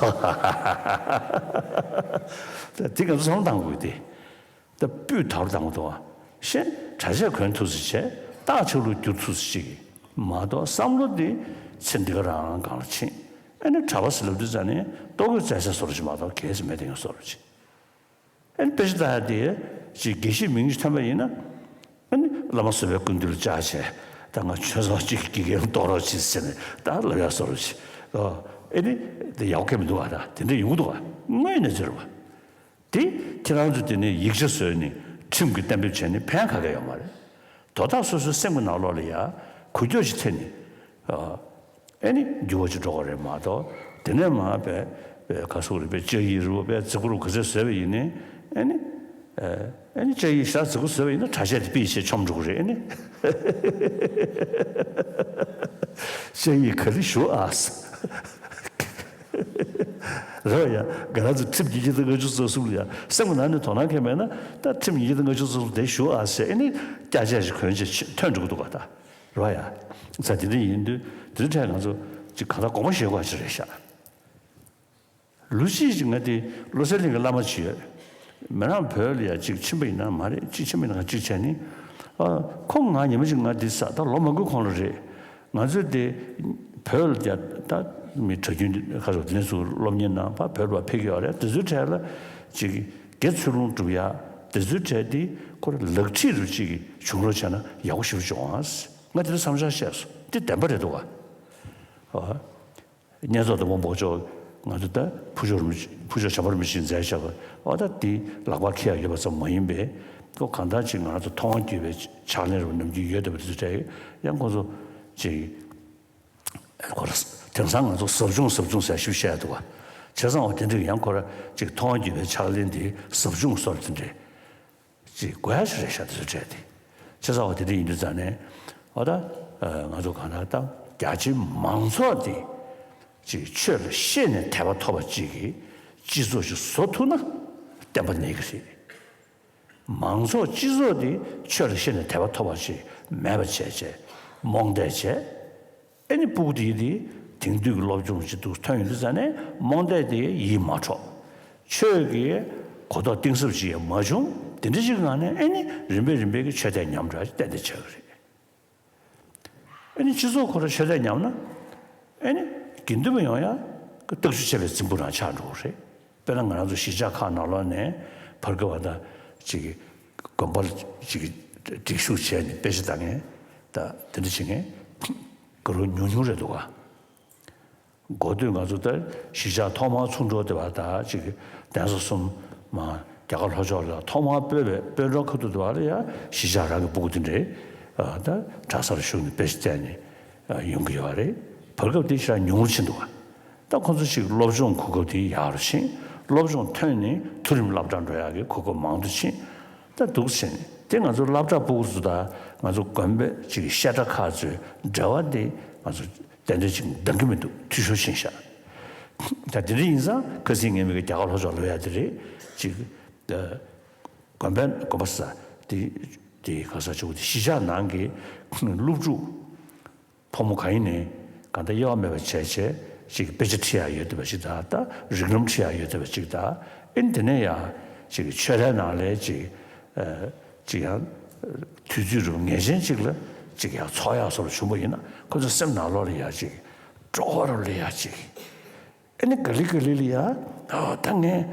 དེ་ང་ཚོ་བསམ་བློ་གཏང་དགོས་ཏེ། ད་སྤུས་དག་རུ་གཏང་དགོས་འདུག་བ། གཞན་གྲྭ་ཆས་གོན་ཐུབ་ཙམ་བྱས། རྟགས་ཆགས་ལུགས་བསྒྱུར་ཐུབ་ཙམ་ཅིག་གིས་མ་གཏོགས་བསམ་བློ་དེ་ཚེ་འདི་ག་རང་སྒང་ལ་ཕྱིན། ཨ་ནི་གྲྭ་པ་ཟེར་ལབ་དུས་ཙ་ནས་ལྟོ་གོས་རྩེད་ས་བཟོ་འདྲ་ཞིག་མ་གཏོགས་གལ་སྲིད་མེད་དེ་ཡང་བཟོ་འདྲ་ཅིག་ཨ་ནི་དཔེ་ཆ་ལྟ་ཡ་དེ་ཅིག་དགེ་བཤེས་མིང་ཅིག་ཐོན་པ་ཡིན་ན། ཨ་ནི་བླ་མ་བཟོད་པའི་སྐུ་མདུན་ལ་བཅར་བྱས། ད་ང་ཆོས་ཚོགས་གཅིག་གི་དགེ་རྒན་གཏོགས་རོགས་གྱིས་ཟེར་ནས་ད་ལབ་ཡག་བཟོ་འདྲ་ཅིག་ཨ་ཨེ་ནི་དེ་ཡག་པོ་ཁེལ་མི་འདུག་བ། ད་དེ་འདྲ་ཡོང་གི་འདུག་བ། དངོས་གནས་ཟེར་བ། དེ་ཁྱེད་རང་ཚོ་དེ་ནས་ཡིག་ཆ་བཟོས་ནས་ཁྲིམས་ཀྱིས་གཏན་འབེབས་བྱས་ནས་ཕན་ག་གེ་ཡོད་མ་རེད། དོ་བདག་སོ་སོའི་སེམས་ཀྱི་ནང་ལོགས་ལ་ཡ་འགུལ་སྐྱོད་ཅིག་ཐེབས་ནས། ཨ་ཨེ་ནི་འགྱུར་བ་ཅིག་འགྲོ་གི་རེད་མ་གཏོགས། དེ་ནས་མར་པའི་པའི་ག་སོགས་རེད་པའི་ལྕགས་ཡིག་རུ་པའི་རྫིག་པོ་རུ་ག་ཚད་བཟོས་པ་ཡིན་ནའི། ཨེ་ནི་ཨེ་ནི་ལྕགས་ཡིག་ཤ་རྫིག་པོ་བཟོས་པ་ཡིན་ན་གྲྭ་ཆས་དེ་པི་ཡིས་ཆོམ་འགྲོ་གི་རེད། ཨེ་ནི་ལྕགས་ཡིག་ག་ལེར་ཞུ་ཨ། རེད་བ་ཡ། ང་རང་ཚོ་ཁྲིམས་ཉིས་བརྒྱ་དང་ལྔ་བཅུ་ང་གསུམ་ལ་ཡ་སེམས་ཀྱི་ནང་ནས་དོ་སྣང་གང་མེད་ན། ད་ཁྲིམས་ཉིས་བརྒྱ་དང་ལྔ་བཅུ་ང་གསུམ་དེ་ཞུ་ཨ་ཟེར། ཨེ་ནི་སྐྱ་ཆས་ཤིག་གོན་བྱས་ཐོན་འགྲོ་གི་འདུག་ག་ད་རེད་བ་ཡ། ས་དེ་འདྲ་ཡིན་དུས་དེ་འདྲ་འཕྲལ་ང་ཚོ་ཅིག་གང་ལྟར་དགོངས་པ་བཞེས་དགོས་ཅིག་རེད་ཤག་ལོ་གཅིག་ཅིག་ང་དེ་བློ་གསལ་གླིང་གི་བླ་མ་ཅིག་ཡོད། མི་རང་བོད་ལ་ཡ་ཅིག་ཕྱིན་པ་ཡིན་ན་མ་རེད། ཅིག་ཕྱིན་པ་ཡིན་ན་ཅིག་བྱས་ནས། ཨ་ཁོང་ང་ཉི་མ་ཅིག་ང་འདི་ས་ད་ལོ་མང་པོའི་གོང་ལ་རེད། ང་ཚོས་དེ་བོད་ལ་ཡ་ད་མི་གྲྭ་རྒྱུན་ཁ་ཤས་དེ་ནས་ཚུར་སློབ་གཉེར་གནང་བ་བོད་ལ་ཕེབས་ཀྱི་ཡོད་རེད། དེ་ཚོའི་གྲས་ལ་ཅིག་དགེ་ཚུལ་སློང་སྒྲུབ་ཡ་དེ་ཚོའི་གྲས་དེ་ཁོ་རང་ལག་ཁྲིད་རུ་ཅིག་བྱུང་རོགས་བྱས་ན་ཡག་པོ་ཞེ་པོ་བྱུང་ཨ། ང་དེ་འདྲ་བསམ་འཆར་བཤད་སོང་། དེ་བདེན་པ་རེད་འདུག་ག་ཨ། བསྙེན་རྫོགས་དང་པོ་འབོགས་ཆོག་ང་ཚོ་ད་ཕུར་ལྕོག་རིན་པོ་ཆེ། ཕུར་ལྕོག་བྱམས་པ་རིན་པོ་ཆེས་མཛད་བཞག་པ། འོ་ད་དེ་ལག་པ་འཁྱེར་ཡག་ཡོད་པ་ཙམ་མ་ཡིན་པས། ཁོ་གང་ལྟར་ཅིག་ང་རང་ཚོ་མཐོང་བ་བརྒྱུད་པའི་ཕྱག་ལེན་རུ་ནམ་རྒྱུན་ཡོད་བསྡད་པ་དེ་ཚོ་གྲས་ཡང་ཁོ་ཚོ་ཅིག་ཁོ་ར་དེང་སང་ང་ཚོ་ཟབ་སྦྱོང་ཟབ་སྦྱོང་ཟེར་ཞིབ་བཤད་འདུག་བ། བྱས་ཙང་འོ་དེ་འདྲ་ཡང་ཁོ་ར་ཅིག་མཐོང་བ་བརྒྱུད་པའི་ཕྱག་ལེན་དེ་ཟབ་སྦྱོང་སོགས་དེ་འདྲས། ཅིག་དགོས་ཡ་ཞིག་རེད་ཤག་དེ་ཚོ་གྲས་དེ། བྱས་ཙང་འོ་དེ་འདྲ་ཡིན་དུས་ཙང་ནས། འོ་ད་ང་ཚོ་གང་ལྟར་ད་རྒྱ་ཆེའི་མང་ཚོགས་དེ་ཅིག་ཆོས་ལ་ཤེས་ནས་དད་པ་ཐོབ་པ་ཅིག་གི་སྤྱི་ཚོགས་ཤིག་བཟོ་ཐུབ་ན་བསྟན་པ་གནས་ཀྱི་རེད། མང་ཚོགས་སྤྱི་ཚོགས་དེ་ཆོས་ལ་ཤེས་ནས་དད་པ་ཐོབ་པ་ཅིག་མེད་པ་བྱས་བྱས་རྨོངས་དད་བྱས། ཨེ་ནི་སྤུ་གུ་དེ་ཡིས་དེ་དེང་དུས་ཀྱི་སློབ་སྦྱོང་ཅིག་འདུག་ཐོན་ཡོང་དུས་ཙ་ནས་རྨོངས་དད་དེ་ཡིད་མ་འཕྲོག་ཆོས་ཀྱི་གོ་རྟོགས་གཏིང་ཟབ་ཅིག་ཡང་མ་བྱུང་། དེ་འདྲ་ཅིག་གི་ངང་ནས་ཨེ་ནི་རིམ་པས་རིམ་པས་ཀྱི་ཆོས་དད་ཉམས་འདྲ་ཏན་ཏན་ཆགས་ཀྱི་རེད། ཨེ་ནི་སྤྱི་ཚོགས་ཁོ་རང་ཆོས་དད་ཉམས་ན། ཨེ་ནི་དགེ་འདུན་པ་ཡོང་ཡ་ཀྱི་རྟགས་ཆོས་འཆད་པའི་རྫུན་པོ་རང་ཆགས་འགྲོ་གི་རེད། དཔེར་ན་ང་རང་ཚོ་གཞིས་ཆགས་ཁག་ནང་ལོགས་ནས་བར་སྐབས་བ་ད་ཅིག་གི་དགོན་པ་ལ་ཅིག་གི་སྒྲིག་ཞུགས་བྱས་ནས་དཔེ་ཆ་ལྟ་མཁན་ད་དེ་འདྲ་བྱེད་མཁན་ག་རུ་ཉུང་ཉུང་རེད་འདུག་ག་འགོ་སྟོད་ང་ཚོ་ད་གཞིས་ཆགས་ཐོག་མར་ཚུར་འགྲོ་བསྡད་པ་ད་ཅིག་གི་གདན་ས་གསུམ་མ་རྒྱ་གར་ལྷོ་ཕྱོགས་ལ་ཐོག་མར་སྤོས་པའི་སྤོས་འབྲོག་ཁ་ཐུག་དེ་བ་ལ་ཡ་གཞིས་ཆགས་རང་གི་སྤུ་གུ་དེ་འདྲས་ད་གྲྭ་སར་ཞུགས་ནས་དཔེ་ཆ་བལྟས་ནས་ཡོང་གི་ཡོད་རེད། བར་སྐབས་དེ་ཞེ་དྲག་ཉུང་རུ་ཕྱིན་འདུག་ག་ད་ཁོང་ཚོ་ཞིག་སློབ་སྦྱོང་གོ་སྐབས་དེ་ཡག་རུ་ཕྱིན། སློབ་སྦྱོང་ཐོན་ནས་མཐོ་རིམ་སློབ་གྲྭར་འགྲོ་ཡག་གི་གོ་སྐབས་མང་དུ་ཕྱིན། ད་འདུག་ཕྱིན་དེ་ང་ཚོ་སློབ་གྲྭ་སྤུ་གུ་ཚོ་ད་ ང་ཚོ་དགོན་པའི་ཅིག་བཤད་གྲྭ་ཁག་ཚོའི་འབྲེལ་བ་འདི་ང་ཚོ་ཏན་ཏན་ཅིག་འདང་གི་མི་འདུག་འཐུས་ཤོར་ཕྱིན་ཤག་ད་དེ་འདྲ་ཡིན་ཙང་ཁ་སང་ངས་མི་གི་རྒྱ་གར་ལྷོ་ཕྱོགས་ལ་ཡ་དེ་རེད། ཅིག་དགོན་པའི་དགོན་པ་ས་དེ་དེ་ག་ས་ཆུ་དེ་གཞིས་ཆགས་ནང་གི་སློབ་ཕྲུག་ཕོ་མོ་གང་ཡིན་ནའི་གང་ལྟར་དབྱེ་བ་མེད་པ་བྱས་བྱས་ཅིག་དཔེ་ཆ་ཁྲིད་ཡག་ཡོད་བསྡད་པ་ཅིག་དང་། ད་རིགས་ལམ་ཁྲིད་ཡག་ཡོད་བསྡད་པ་ཅིག་དང་། ཨེ་དེ་ནས་ཡང་ཅིག་ཆོས་རའི་ནང་ལ་ཅིག་ཨ་ཅིག་ཡང་དུས་ཚོད་རུ་ངེས་ཅན་ཅིག་ལ་ཅིག་ཡང་ཚོགས་ཡག་སོགས་ལ་བྱུང་བ་ཡིན་ན། ཁོ་ཚོ་སེམས་ནང་ལོགས་ལ་ཡང་ཅིག་སྤྲོ་བ་རུ་སླེབས་ཡག་ཅིག་ཨ་ནི་ག་ལེ་ག་ལེ་ལ་ཡ། ཨ་ད་ངས་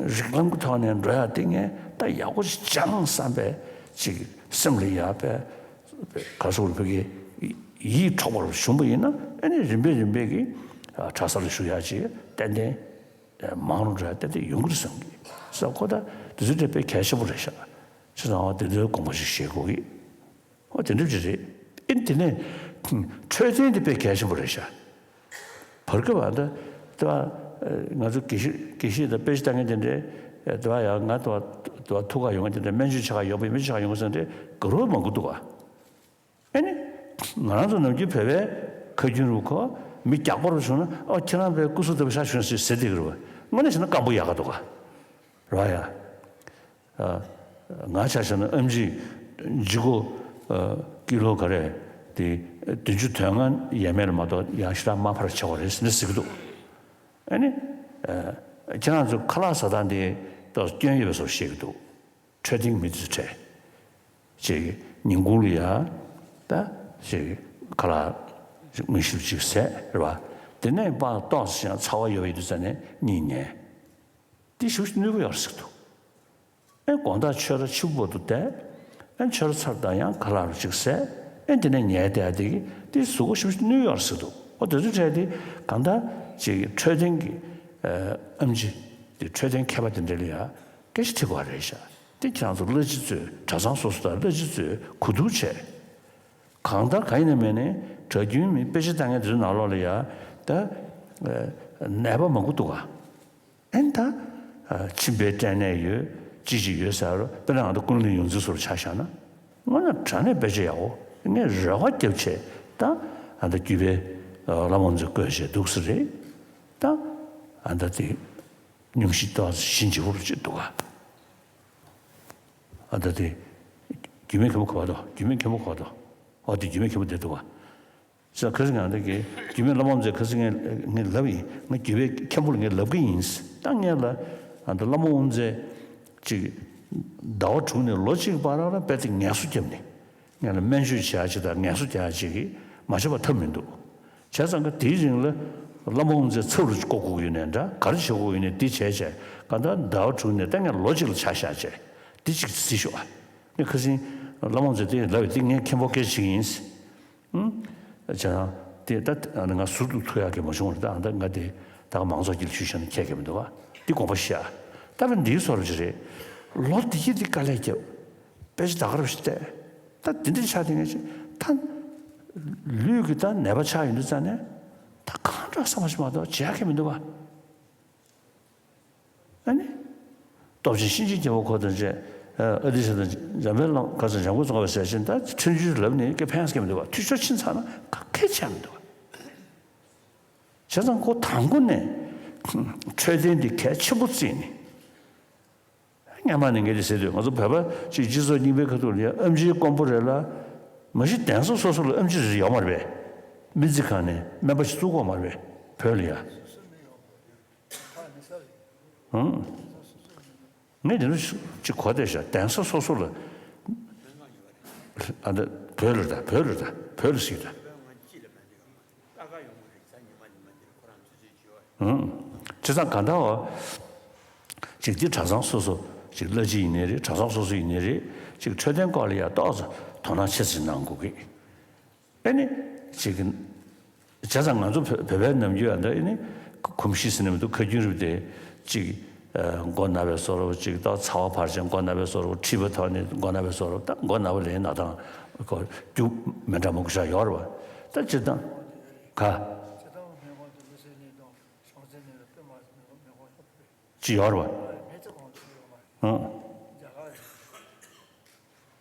རིགས་ལམ་གྱི་ཐོག་ནས་འགྲོ་ཡ་དེ་ངས་ད་ཡག་པོ་ཞིག་སྦྱངས་བསམ་པའི་ཅིག་སེམས་ལ་ཡ་པའི་ག་སོགས་ལ་བོད་ཀྱི་ཡིད་འཕྲོག་པར་བྱུང་བ་ཡིན་ན། ཨ་ནི་རིམ་པས་རིམ་པས་ཀྱི་ཨ་གྲྭ་ས་ལ་བཞུགས་ཡ་ཅིག་ཏན་ཏན་མང་རུ་འགྲོ་ཡ་ཏན་ཏན་ཡོང་གི་རེད་བསམ་གི། ས་ཁོ་ད་དེ་ཚོ་དེ་དཔེ་གལ་ཆེན་པོ་རེད་ཤག་བྱས་ཙང་དེ་ཚོའི་དགོངས་པ་ཞིག་བཞེས་དགོས་ཀྱི། ཨོ་དེ་འདྲ་ཅིག་རེད། ཨེ་དེ་ནས་འཕྲོད་བསྟེན་དེ་དཔེ་གལ་ཆེན་པོ་རེད་ཤག་བར་སྐབས་ཨ་ད་ལྟ་ང་ཚོ་དགེ་བཤེས་དགེ་བཤེས་དང་དཔེ་ཆ་ལྟ་མཁན་དེ་འདྲའི་ལྟ་བ་ཡང་ང་ལྟ་བ་ལྟ་བ་ཐུག་ག་ཡོང་མཁན་དེ་འདྲ། སྨན་བཅོས་བྱེད་ག་ཡོང་པའི་སྨན་བཅོས་བྱེད་ག་ཡོང་གི་ཟེར་འདྲའི་དགའ་རབ་མང་པོ་འདུག་ག་ཨེ་ནི་ང་རང་ཚོ་ནམ་རྒྱུན་བོད་པའི་ཁ་རྒྱུན་རུ་ཁོ་མི་རྒྱགས་པོ་རུ་བྱུང་ན། ཨོ་ཁྱེད་རང་བའི་སྐུ་གཟུགས་ལྟ་བུ་ཤ་བྱུང་ཟེར་ཟེར་བསྡད་ཀྱི་རེད་བ། དངོས་གནས་བྱས་ན་སྐམ་པོ་ཡག་ག་འདུག་ག་ར་ཡ། ང་ཆ་བཞག་ན་ཨེམ་ཆི་ལྗིད་ཁོག་ཀི་ལོ་ག་རེ་དེ་བདུན་ཅུ་དོན་ལྔ་ཡས་མས་ལ་མ་གཏོགས་ཡང་ཞེ་དྲག་དམའ་འཕར་ཆེ་བ་རེད་ཟེར་ནས་ཟེར་གྱི་འདུག་ཨ་ནི་ཁྱེད་རང་ཚོ་ཁ་ལག་ཟ་སྟངས་དེ་ཏོག་སྐྱོན་ཡོད་པའི་བཟོ་བཤད་ཀྱི་འདུག་འཕྲོད་བསྟེན་མི་དེ་ཚོ་ཁྲལ་ཅིག་ཉིན་གུང་ལ་ཡ་ད་ཅིག་ཁ་ལག་དངོས་གཞི་ཅིག་ཟས་རེད་བ། དེ་ནས་པ་ཏོག་ཙམ་ཡང་ཚ་བ་ཡོད་པ་ཡིན་དུས་ཙ་ནས་གཉིད་ཉལ། དེ་ཞེ་པོ་ཅིག་ནུས་པ་ཡོད་རེད་ཟེར་གྱི་འདུག་ཨེ་དགོང་དག་ཆོས་ར་ཕྱི་པོ་དུ་བསྡད། ཨེ་ཆོས་ར་ཚར་དང་ཡང་ཁ་ལག་རུ་ཅིག་ཟས། ཨེ་དེ་ནས་ཉལ་བསྡད་དེ་གི་དེ་གཟུགས་པོ་ཞེ་པོ་ཅིག་ནུས་ཡོད་རེད་ཟེར་གྱི་འདུག་ཨོ་དེ་ཚོ་འཕྲད་དེ་གང་ལྟར་ཅིག་འཕྲོད་བསྟེན་གྱི་ཨེམ་ཆི་དེ་འཕྲོད་བསྟེན་མཁས་པ་དེ་འདྲ་ལ་ཡ་སྐད་ཆ་དྲི་དགོས་རེད་ཤག་དེ་ཁྱེད་རང་ཚོ་བླ་སྤྱི་ཚོས་གྲྭ་ཚང་སོ་སོ་དང་བླ་སྤྱི་ཚོས་གོ་བསྡུར་བྱས། གང་ལྟར་གང་ཡིན་ན་མིན་ནས་གྲྭ་རྒྱུན་མི་དཔེ་ཆ་ལྟ་མཁན་དེ་ཚོའི་ནང་ལོགས་ལ་ཡ་ད་ནད་པ་མང་པོ་འདུག་ག་ཨེ་ད་མཆིན་པའི་སྐྲན་ནད་ཡོད་ཅི་ཅི་ཡོད་ཟེར་རོ། དཔེར་ན་ང་ཚོ་ཀུན་གླེང་ཡོངས་འཛིན་སོགས་ཆ་བཞག་ན། དངོས་གནས་དྲང་གནས་དཔེ་ཆ་ཡག་པོ་ངས་རེ་བ་བརྒྱབ་བྱས། ད་ཨ་ད་རྒྱུད་པའི་བླ་མ་ཚོས་བཀོད་བྱས་འདུག་ས་རེད། ད་ཨ་ད་དེ་སྙུང་གཞི་ཏོག་ཙམ་ཞིབ་པོ་ཅིག་འདུག་ག་ཨ་ད་དེ་རྒྱུད་སྨད་མཁན་པོ་ག་པར་འདུག་རྒྱུད་སྨད་མཁན་པོ་ག་པར་འདུག་ཨོ་དེ་རྒྱུད་སྨད་མཁན་པོ་བསྡད་འདུག་ག་ས་ཁ་སང་ང་འདི་གི་རྒྱུད་སྨད་བླ་མ་མཛད་ཁ་སང་ངས་ངས་ལབ་ཡིན། ང་རྒྱུད་པའི་མཁན་པོ་ལ་ངས་ལབ་གི་ཡིན། ད་ངས་ལ་ཨ་ད་བླ་མ་དབུ་མཛད་ཅིག་ཟླ་བ་དྲུག་ནས་ལོ་གཅིག་བར་ལ་དཔེ་དེ་ངལ་གསོ་བརྒྱབ་ནས་ངས་ལ་སྨན་བཅོས་བྱེད་ཡ་ཅིག་དང་ངལ་གསོ་རྒྱག་ཡ་ཅིག་གི་མ་བྱས་པ་ཐབས་མི་འདུག་བྱས་ཙང་ཀ་དེའི་རིང་ལ་བླ་མ་དབུ་མཛད་ཚབ་རུ་བསྐོ་དགོས་ཀྱི་ཡོད་ནའི་འདྲ། ག་རེ་བྱེད་དགོས་ཀྱི་ཡོད་ནའི་འདི་བྱས་བྱས་གང་ལྟར་ཟླ་བ་དྲུག་ནས་ད་ངས་ལོ་གཅིག་ལ་ཆ་བཞག་བྱས་འདི་གཅིག་གཟིགས་ཤོག་ཨ་ནི་ཁ་སང་བླ་མ་དབུ་མཛད་དེ་ལབ་ཡོད། དེ་ངས་མཁན་པོ་སྐད་ཆ་བྱེད་ཀྱི་ཡིན། ཨུམ། བྱས་ཙང་དེ་ད་ང་ཟུར་དུ་ཐུག་ཡག་གི་མ་བྱུང་བ་རེད། ད་ང་དེ་ད་ག་མང་ཚོགས་ཀྱི་ལ་ཞུས་བཞག་ན་ཁྱད་ག་མི་འདུག་བ། འདི་དགོངས་པ་བཞེས་ཨ། ད་བས་འདིའི་བཟོ་འདྲ་ཅིག་རེད། ལོ་འདི་གི་འདི་དཀའ་ལས་བརྒྱབ། དཔེ་ཆ་ད་ག་རེ་བྱས་ད་འདི་འདྲ་ཆགས་དེ་ངས་ཅི་ད་ལུས་ཀྱི་ད་ནད་པ་ཆགས་ཡོང་དུས་ཙ་ནས་ད་གང་འདྲ་བསམ་པ་ཞིག་མ་གཏོགས་བྱེད་ཡག་གི་མི་འདུག་བ། ཨ་ནི། སྟོབས་ཆེན་གཤིན་རྗེ་རྒྱལ་པོ་ཁོ་དང་བཅས་ཨ་ཏི་ཤ་དང་འཇམ་དཔལ་གླང་ག་ས་འཇམ་མགོན་ཙོང་ཁ་པ་ཟེར་ཞིང་ད་ཁྲིམས་གཅོད་ལབ་ནས་སྐད་ཕན་སྐད་མི་འདུག་བ། འཐུས་ཤོར་ཕྱིན་ཚར་ན་ག་གེ་ཆགས་མི་འདུག་བ། བྱས་ཙང་ཁོ་དང་པོ་ནས་འཕྲོད་བསྟེན་འདི་གལ་ཆེན་པོ་བརྩིས་ནས། སྔན་མ་ནས་ངས་འདི་ཟེར་དུས་ང་ཚོ་བོད་པ་ཅིག་སྤྱི་ཚོགས་རྙིང་པའི་ཁ་ཐུག་ལ་ཡང་ཨེམ་ཆིའི་དཀོན་པོ་རེད་ལ། མ་གཞི་གདན་ས་སོ་སོ་ལ་ཨེམ་ཆི་རེ་ཡོད་མ་རེད་པས། སྨན་རྩིས་ཁང་ནས་སྨན་པ་ཞིག་བཙུགས་ཀྱི་ཡོད་མ་རེད་པས་བོད་ལ་ཡ། ཧུམ། ངས་དེ་འདྲ་ཅིག་གོ་བསྡད་ཤག་གདན་ས་སོ་སོ་ལ། ཨ་ད་བོད་ལ་ད་བོད་ལ་ད་བོད་ལ་ཟིག་ད། ཧུམ། བྱས་ཙང་གང་ལྟར་བ། ཅིག་འདི་གྲྭ་ཚང་སོ་སོ་ཅིག་བླ་སྤྱི་ཡིན་ནའི་རེད། གྲྭ་ཚང་སོ་སོ་ཡིན་ནའི་རེད། ཅིག་འཕྲོད་བསྟེན་སྐོར་ལ་ཡ་ཏོག་ཙམ་དོ་སྣང་ཆེ་ཙམ་གནང་དགོས་ཀྱི། ཨེ་ནི། ཅིག་བྱས་ཙང་ང་ཚོ་བོད་བོད་པའི་ནམ་རྒྱུན་ཨ་འདྲ་ཨེ་ནི། གོམས་གཤིས་ཟེར་ནི་མི་འདུག་ཁ་རྒྱུན་རིག་པ་དེ་ཅིག་ཨ་མགོ་ན་བའི་བཟོ་འདྲ་པོ། ཅིག་ད་ཚ་བ་འཕར་བྱས་མགོ་ན་བའི་བཟོ་འདྲ་པོ། མཁྲིས་པ་ཐོག་ནས་མགོ་ན་བའི་བཟོ་འདྲ་པོ། ད་མགོ་ན་བ་ལས་ན་ཐང་ཁོ་རྒྱུ་མི་འདྲ་མང་པོ་ཞིག་ཡོད་རེད་བ། ད་སྤྱིར་བཏང་ག་ཅི་ཡོད་རེད་བ། ཨང་།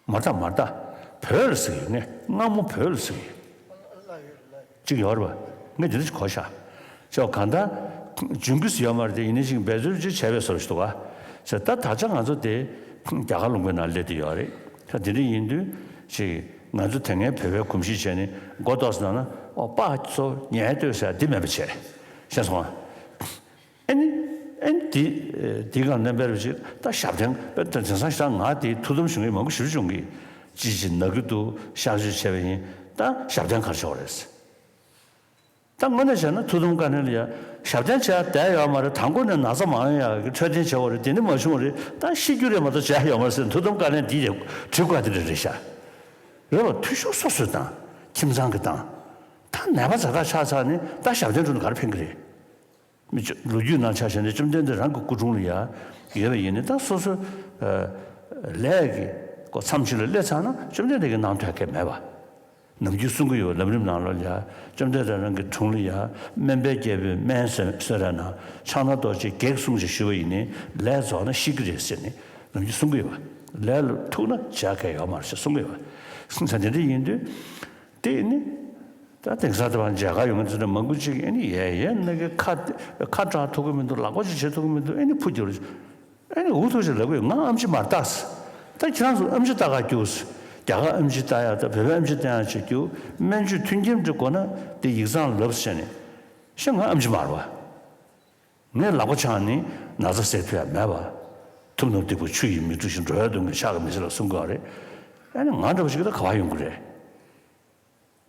མ་རེད་ད་མ་རེད་ད། བོད་ལ་ཟེར་གི་ཡོད། ངས་སྔ་མོ་བོད་ལ་ཟེར་གི་ཡོད། གཅིག་ཡོད་རེད་པ། ངས་དེ་འདྲ་ཞིག་གོ་ཤག་ཅོ་གང་ལྟར་འབྱུང་གི་ཡོད་མ་རེད་དེ། ཡིན་ནའི་ཞིག་འབད་རྩོལ་ཅིག་བྱས་པའི་བཟོ་ཞིག་འདུག་ག་ཟེར། ད་ད་ཆ་ང་ཚོ་དེ་རྒྱ་གར་ལུང་པའི་ནང་སླེབས་བསྡད་ཡོད་རེད། ད་དེ་འདྲ་ཡིན་དུས་ཅིག་ང་ཚོ་དེ་སྔའི་བོད་པའི་གོམས་གཤིས་བྱས་ནས་མགོ་ཏོག་ཙམ་ནང་ན་ཨོ་པ་ཚོ་ཉལ་སྡོད་ཟེར་འདི་མེད་པ་བྱས། ཤེས་སོང་ང་། ཨེ་ནི། ཨེ་ནི་དེ། དེའི་སྒང་ནས་འབད་རུ་ཅིག་ད་ཞབས་བརྟན་དཔེ་དེང་སང་ཞིག་ང་དེ་ཐུགས་དམ་བཞུགས་མཁན་མང་པོ་ཞེ་པོ་བྱུང་གི། ཅི་ཞིག་ན་གི་འདུག་གཤག་བཅོས་བྱས་པ་ཡིན། ད་ཞབས་བརྟན་ག་རེ་བྱེད་དགོས་རེད། ད་དངོས་གནས་བྱས་ན་ཐུགས་དམ་བཀའ་བློན་ལ་ཡ་ཞབས་བརྟན་བྱས་བསྡད་ཡོད་མ་རེད། དང་པོ་ནས་ན་ཚ་མ་ཡོང་ཡག་གི་འཕྲོད་བསྟེན་བྱེད་དགོས་རེད། དེ་ནི་མ་བྱུང་བ་རེད། ད་ཤི་རྒྱུ་རེད་མ་གཏོགས་བྱས་ཡོད་མ་རེད་ཟེར། ཐུགས་དམ་བཀའ་བློན་འདི་ཡི་གྲི་བཀའ་དེ་འདྲ་རེད་ཤག་རེད་བ། འཐུས་ཤོར་སོ་སོས་བཏང་། ཁྱིམ་ཚང་གིས་བཏང་། ད་ནད་པ་ཛ་དྲག་ཆགས་ཚར་ནས་ད་ཞབས་བརྟན་བྱུང་ན་ག་རེ་ཕན་གི་རེད། མི་ཆོས་ལོ་རྒྱུས་ནང་ཆ་བཞག་ན་བཅོམ་ལྡན་འདས་རང་གི་སྐུ་དྲུང་ལ་ཡ་ཡོད་པ་ཡིན་ནའི་ད་སོ་སོའི་ཨ་ལས་ཀྱི་ཀོ་མཚམས་ཤིག་ལ་སླེབས་ཚར་ན་བཅོམ་ལྡན་འདས་ཀྱིས་གནང་ཐུབ་མཁན་མེད་པ། ནམ་རྒྱུན་གསུང་གི་ཡོད། ལམ་རིམ་ནང་ལོགས་ལ་ཡ་བཅོམ་ལྡན་འདས་རང་གི་དྲུང་ལ་ཡ་སྨན་པའི་རྒྱལ་པོས་སྨན་གསོལ་གསོལ་རས་གནང་། ཕྱག་ན་རྡོ་རྗེས་བགེགས་བསྲུང་ཞེས་ཞུས་པ་ཡིན་ནའི་ལས་རྫོགས་ན་ཤི་གི་རེད་ཟེར་ནས་ནམ་རྒྱུན་གསུང་གི་ཡོད་པ། ལས་ལ་ཐུག་ན་བྱ་མཁན་ཡོད་མ་རེད་ཞེས་གསུང་གི་ཡོད་པ། ད་དེ་འདྲ་ཡིན་དུས་དེ་ནི། ད་དེང་སང་དེ་བར་མཇལ་ཁ་ཡོང་མཁན་ཚོ་ནས་མང་པོ་ཅིག་ཨེ་ནི་ཡལ་ཡལ་ན་གི་ཁ་ཁ་གྲག་ཐུབ་ཀྱི་མི་འདུག་ལག་པ་ཅིག་བྱེད་ཐུབ་ཀྱི་མི་འདུག་ཨེ་ནི་ཕུ་རྒྱུ་རེད། ཨེ་ནི་འུ་ཐུག་ཅིག་ལབ་གི་ཡོད། ང་ཨེམ་ཆི་མར་བཏགས། ད་ཁྱེད་རང་ཚོ་ཨེམ་ཆི་བཏགས་ག་རྒྱུགས། རྒྱ་གར་ཨེམ་ཆི་བཏགས་ཡག་དང་བོད་པའི་ཨེམ་ཆི་བཏགས་ཡག་ཅིག་རྒྱུགས། སྨན་བཅོས་མཐུན་རྐྱེན་འདྲ་དགོས་ན་དེ་ཡིག་ཚང་ལབ་ཟེར་ནས། ཤ་ང་ཨེམ་ཆི་མར་བ། ངས་ལག་པ་འཆང་ནས་ན་ཚ་སེལ་ཐུབ་ཡག་མེད་པ། ཐུབ་རྣམས་སྡིག་པ་ཆུ་ཡིས་མི་འཁྲུ་ཞིང་། འགྲོ་བའི་དོན་ཀུན་ཕྱག་གིས་མི་སེལ་ལ་གསུང་གི་ཡོད་རེད། ཨ་ནི་ང་འདྲ་བ་ཞིག་ད་ག་པར་ཡོང་གི་རེད།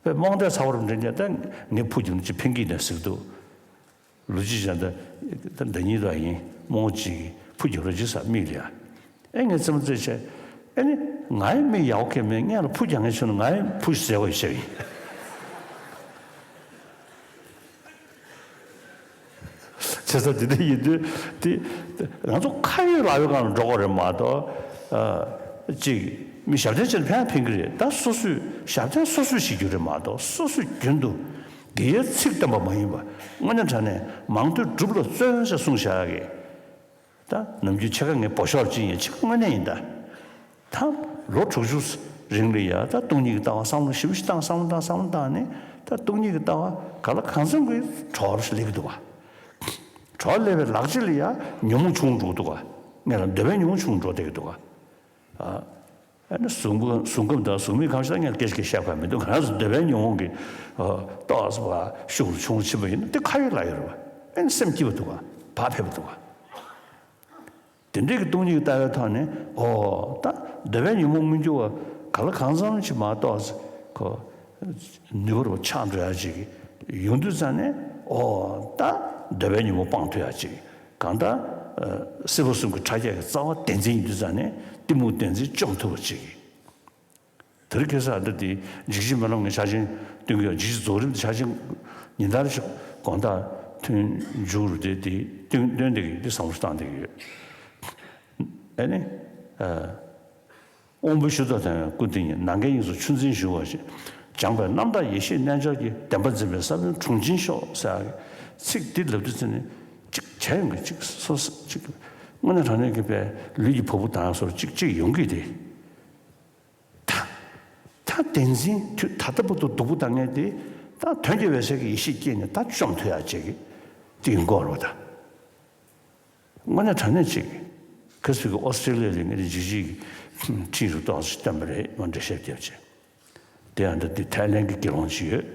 དཔེ་རྨོངས་དད་ཚ་བོར་འདྲེན་ཀྱང་ད་ངས་ཕུ་རྒྱུག་ནས་ཅི་ཕན་གྱི་ནས་ཟེར་གི་འདུག་ལོ་གཅིག་ཅན་ད་ད་ཟླ་ཉིན་དུ་ཡིན་རྨོངས་ཅིག་ཕུ་རྒྱུག་རོགས་གྱིས་ས་མིག་ལ་ཡ། ཨེ་ངས་རྩེད་མོ་རྩེ་བྱས། ཨེ་ནི་ང་ཡི་མིག་ཡག་པོ་ཁེལ་མེད། ངས་ལ་ཕུ་རྒྱག་མཁན་བྱུང་ན་ང་ཡི་ཕུ་ཟེར་བ་ཡི་བྱས་ཡིན། བྱས་ཙང་དེ་འདྲ་ཡིན་དུས་དེ་ང་ཚོ་ཁ་ཡོད་ལག་ཡོད་སྒང་ལ་འགྲོ་དགོས་རེད་མ་གཏོགས། ཨ་གཅིག་མི་ཞབས་བརྟན་བྱས་ན་ཕན་ཕན་གྱི་རེད། ད་སོ་སོས་ཞབས་བརྟན་སོ་སོས་བྱེད་རྒྱུ་རེད་མ་གཏོགས། སོ་སོས་རྒྱུན་དུ་དགེ་བའི་ཚིག་བསྟན་པ་མ་ཡིན་པ། དངོས་གནས་དྲང་གནས་མང་ཐོས་སྒྲུབ་ལ་བརྩོན་ཞེས་གསུངས་བཞག་གི། ད་ནམ་རྒྱུན་ཕྱེད་ཀ་ངས་འབོ་ཤོག་ཅིག་ཡིན། ཕྱེད་ཀ་དངོས་གནས་ཡིན་ད། ད་ལོ་དྲུག་ཅུ་རིང་ལ་ཡ་ད་སྟོང་ཉིད་ཀྱི་ལྟ་བ་བསམ་བློ་ཞིབ་ཞིབ་བཏང་བསམ་བློ་བཏང་བསམ་བློ་བཏང་ནས་ད་སྟོང་ཉིད་ཀྱི་ལྟ་བ་ག་ལ་གང་འཚམ་གྱི་གྲོགས་སླེབས་ཀྱི་འདུག་ག་གྲོགས་སླེབས་པའི་ལག་རྗེས་ལ་ཡ་ཉོན་མོངས་ཆུང་འགྲོ་གི་འདུག་ག་ངས་ལ་འདོད་པའི་ཉོན་མོངས་ཆུང་འགྲོ་བསྡད་ཀྱི་འདུག་ག་ཨ་ནི་གཟུགས་པོ་གཟུགས་ཁམས་དང་གཟུགས་མེད་ཁམས་ཤིག་ད་ངས་སྐད་ཆ་སྐད་བཤད་དགོས་མི་འདུག་ང་རང་ཚོ་འདོད་པའི་ཉོན་མོངས་ཀྱི་ཏོག་ཙམ་ཤུགས་ཆུང་ཆེན་པོ་ཡིན་ན་དེ་ཁ་ཡོད་ལག་ཡོད་རེད་བ། ཨ་ནི་སེམས་སྐྱིད་པ་འདུག་ག་བག་ཕེབས་པ་འདུག་ག་དེ་འདྲའི་གི་སྟོང་ཉིད་ཀྱི་ལྟ་བའི་ཐོག་ནས་ཨོ་ད་འདོད་པའི་ཉོན་མོངས་མངོན་གྱུར་བ་ག་ལ་གང་འཚམ་ཅིག་མ་གཏོགས་ཁོ་ནུས་པ་རུ་ཆགས་འགྲོ་ཡ་ཅིག་ཡོང་དུས་ཙང་ནས་ཨོ་ད་འདོད་པའི་ཉོན་མོངས་སྤང་ཐུབ་ཡ་ཅིག་གང་ལྟར་སྲིད་པ་གསུམ་གྱི་ཕྲ་རྒྱས་ཀྱི་རྩ་བ་བདེན་འཛིན་ཡིན་དུས་ཙང་ནས་གཏི་མུག་བདེན་འཛིན་བཅོམ་ཐུབ་པ་ཅིག་དེ་རིང་ཁ་སང་འདི་འཇིགས་བྱེད་སྨོན་ལམ་གྱི་ཕྱག་ཆེན་སྟོན་གྱི་ཡོད། འཇིགས་བྱེད་རྫོགས་རིམ་གྱི་ཕྱག་ཆེན་ཉིན་ལྟར་ཞིག་དགོང་དག་ཐུན་མཇུག་རུ་དེ་དེ་སྟོན་སྟོན་བསྡད་ཀྱི་འདི་བསམ་བློ་བཏང་བསྡད་ཀྱི་ཡོད། ཨ་ནི། དབང་པོའི་ཤུགས་རྫོགས་དང་ཀུན་བཏུས་ཉིད། ནམ་མཁའི་དབྱིངས་སུ་ཆུ་འཛིན་བཞུ་བ་བཞིན། སྦྱངས་པས་རྣམ་དག་ཡེ་ཤེས་རྣལ་འབྱོར་གྱི། བདེན་པར་འཛིན་པའི་ས་བོན་དྲུང་འབྱིན་ཤོག་ཟེར་ཡག་གི་ཚིག་འདི་ལབ་དུས་ཙམ་ནས་གཅིག་བྱས་ཡོང་གི་གཅིག་སོ་སོ་གཅིག་དངོས་གནས་དྲང་གནས་ཀྱི་པའི་ལུས་ཀྱི་བ་སྤུ་ལྡང་ཡག་བཟོ་འདྲ་གཅིག་གཅིག་ཡོང་གི་དེ། ད་ད་བདེན་འཛིན་དུས་ད་ལྟ་བར་དུ་སྡུག་པོ་བཏང་མཁན་དེ་ད་དོན་གྱི་འོད་གསལ་གྱི་ཡེ་ཤེས་སྐྱེས་ནས་ད་བཅོམ་ཐུབ་ཡག་ཅིག་གི་དེ་ཡིན་དགོས་རེད་བ་ད། དངོས་གནས་དྲང་གནས་ཅིག་ཁ་སང་གི་ཨོ་སི་ཀྲི་ལི་ཡ་ལ་ངས་འཇིགས་བྱེད་ཀྱི་ཁྲིད་རུ་ཏོག་ཙམ་བཏོན་པ་རེད། མ་འགྲེལ་བཤད་རྒྱབ་བྱས། དེ་ཡང་འདི་དེ་ཐའི་ལན་གྱི་དགེ་སློང་ཅིག་ཡོད།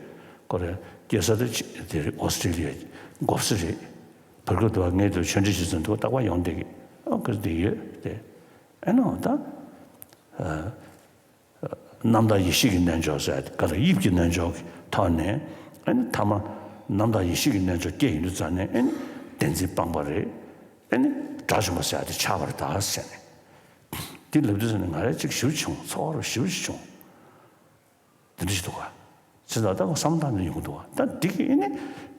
ཁོ་རེ་སྐྱེས་ས་དེ་ཅི་དེ་རེད། ཨོ་སི་ཀྲི་ལི་ཡ་མགོ་སེ་རེད། བར་སྐབས་དུ་བ་ངས་དུ་ཆོས་འབྲེལ་ཞིག་ཚོན་དུ་རྟག་པར་ཡོང་བསྡད་ཀྱི། ཨོ་ཁ་སང་དེ་ཡོད་དེ། ཨེ་ནོ་ད། རྣམ་དག་ཡེ་ཤེས་ཀྱི་རྣལ་འབྱོར་ཟེར་ག་ལ་དབྱིབས་ཀྱི་རྣལ་འབྱོར་གྱི་ཐོག་ནས་ཨ་ནི་ཐ་མ་རྣམ་དག་ཡེ་ཤེས་ཀྱི་རྣལ་འབྱོར་སྐྱེས་ཡོང་དུས་ཙང་ནས་ཨ་ནི་བདེན་འཛིན་སྤངས་པ་རེད། ཨ་ནི་དགྲ་བཅོམ་པ་ཟེར་ཡ་དེ་ཆགས་པ་རེད་ད་ཟེར་ནས། འདི་ལབ་དུས་ཙང་ནས་ང་རང་ཅིག་ཞེ་པོ་བྱུང་། ཚོར་བ་ཞེ་པོ་ཞིག་བྱུང་། དེ་འདྲ་ཞིག་འདུག་ག་ཚེ་ད་ལྟ་བསམ་བློ་བཏང་ནས་ཡོང་གི་འདུག་ག་ད་འདི་གི་ཨ་ནི་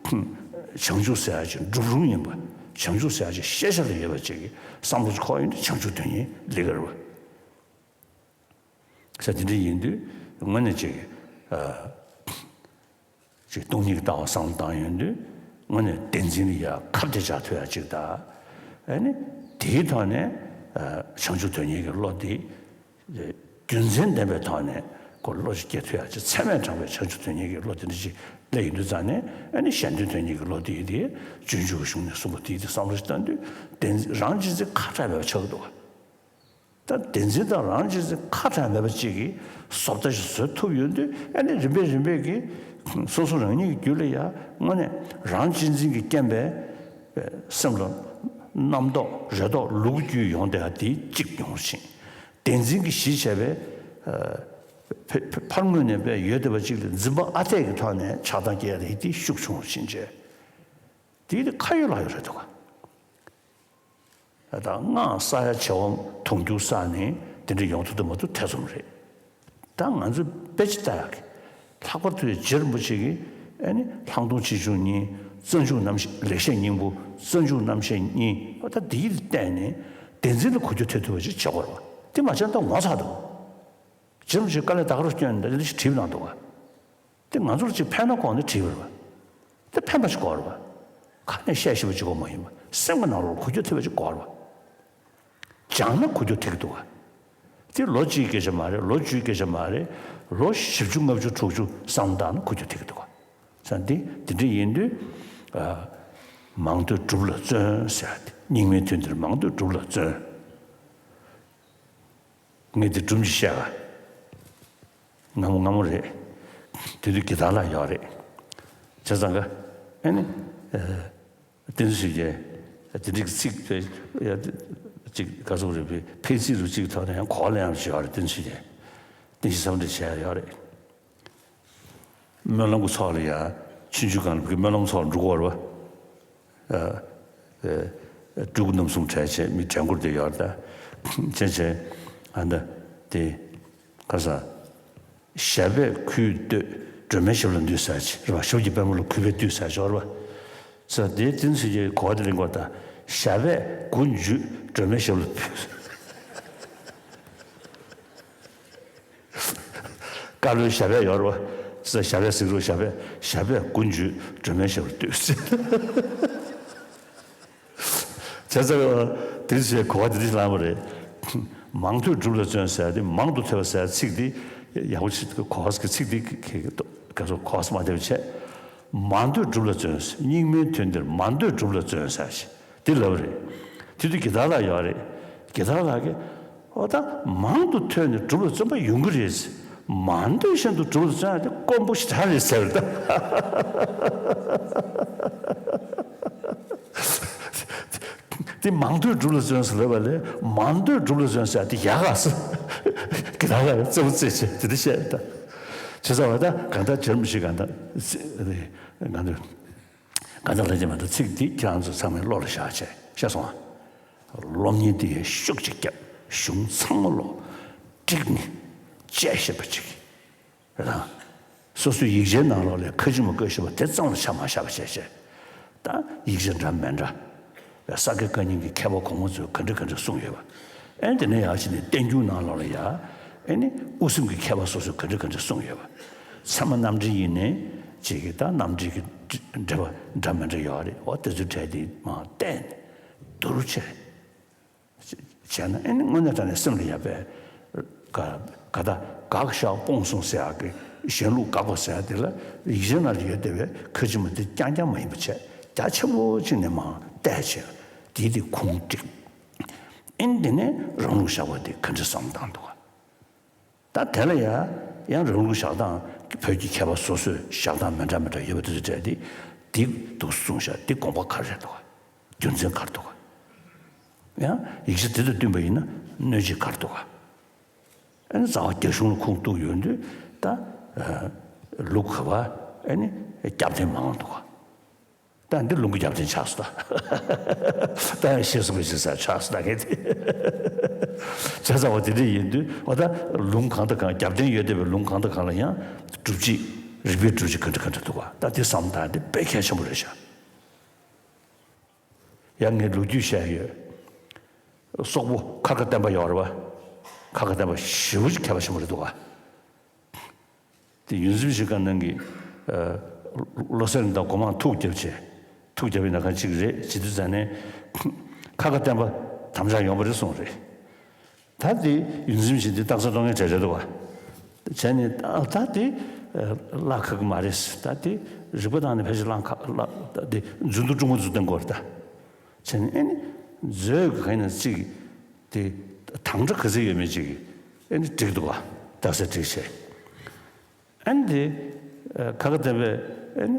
བྱང་ཆུབ་ཟེར་ཡ་ཅིག་སྒྲུབ་རུང་ཡིན་པ། བྱང་ཆུབ་ཟེར་ཡ་ཅིག་ཤེས་བྱ་ལ་ཡོད་པ་ཅིག་གི་བསམ་བློ་ཅིག་འཁོར་ཡོང་དུས་བྱང་ཆུབ་དོན་གཉེར་ལས་ཀ་རེད་བ། ས་དེ་འདྲ་ཡིན་དུས་དངོས་གནས་ཅིག་ཨ། ཅིག་སྟོང་ཉིད་ཀྱི་ལྟ་བ་བསམ་བློ་བཏང་ཡོང་དུས་དངོས་གནས་བདེན་འཛིན་ལ་ཡ་ཁ་གཏད་བཅག་ཐུབ་ཡ་ཅིག་དང་། ཨ་ནི་དེའི་ཐོག་ནས་ཨ་བྱང་ཆུབ་དོན་གཉེར་གྱི་བློ་དེ་རྒྱུ་མཚན་ལྡན་པའི་ཐོག་ནས་ ཁོ་བློ་ཅིག་སྐྱེ་ཐུབ་ཡ་ཅིག་ཚད་མས་དྲངས་པའི་བྱང་ཆུབ་དོན་གཉེར་གྱི་བློ་དེ་འདྲ་ཅིག་སླེབས་ཡོང་དུས་ཙང་ནས། ཨ་ནི་གཞན་དོན་དོན་གཉེར་གྱི་བློ་དེ་ཡིན་དེ། སྤྱོད་འཇུག་གི་གཞུང་ནས་གསུངས་པ་དེ་ཡིན་དེ་བསམ་བློ་ཞིག་བཏང་དུས། བདེན་རང་གཅེས་འཛིན་ཁ་བྲལ་མེད་པ་ཆགས་ཀྱི་འདུག་ག། ད་བདེན་འཛིན་དང་རང་གཅེས་འཛིན་ཁ་བྲལ་མེད་པ་ཅིག་གི་བཟོ་ལྟ་ཞིག་བཟོ་ཐུབ་ཡོང་དུས། ཨ་ནི་རིམ་པས་རིམ་པས་ཀྱིས་སོ་སོ་རང་ཉིད་ཀྱི་རྒྱུད་ལ་ཡང་དངོས་གནས་རང་གཅེས་འཛིན་གྱི་རྐྱེན་པས་སེམས་ལ་རྣམ་རྟོག་རེ་དོགས་ལུ་གུ་རྒྱུད་ཡོང་བསྡད་པ་དེ་གཅིག་ཡོང་བཞིན། བདེན་འཛིན་གྱིས་གཞི་བྱས་པའི་ཕ་ཕ་ཕར་ངོས་ནས་བས་ཡོད་བསྡད་པ་ཅིག་ལ་འཛིན་པ་ཨ་འཐས་ཀྱི་ཐོག་ནས་ཆགས་སྡང་སྐྱེ་ཡ་དེ་ཤུགས་ཆུང་བཞིན་བྱས། དེ་དེ་ཁ་ཡོད་ལག་ཡོད་རེད་འདུག་ག། ད་སྔགས་བསགས་ཡ་བྱེད་པ་མཐོང་རྒྱུ་བསགས་ནས་དེ་འདྲ་ཡོང་ཐུབ་ཐུབ་མ་ཐུབ་ཐེ་ཚོམ་རེད། ད་ང་ཚོས་དཔེ་ཅིག་ལྟ་ཡག་གི། ལྷག་པར་དུ་རྗེ་རིན་པོ་ཆེ་གིས་ཨ་ནི་ལྷག་མཐོང་ཆེ་ཆུང་གཉིས། རྩ་འཇུག་རྣམ་བཤད། ལེགས་བཤད་སྙིང་པོ། རྩ་འཇུག་རྣམ་བཤད་གཉིས། ད་འདིའི་བརྟེན་ནས་བདེན་འཛིན་ལ་འགུལ་སྐྱོད་ཐེབས་ཐུབ་པ་ཅིག་བྱེད་དགོས་རེད་པ། དེ་མ་བྱས་ན་ད་ངོ་ཚ་འདུག། རྗེ་རིན་པོ་ཆེས་དཀའ་ལས་ད་ག་རང་བསྐྱོན་ནས་འདི་འདྲ་ཞིག་བྲིས་གནང་འདུག་ག། དེ་ང་ཚོར་ཅིག་ཕན་ན་དགོས་ནས་བྲིས་པ་རེད་པ། དེ་ཕན་པ་ཞིག་དགོས་རེད་པ། ཁ་ནས་བཤད་ཤེས་པ་ཅིག་དགོས་མ་ཡིན་པ། སེམས་ཀྱི་ནང་ལོགས་ལ་འགུལ་སྐྱོད་ཐེབས་པ་ཅིག་དགོས་རེད་པ། སྦྱངས་ན་འགུལ་སྐྱོད་ཐེབས་ཀྱི་འདུག་ག། དེ་ལོ་གཅིག་སྐད་ཆ་མ་རེད། ལོ་བཅུའི་སྐད་ཆ་མ་རེད། ལོ་བཞི་བཅུ་ལྔ་བཅུ་དྲུག་ཅུ་བསམ་བློ་བཏང་ན་འགུལ་སྐྱོད་ཐེབས་ཀྱི་འདུག་ག། ས་འདི་དེ་འདྲ་ཡིན་དུས། ཨ། མང་ཐོས་སྒྲུབ་ལ་བརྩོན་ཟེར་ཡ་དེ། སྙིགས་མའི་དོན་འདིར་མང་ཐོས་སྒྲུབ་ལ་བརྩོན། ངས་འདི་སྒྲུབ་ཅིག་བཤད་ག། སྔ་མོ་སྔ་མོ་རེད། དེ་དུས་དགེ་ཐང་ལགས་ཡོད་རེད། བྱས་ཙང་ག། ཨ་ནི། ཨ། བསྟན་འཛིན་ཆོས་རྒྱལ་དེ་འདྲའི་ཚིག་དེ་ཡ་ཅིག་ག་ཚོད་རེད་པས། ཕལ་ཆེར་རུ་གཅིག་ཐོག་ནས་ཡང་གོ་བ་ལེན་ཡག་ཅིག་ཡོད་རེད། བསྟན་འཛིན་ཆོས་རྒྱལ་རྟེན་གཞི་འཚམས་འདྲི་བྱས་ཡོད་རེད། སྨོན་ལམ་གྱི་ཚོགས་ལ་ཡ། ཆུང་ཆུང་སྒང་ལ་བོད་ཀྱི་སྨོན་ལམ་ཚོགས་འགྲོ་གི་ཡོད་རེད་པ། ཨ། ཨ། སྤྲུལ་སྐུ་རྣམ་གསུམ་གྲས་བྱས་མི་གྲས་འགོར་དེ་ཡོད་རེད་ད། བྱས་བྱས། ཨ་ད། དེ། ཁ་ས། ཞབས་པད་གུས་བཏུད་སྒྲོལ་མའི་ཞབས་ལ་འདུད་ཟེར་ཅིག་རེད་པ། ཞབས་ཀྱི་པད་མོ་ལ་གུས་པས་འདུད་ཟེར་ཅིག་ཡོད་རེད་པ། ས་དེ་དེ་ཚོ་ཡི་གོ་བ་དེ་ལེན་དགོས་ད། ཞབས་པད་མགོ་མཇུག་སྒྲོལ་མའི་ཞབས་ལ་འདུད། བཀའ་བློན་ཞབས་པད་ཡོད་རེད་པ། ས་ཞབས་པད་གཟིགས་རོགས། ཞབས་པད། ཞབས་པད་མགོ་མཇུག་སྒྲོལ་མའི་ཞབས་ལ་འདུད་ཟེར། བྱས་ཙང་དེ་ཚོའི་གོ་བ་དེ་འདྲ་ཞིག་བླངས་པ་རེད། མང་ཐོས་སྒྲུབ་ལ་བརྩོན་ཟེར་ཡ་དེ། མང་དུ་ཐོས་པ་ཟེར་ཡ་ཚིག་དེ་ཡག་པོ་ཞིག་གོ་བ་གི་ཚིག་དེ་ག་ཚོད་གོ་བ་མ་བདེ་བ་བྱས། མང་ཐོས་སྒྲུབ་ལ་བརྩོན་ཟེར། སྙིགས་མའི་དོན་འདིར་མང་ཐོས་སྒྲུབ་ལ་བརྩོན་ཟེར་ཞིག་དེ་ལབ་པ་རེད། དེ་དུས་དགེ་ཐང་ལགས་ཡོད་རེད། དགེ་ཐང་ལགས་ཀྱིས། འོ་ད་མང་དུ་ཐོས་ནས་སྒྲུབ་ལ་བརྩོན་པ་ཡོང་གི་རེད། མང་ཐོས་བཞིན་དུ་སྒྲུབ་ལ་བརྩོན་ཡ་དེ་དཀོན་པོ་ཞེ་དྲག་རེད་ཟེར་ད། དེ་མང་ཐོས་སྒྲུབ་ལ་བརྩོན་ཟེར་ལབ་པ་ལས་མང་ཐོས་སྒྲུབ་ལ་བརྩོན་ཟེར་ཡ་དེ་ཡག་ག་ཟེར། དགེ་ཐང་ལགས་རྩེ་པོ་རྩེ་བྱས་དེ་འདྲ་བཤད་ད། བྱས་ཙང་བ་ད་གང་ལྟར་བྱར་མི་ཤེས་གང་ལྟར་ང་ཚོས། གང་ལྟར་ལྷན་རྒྱས་མ་གཏོགས་ཚིག་འདི་ཁྱེད་རང་ཚོ་ཚང་མས་བློ་ལ་བཞག་བྱས་ཤེས་སོང་ཨ། སློབ་གཉེར་འདི་ཡང་ཤུགས་ཅིག་བརྒྱབ། གཞུང་ཚང་མ་ལོ་བསྒྲིགས་ནས་དཔྱད་ཤེས་པ་ཅིག་རེད་དང་། སོ་སོའི་ཡིག་ཆའི་ནང་ལོགས་ལ་ཁ་ཆེམས་བཀོད་ཤེས་པ་དེ་གཙང་ལ་ཆ་མ་བཞག་པ་བྱས་བྱས། ད་ཡིག་ཆ་འདྲ་མི་འདྲ། ས་དགེ་བཀའ་རྙིང་གི་མཁས་པ་གོང་མ་ཚོས་ག་འདྲ་ག་འདྲ་གསུངས་ཡོད་པ། ཨེ་དེ་ནས་ཡར་ཕྱིན་ནས་བསྟན་འགྱུར་ནང་ལོགས་ལ་ཡ། ཨེ་ནི་དབུ་སེམས་ཀྱི་མཁས་པ་སོ་སོས་ག་འདྲ་ག་འདྲ་གསུངས་ཡོད་པ། ཚད་མ་རྣམ་འགྲེལ་ཡིན་ནའི་ཅིག་གི་ད་རྣམ་འགྲེལ་གྱི་འགྲེལ་པ་འདྲ་མི་འདྲ་ཡོད་རེད། འོ་དེ་ཚོའི་གྲས་དེ་མར་བལྟས་ནས་བསྡུར་བྱས། བྱས་ན་ཨེ་ནི་དངོས་གནས་དྲང་གནས་སེམས་ལ་ཡག་པའི། ག་ག་ད་དགག་བཞག་སྤོང་གསུམ་ཟེར་ཡག་གི་གཞན་ལུགས་དགག་པ་ཟེར་ཡག་དེ་ལ་ཡིག་ཆའི་ནང་ལ་ཡོད་བསྡད་པའི་ཁ་ཆེམས་དེ་རྐྱང་རྐྱང་མ་ཡིན་པ་བྱས་རྒྱ་ཆེན་པོ་ཅིག་ནས་མར་བལྟས་བྱས། དེའི་དེ་ཁུངས་བསྒྲིགས། ཨེ་ནི་དེ་ནས་རང་ལུགས་བཞག་པ་དེ་ག་འདྲ་བསམ་བཏང་འདུག་ག། ད་དེ་ལ་ཡང་ཡང་རང་ལུགས་བཞག་སྟངས་བོད་ཀྱི་མཁས་པ་སོ་སོའི་བཞག་སྟངས་མི་འདྲ་མི་འདྲ་ཡོད་པ་དེ་ཚོ་གྲས་དེ་འདི་འདུག་གསུངས་ཤག་འདི་དགོངས་པ་ག་རེ་རེད་འདུག་ག། རྒྱུ་མཚན་ག་རེ་འདུག་ག། ཡང་ཡིག་ཆ་འདི་དང་བསྟུན་པ་ཡིན་ན་གནོད་བྱེད་ག་རེ་འདུག་ག། ཨ་ནི་རྩ་བ་རྒྱ་གཞུང་ལ་ཁུངས་གཏུགས་ཡོང་དུས་ད་ལུགས་ག་བ་ཨ་ནི་རྒྱབ་རྟེན་མང་འདུག་ག། ད་འདི་ལུང་གི་རྒྱབ་རྟེན་ཆགས་སོང་ད། ད་ཡང་ཤེས་སོང་བའི་ཞིག་ས་ཆགས་སོང་ད་གས་དེ། བྱས་ཙང་བ་དེ་འདྲ་ཡིན་དུས་འོ་ད་ལུང་གང་དང་གང་རྒྱབ་རྟེན་ཡོད་བསྡད་པའི་ལུང་གང་དང་གང་ལ་ཡང་སྒྲུབ་བྱེད་རིགས་པའི་སྒྲུབ་བྱེད་ག་འདྲ་ག་འདྲ་འདུག་ག། ད་དེ་བསམ་སྟངས་དེ་དཔེ་གལ་ཆེན་པོ་རེད་ཤག། ཡང་ངས་ལོ་རྒྱུས་བཤད་ཡོད། སོག་པོ་ཁ་ཁ་བསྟན་པ་ཡོད་རེད་བ། ཁ་ཁ་བསྟན་པ་ཞེ་པོ་ཅིག་མཁས་པ་ཆེན་པོ་རེད་འདུག་ག། དེ་ཡོངས་འཛིན་ཞིག་ག་ནང་གི་ཨ་བློ་གསལ་རྣམ་དག་སྒོ་མང་ཐུགས་རྒྱབ་བྱས། ཐུགས་རྒྱབ་པའི་ནང་ག་ཅིག་རེད་བྱེད་དུས་ཙ་ནས་ཁ་ཁ་བསྟན་པ་དམ་བཅའ་ཡོང་པ་རེད་གསུངས་རེད། ད་དེ་ཡོངས་འཛིན་ཞིག་འདི་རྟགས་གསལ་གཏོང་མཁན་གྲས་རེད་འདུག་ག། བྱས་ནས་ད་ད་དེ་བརླག་ཁག་གི་མ་རེད། ད་དེ་རིག་པ་བཏང་ནས་ཕལ་ཆེར་བརླག་ཁག་བརླག་ད་དེ་མཛོད་དུ་ཀྲུང་གོ་མཛོད་བསྟན་དགོས་རེད་ད། བྱས་ནས་ཨེ་ནི་མཛོད་གི་ག་ཡིན་ན་ཅིག་དེ་དང་སྒྲ་ག་ཚོད་ཡོད་མེད་ཅིག་ཨེ་ནི་བསྒྲིགས་འདུག་ག་རྟགས་གསལ་བསྒྲིགས་བྱས། ཨ་ནི་དེ་ཁ་ཁ་བསྟན་པས་ཨ་ནི་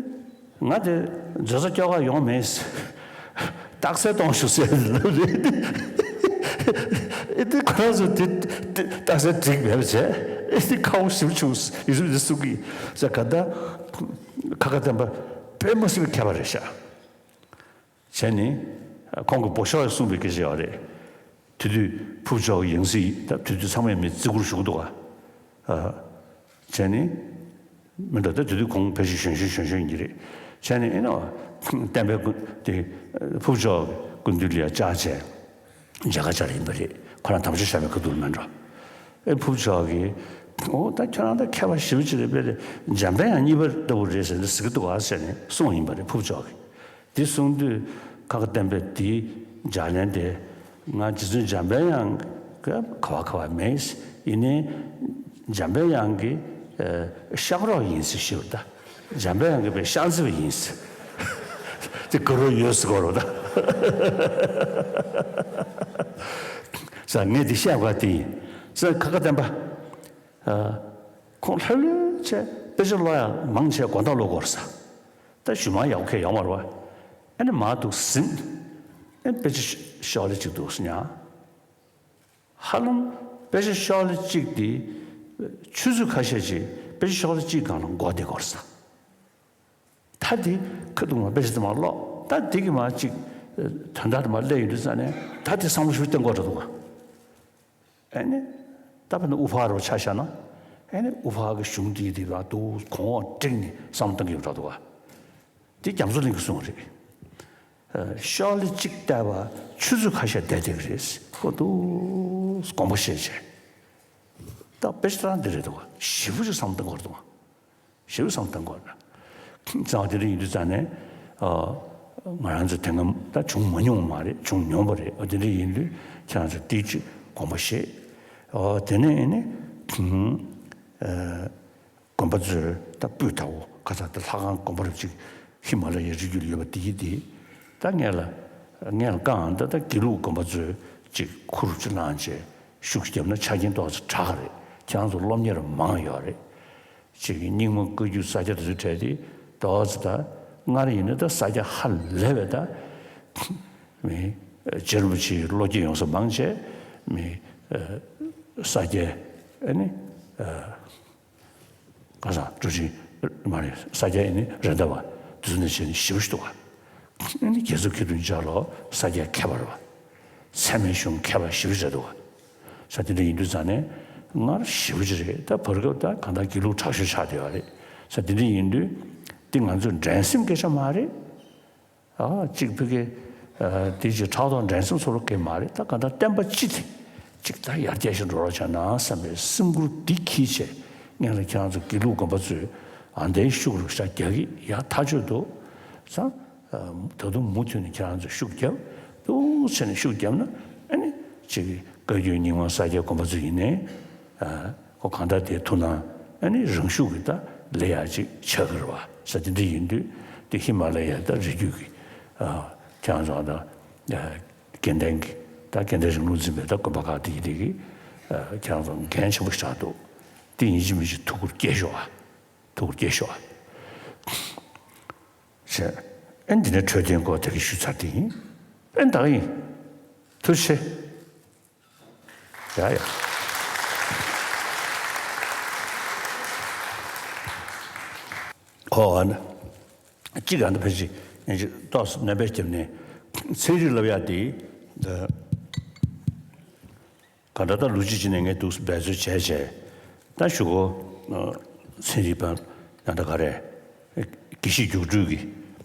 ང་དེ་མཛོད་ས་སྐྱོ་ག་ཡོང་མེད། རྟགས་གསལ་གཏོང་ཞུ་ཟེར་ལབ་རེད། ཨེ་དེ་ཁོ་རང་ཚོ་དེ་དེ་རྟགས་གསལ་བསྒྲིགས་མེད་པ་བྱས། ཨེ་དེ་ཁ་བོ་ཞིབ་བྱུང་ཡུ་རུབ་དེ་གསུང་གི་ཟེར་ག་ད་ཁ་ཁ་བསྟན་པ་དཔེ་མ་སྲིད་པའི་མཁས་པ་རེད་ཤག་བྱས་ནས་ཁོང་གི་བོ་ཤོག་གསུངས་པའི་སྐད་ཆ་ཡོད་རེད། དེ་དུས་ཕུབ་ཆོག་ཡང་སྲིད་ད་དེ་དུས་ཚང་མས་མི་བརྩི་བཀུར་ཞུ་གི་འདུག་ག་བྱས་ནས་མི་འདྲ་ད་དེ་དུས་ཁོང་ཕལ་ཆེར་གཞོན་གཞོན་གཞོན་གཞོན་ཡིན་གྱི་རེད། བྱས་ནས་ཨེ་ནོ་བསྟན་པའི་སྐུ་དེ་ཕུབ་ཆོག་སྐུ་མདུན་ལ་ཡ་བཅར་བྱས་མཇལ་ཁ་བཅར་ཡིན་པ་རེད། ཁོ་རང་དམ་བཅའ་བཞག་པའི་ཁ་ཐུག་ལ་མེད་འགྲོ། ཨེ་ཕུབ་ཆོག་གིས་ཨོ་ད་ཁྱོད་རང་ད་མཁས་པ་ཞེ་པོ་ཅིག་རེད་པས། འཇམ་དཔལ་དབྱངས་གཉིས་པ་ལྟ་བུ་རེད་ཟེར་ནས་ཟེར་གི་འདུག་ག་ཟེར་ནས་གསུངས་ཡིན་པ་རེད་ཕུབ་ཆོག་གིས། འདི་གསུང་དུས་ཁ་ཁ་བསྟན་པས་འདིའི་ལྗགས་ལན་དེ་ང་རྗེ་བཙུན་འཇམ་དཔལ་དབྱངས་ཀྱི་ག་བ་ག་བ་མེད། ཡིན་ནའི་འཇམ་དཔལ་དབྱངས་ཀྱི་ཨ་ཤག་རོགས་ཡིན་ཟེར་ཞུ་བ་ད། འཇམ་དཔལ་དབྱངས་ཀྱི་པའི་ཤག་རྩི་བ་ཡིན་ཟེར། དེ་དགའ་རོགས་ཡོད་ཟེར་གོ་རོགས་ད། ས་ངས་དེ་བཤད་དགོས་དེ་ཡིན་ས་ཁ་ཁ་བསྟན་པ། ཁོང་ལྷོད་ལྷོད་བྱས་དཔེ་ཆ་ཀློག་ཡག་མང་ཆེ་དགོང་དག་ཀློག་དགོས་རེད་ས། ད་ཞུ་མ་ཡག་པོ་ཁེལ་ཡོང་བ་རེད་བ། ཨ་ནི་མར་འདུག་ཟིན། ཨ་ནི་དཔེ་ཆ་ཤོག་ལེ་གཅིག་འདུག་ཟེར་ཉག་ཧ་ལམ་དཔེ་ཆ་ཤོག་ལེ་གཅིག་དེ་ཆུ་ཚོད་ཁ་ཤས་ཅིག་དཔེ་ཆ་ཤོག་ལེ་གཅིག་སྒང་ལ་འགོར་བསྡད་དགོས་རེད་ས། ད་དེ་ཁ་ཐུག་མ་དཔེ་ཆ་དེ་མར་ཀློག་ད་དེ་གི་མར་གཅིག་དོན་དག་དེ་མར་སླེབས་ཡོང་དུས་ཙང་ནས་ད་དེ་བསམ་བློ་ཞིག་གཏོང་དགོས་རེད་འདུག་ག་ཨེ་ནི། ད་དཔེར་ན་དབུ་ཕར་རུ་ཆ་བཞག་ན། ཨེ་ནི་དབུ་ཕར་གྱི་གཞུང་འདི་འདི་ལ་དུ་གོང་འོག་བསྒྲིགས་ནས་བསམ་བློ་གཏོང་གི་ཡོད་འདྲ་འདུག་བ། འདི་རྒྱ་མཚོ་གླིང་གི་གསུང་རེད། ཨ་ཤོག་ལེ་གཅིག་བལྟས་པ་ཆུ་ཚོད་ཁ་ཤས་བསྡད་བསྡད་ཀྱི་རེད། ཁོ་དུ་དགོངས་པ་བཞེས་བྱས། ད་དཔེ་ཆ་རང་འདི་རེད་འདུག་བ། ཞེ་པོ་ཅིག་བསམ་བློ་གཏོང་དགོས་རེད་འདུག་བ། ཞེ་པོ་བསམ་བཏང་དགོས་ན། ཙང་དེ་འདྲ་ཡིན་དུས་ཙང་ནས། ཨ་ང་རང་ཚོ་དེ་སྔ་ད་བྱུང་མ་མྱོང་བ་མ་རེད། བྱུང་མྱོང་བ་རེད། ཨ་དེ་འདྲ་ཡིན་དུས་ཁྱེད་རང་ཚོ་ཏིག་ཅིག་དགོངས་པ་བཞེས། ཨ་དེ་ནས་ནི། ཨ་དགོན་པ་ཚོའི་ད་སྤུས་དག་པོ་ཁ་ཚ་ད་ལྷ་ཁང་དགོན་པ་རབ་ཅིག་ཧི་མ་ལ་ཡའི་རི་རྒྱུད་ལ་ཡོད་པ་དེ་ཡི་དེ། ད་ངས་ལ་ངས་ལ་བཀའ་ཨང་ད་ད་དགེ་ལུགས་དགོན་པ་ཚོའི་ཅིག་ཁུར་ཅིག་བླངས་བྱས་ཤུགས་བརྒྱབ་ན་ཆ་རྐྱེན་ཏོག་ཙམ་དྲག་གི་རེད། ཁྱེད་རང་ཚོ་སློབ་གཉེར་མང་ཡོད་རེད། ཅིག་རྙིང་མ་བཀའ་བརྒྱུད་ས་སྐྱ་དེ་ཚོའི་གྲས་དེ་ཏོག་ཙམ་ད་སྔར་ཡིན་ན་ད་ས་སྐྱ་ཧ་ལས་པའི་ད་མི་རྗེ་རིན་པོ་ཆེའི་བློ་སྐྱེད་ཡོང་ས་མང་ཆེ་མི་ས་སྐྱ་ཨ་ནི་ག་ས་འགྲོ་ཆེན་མ་རེད། ས་སྐྱ་ཨ་ནི་རེད་འདའ་བ་དེ་ཚོ་ནས་བྱས་ནས་ཞེ་པོ་ཞིག་འདུག་ག་ཨ་ནི་རྒྱལ་ཚབ་མཁས་གྲུབ་མཇལ་ལོ་ས་སྐྱ་མཁས་པ་རེད་བ། ཚད་མའི་གཞུང་མཁས་པ་ཞེ་པོ་ཅིག་རེད་འདུག་ག་ས་དེ་འདྲ་ཡིན་དུས་ཙང་ནས་སྔར་ཞེ་པོ་ཅིག་རེད། ད་བར་སྐབས་ད་གང་ལྟར་དགེ་ལུགས་དྲག་ཤོས་ཆགས་བསྡད་ཡོད་རེད། ས་དེ་འདྲ་ཡིན་དུས་འདི་ང་ཚོ་འགྲན་སེམས་སྐད་ཆ་མ་རེད། ཨ་གཅིག་ཕ་གི་ཨ་དེ་ཅིག་ཕྲག་དོག་འགྲན་སེམས་ཚོར་བ་སྐད་མ་རེད། ད་གང་ལྟར་བསྟན་པ་སྤྱི་དེ་གཅིག་ད་ཡར་རྒྱས་ཤིག་འགྲོ་རོགས་བྱས་ན་བསམ་པའི་སེམས་ཁུར་འདི་འཁྱེར་བྱས་སྔོན་ལ་ཁྱེད་རང་ཚོ་དགེ་ལུགས་དགོན་པ་ཚོས་ཨ་འདའི་ཤུགས་རུ་ཤ་རྒྱག་གི་ཡ་ཐག་ཆོད་འདུག་ས། ད་དུང་མུ་མཐུད་ནས་ཁྱེད་རང་ཚོས་ཤུགས་རྒྱབ། འདུག་བྱས་ནས་ཤུགས་བརྒྱབ་ན་ཨ་ནི་ཅིག་བཀའ་བརྒྱུད་རྙིང་མ་ས་སྐྱ་དགོན་པ་ཚོ་ཡིན་ནའི་ཨ་ཁོ་གང་ལྟར་དེ་ཐུགས་སྣང་ཨ་ནི་རང་ཤུགས་ཀྱིས་ད་ལས་ཡག་ཅིག་ཆགས་ཀྱི་རེད་བ། ས་དེ་འདྲ་ཡིན་དུས་དེ་ཧི་མ་ལ་ཡའི་ད་རི་རྒྱུད་ཀྱི་ཨ་ཁྱེད་རང་ཚོ་ད་དགེ་ལྡན་གྱི་ད་དགེ་ལྡན་རིང་ལུགས་འཛིན་པའི་ད་དགོན་པ་ཁག་དེ་ཡིན་དེ་གི་ཨ་ཁྱེད་རང་ཚོ་འགན་ཆེན་པོ་ཞིག་ཆགས་འདུག་དེ་ཡིན་གཅིག་མིན་གཅིག་ཐུགས་ཁུར་བསྐྱེད་ཤོག་ཨ། ཐུགས་ཁུར་བསྐྱེད་ཤོག་ཨ། ཞེས། ཨེ་འདི་ནས་འཕྲོད་བསྟེན་སྐོར་དེ་གི་ཞུས་ཚར་དེ་ཡིན། ཨེ་ད་ག་ཡིན། ཐུགས་རྗེ་ཆེ། ཡ་ཡ། ཨོ་ཨ་ན། གཅིག་ཨ་ན་ཕལ་ཆེར་ཡིན་གཅིག་ཏོག་ཙམ་རྣམ་པའི་རྒྱབ་ནས་ཚན་རིག་ལབ་ཡ་དེ། ག་འདྲ་ད་ལོ་གཅིག་ཅིག་ནས་ངས་འདུག་འབད་རྩོལ་བྱས་བྱས། ད་གཞུག་གུ་ཚན་རིག་པ་ཡང་ད་ག་རེ་དགེ་བཤེས་རྒྱུགས་སྤྲོད་ཀྱི་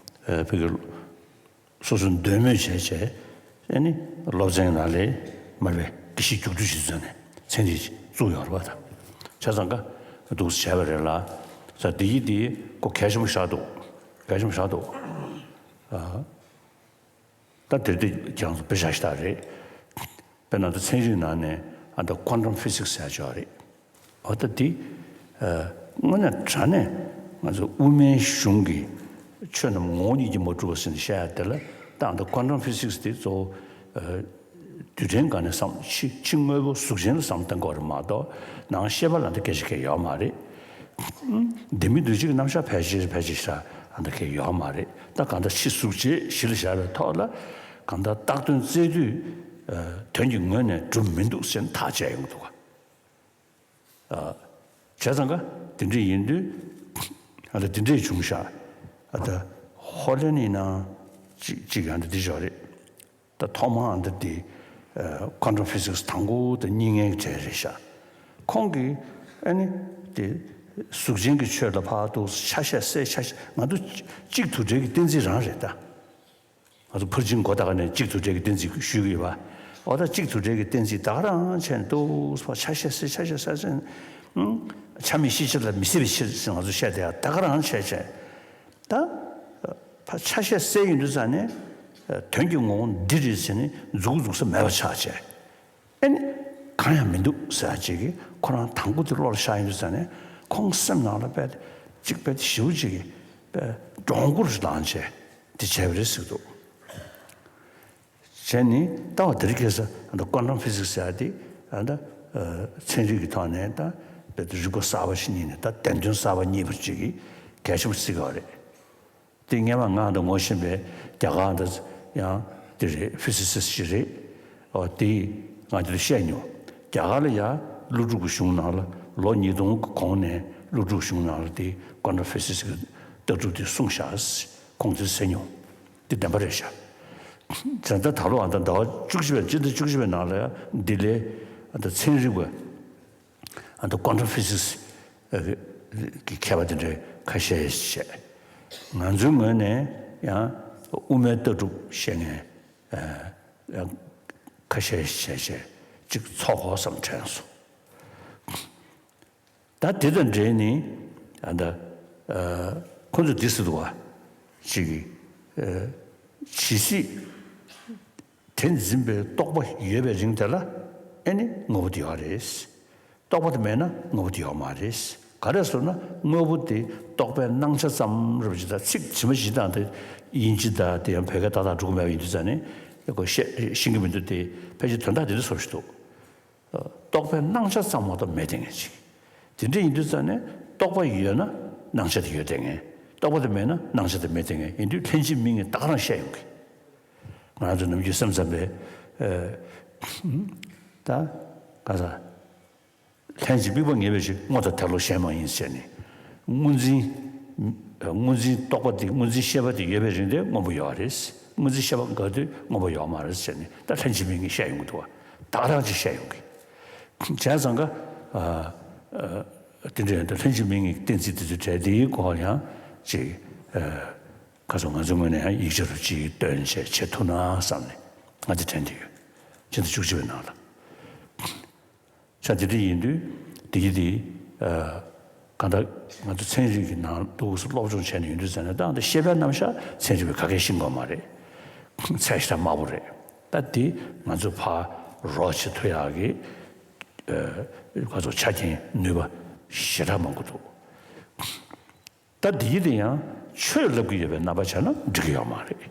ཕ་གི་སོ་སོ་འདོད་མོས་བྱས་བྱས་ཨ་ནི་སློབ་ཚན་ནང་ལས་མར་པའི་དགེ་བཤེས་རྒྱུགས་སྤྲོད་བྱེད་ཚུལ་ནས་ཚན་རིག་བཙུགས་ཡོད་རེད་བ། ད་བྱས་ཙང་ཀ་འདུག་བྱས་པ་རེད་ལ། ས་འདི་ཡི་འདི་ཀོ་གལ་ཆེན་པོ་བཞག་འདུག་གལ་ཆེན་པོ་བཞག་འདུག་ད་དེར་དེ་ཁྱེད་རང་ཚོ་དཔེ་ཆ་ཞིག་ལྟ་རེད། དཔེར་ན་ད་ཚན་རིག་ནང་ནས་ཨ་ད་ཀོན་ཊམ་ཕི་སིག་སི་ཟེར་ཡག་ཅིག་ཡོད་རེད། འོ་ད་དེ་ དངོས་གནས་དྲང་གནས་ང་ཚོ་དབུ་མའི་གཞུང་གི་ཆོས་རྣམས་ངོ་བོ་ཉིད་ཀྱིས་མ་གྲུབ་པ་ཟེར་ནས་བཤད་ཡ་དེ་ལ་ད་ཨ་ད་quantum physics་དེ་གཙོ་བོ་རྡུལ་ཕྲན་སྒང་ནས་བསམ་ཕྱི་ཕྱི་དངོས་པོ་གཟུགས་ཅན་ལ་བསམ་བློ་གཏང་དགོས་རེད་མ་གཏོགས་ནང་ཤེས་པ་ལ་འདི་སྐད་ཆ་གང་ཡང་ཡོད་མ་རེད། ལྡན་མིན་འདུ་བྱེད་ཀྱི་རྣམ་གཞག་ཕལ་ཆེར་ཕལ་ཆེར་ཤ་ཨ་འདི་གང་ཡང་ཡོད་མ་རེད། ད་གང་ལྟར་ཕྱི་གཟུགས་བྱད་གཞི་ལ་བཞག་པའི་ཐོག་ལ་གང་ལྟར་བཏགས་དོན་བཙལ་དུས་དོན་གྱི་ངོས་ནས་གྲུབ་མི་འདུག་ཟེར་ནས་ཐག་བཅད་ཡོང་གི་འདུག་ག་བྱས་ཙང་ཀ་དེ་འདྲ་ཡིན་དུས་ཨ་ད་དེ་འདྲས་བྱུང་ཤག་ཨ་ད་ཧོ་ལན་ཡིན་ན་ཅིག་ཅིག་ཨ་ད་འདི་ཞོག་རེད། ད་ཐོག་མ་ཨ་ད་དེ་quantum physics་དང་པོ་དང་གཉིས་ངན་གྱི་གྲས་རེད་ཤག་ཁོང་གིས་ཨ་ནི་དེ་གཟུགས་ཅན་གྱི་ཆོས་ལ་ཕར་ཏོག་ཙམ་ཆ་ཤས་གསལ་ཆ་ཤས་ང་ཚོ་གཅིག་དུ་འབྲེལ་གྱི་གཏན་ཚིགས་རང་རེད་ད། ང་ཚོ་ཕར་ཕྱིན་གོ་བརྡ་ནས་གཅིག་དུ་འབྲེལ་གྱི་གཏན་ཚིགས་ཞུས་ཀྱི་ཡོད་པ། འོ་ད་གཅིག་དུ་འབྲེལ་གྱི་གཏན་ཚིགས་ད་ག་རང་བྱས་ནས་ཏོག་ཙམ་ཆ་ཤས་གསལ་ཆ་ཤས་གསལ་ཆ་ཨང་ཆ་མེད་ཤེས་བྱ་ལ་མི་སྲིད་པའི་ཕྱིར་ཟེར་ང་ཚོ་བཤད་བསྡད་ཡ་ད་ག་རང་བྱས་བྱས། ད་ཕར་ཆ་ཤས་གསལ་ཡོང་དུས་ཙང་ནས་དོན་གྱི་ངོ་བོ་འདི་རེད་ཟེར་ནས་མཛུག་གུ་འཛུགས་ས་མེད་པ་ཆགས་བྱས། ཨེ་ནི་གང་ཡང་མི་འདུག་ཟེར་ཡ་ཅིག་གིས་ཁོ་རང་དང་པོ་དེ་བློ་ལ་ཤར་ཡོང་དུས་ཙང་ནས་ཁོང་སེམས་ནང་ལ་དཔེ་ཅིག་དཔེ་ཞེ་པོ་ཅིག་གིས་དཔེ་འདྲོག་མགོ་རུ་ལངས་བྱས་དེ་བྱས་པ་རེད་ཟེར་གྱི་འདུག་བྱས་ནི་ལྟ་བ་དེ་རིང་ཁ་སང་ཨ་ད་quantum physics་ཟེར་ཡ་དེ་ཨ་ད་ཚན་རིག་གི་ཐོག་ནས་ད་དཔེ་རིག་པ་གསར་པ་ཞིག་རྙེད་ནས་ད་བདེན་དོན་གསར་པ་རྙེད་པ་ཅིག་གི་གལ་ཆེན་པོ་བརྩི་གི་ཡོད་རེད། དེ་སྔོན་མ་ང་འདི་ངོ་ཤེས་པའི་རྒྱ་གར་འདི་ཡང་དེ་རེད། ཕི་སི་སི་ཞིག་རེད། ཨོ་དེས་ང་འདི་བཤད་མྱོང་། རྒྱ་གར་ལ་ཡང་ཀླུ་སྒྲུབ་ཀྱི་གཞུང་ནང་ལ་ལོ་ཉིས་སྟོང་གི་གོང་ནས་ཀླུ་སྒྲུབ་གཞུང་ནང་ལ་དེ་quantum physics་གི་ལྟ་གྲུབ་དེ་གསུངས་བཞག་ཁོང་ཚོས་ཟེར་མྱོང་། དེ་བདེན་པ་རེད་ཤག་བྱས་ཙང་ད་ལོ་ཨ་ད་ཟླ་བ་བཅུ་གཅིག་པའི་སྤྱི་ཟླ་བཅུ་གཅིག་པའི་ནང་ལ་ཡང་ལྡི་ལིའི་ཨ་ད་ཚན་རིག་པ་ཨ་ད་quantum physics་གི་མཁས་པ་དེ་འདྲའི་ཁ་ཤས་བྱས། ང་ཚོའི་ངོས་ནས་ཡང་དབུ་མའི་ལྟ་གྲུབ་བཤད་མཁན་ཡང་ཁ་ཤས་བྱས་བྱས་གཅིག་ཚོགས་དགོས་བསམ་དྲན་སོང་། ད་དེ་དང་འབྲེལ་ནས་ཨ་ད་ཁོ་ཚོས་འདི་ཟེར་འདུག་བ། གཅིག་གིས་ཇི་སྲིད་དེ་འཛིན་པའི་རྟོག་པ་ཡོད་པའི་རིང་དེ་ལ་ཨེ་ནི་དངོས་པོ་དེ་ཡོད་རེད། རྟོག་པ་དེ་མེད་ན་དངོས་པོ་དེ་ཡོད་མ་རེད། ག་རེ་ཟེར་ན་དངོས་པོ་དེ་རྟོག་པའི་སྣང་ཆ་ཙམ་རེད་པ་ཅིག་ད་ཚིག་ཇི་མ་ཇི་བཞིན་དང་དེ་དབྱིན་ཇི་དང་དེ་ཡང་བོད་སྐད་ཏག་ཏག་འགྲོ་གི་མེད་པ་ཡིན་དུས་ཙང་ནས་ཁོ་བཤད་ཤེས་ཀྱི་མི་འདུག་དེ་ཕལ་ཆེར་དོན་དག་དེ་འདྲ་བཟོ་བཞིན་འདུག་རྟོག་པའི་སྣང་ཆ་ཙམ་མ་གཏོགས་མེད་བསྡད་མཁན་ཅིག་དེ་འདྲ་ཡིན་དུས་ཙང་ནས་རྟོག་པ་ཡོད་ན་སྣང་ཆ་དེ་ཡོད་བསྡད་མཁན། རྟོག་པ་དེ་མེད་ན་སྣང་ཆ་དེ་མེད་བསྡད་མཁན་ཡིན་དུས་ལྷན་ཅིག་དམིགས་ངེས་ད་ག་རང་བཤད་ཡོང་གི། ང་ཚོ་ནམ་རྒྱུན་སེམས་ཙམ་པས་ད་ག་ས། ལྷན་ཅིག་དམིགས་པ་ངེས་པའི་ཕྱིར་སྔོ་དང་དལ་བློ་གཞན་མ་ཡིན་ཟེར་ནས། སྔོ་འཛིན། སྔོ་འཛིན་རྟོག་པ་དེ་སྔོ་འཛིན་ཤེས་པ་དེ་ཡོད་པའི་རིང་དེ་སྔོན་པོ་ཡོད་རེད། སྔོ་འཛིན་ཤེས་པ་འགག་དུས་སྔོན་པོ་ཡོད་མ་རེད་ཟེར་ནས་ད་ལྷན་ཅིག་དམིགས་ངེས་བཤད་ཡོང་གི་འདུག་བ། ད་ག་རང་ཅིག་བཤད་ཡོང་གི། བྱས་ཙང་ཀ་དེ་འདྲའི་ད་ལྷན་ཅིག་དམིགས་ངེས་གཏན་ཚིགས་དེ་ཚོའི་གྲས་དེའི་སྐོར་ཡང་ཅིག་ཁ་སང་ང་ཚོའི་ངོས་ནས་ཡང་ཡིག་ཆ་རུ་ཅིག་བཏོན་བྱས་བྱེད་ཐུབ་ན་བསམ་ནས་ང་དེ་དྲན་གྱི་ཡོད། ཕྱི་ཟླ་བཅུ་གཅིག་པའི་ནང་ལ། ཆ་དེ་འདྲ་ཡིན་དུས་དེ་གི་དེ་གང་ལྟར་ང་ཚོ་ཚན་རིག་གི་ནང་ཏོག་ཙམ་སློབ་སྦྱོང་བྱས་ནས་ཡོང་དུས་ཙང་ནས་ད་ལྟ་ཤེས་པའི་རྣམ་གཞག་ཚན་རིག་པས་ག་གེ་ཤེས་ཀྱི་ཡོད་མ་རེད། ཚད་གཞི་དང་དམའ་པོ་རེད། ད་དེ་ང་ཚོ་ཕར་རོགས་བྱེད་ཐུབ་ཡག་གི་ང་ཚོ་ཆ་རྐྱེན་ནུས་པ་ཞེ་དྲག་མང་པོ་འདུག་ད་འདི་དེ་ཡང་ཆོས་ལབ་ཀྱི་ཡོད་པའི་རྣམ་པ་བྱས་ན་འགྲིག་གི་ཡོད་མ་རེད།